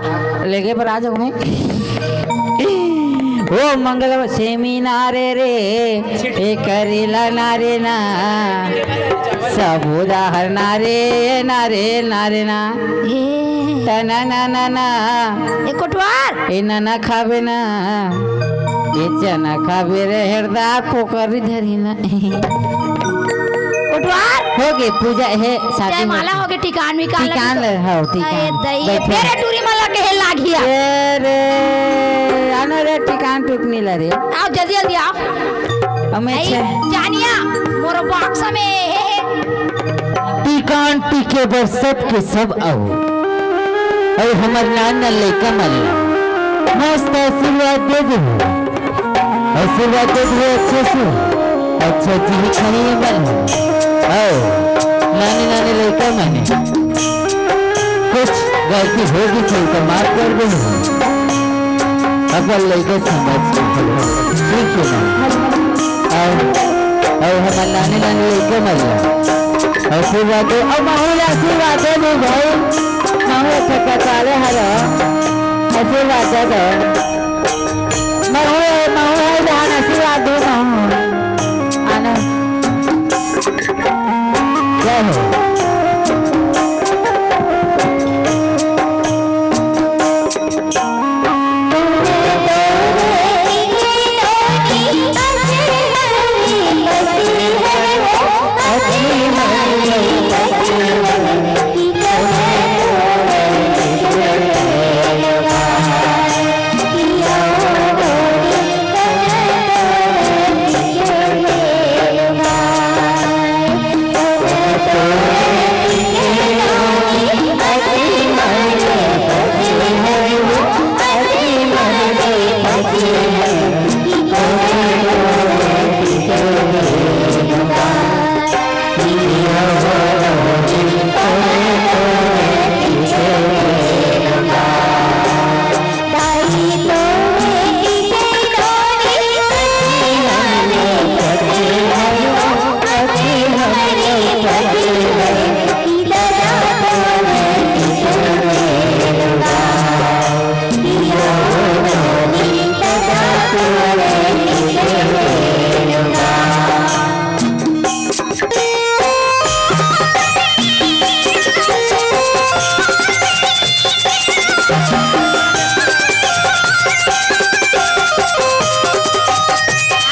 लेके पर आ जाओ मैं। ओ मंगल सेमी नारे रे, ए करेला नारे ना, सब उदाहर नारे, नारे, नारे ना। ए। तना ना ना ना। ए कोटवार। ए ना ना खाबे ना। ए चना खाबे रे हेरदार पोकरी धरी ना। कोटवार। हो गे पूजा हे शादी जयमाला हो हो गे, टिकान विकान टिकान लगे। ले, हाँ, टिकान। अरे दई, बैठो। फेर टूरी मला कहे लागिया। ए रे, आनो रे, टिकान टुकनी ला रे। आओ, जल्दी, जल्दी आओ। अमे आई, छे। जानिया, मोर बॉक्स में हे, हे। टिकान टिके बर सब के सब आओ। अउ हमर नान नान लइका मन ला मस्त आशीर्वाद दे देहू। आशीर्वाद दे दिए अच्छे से, अच्छा चीज खाइए मन। आओ, नाने नाने लइका मन, कुछ गलती हो गई थी तो माफ कर दे। अपन लइका समझ के, ठीक है ना? आओ, आओ, हमारे नाने नाने लइका मन, आशीर्वाद दे, अब महू ला आशीर्वाद दे दे भाई। महू अच्छा कचाले हरो, आशीर्वाद दे दो। महू, महू है जहाँ आशीर्वाद दे महू। आना। जय हो।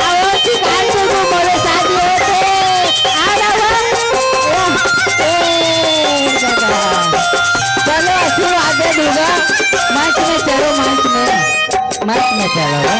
आओ, शिकार शुरू, मोरे साथ ये थे। आ जाओ। ए, दादा। चलो, आशीर्वाद दे दूंगा। मंच में चलो, मंच में। मंच में चलो।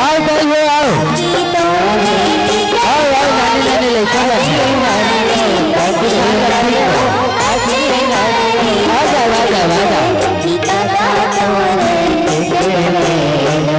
आओ भाई, आओ। आओ, आओ, नानी, नानी, लइका मन।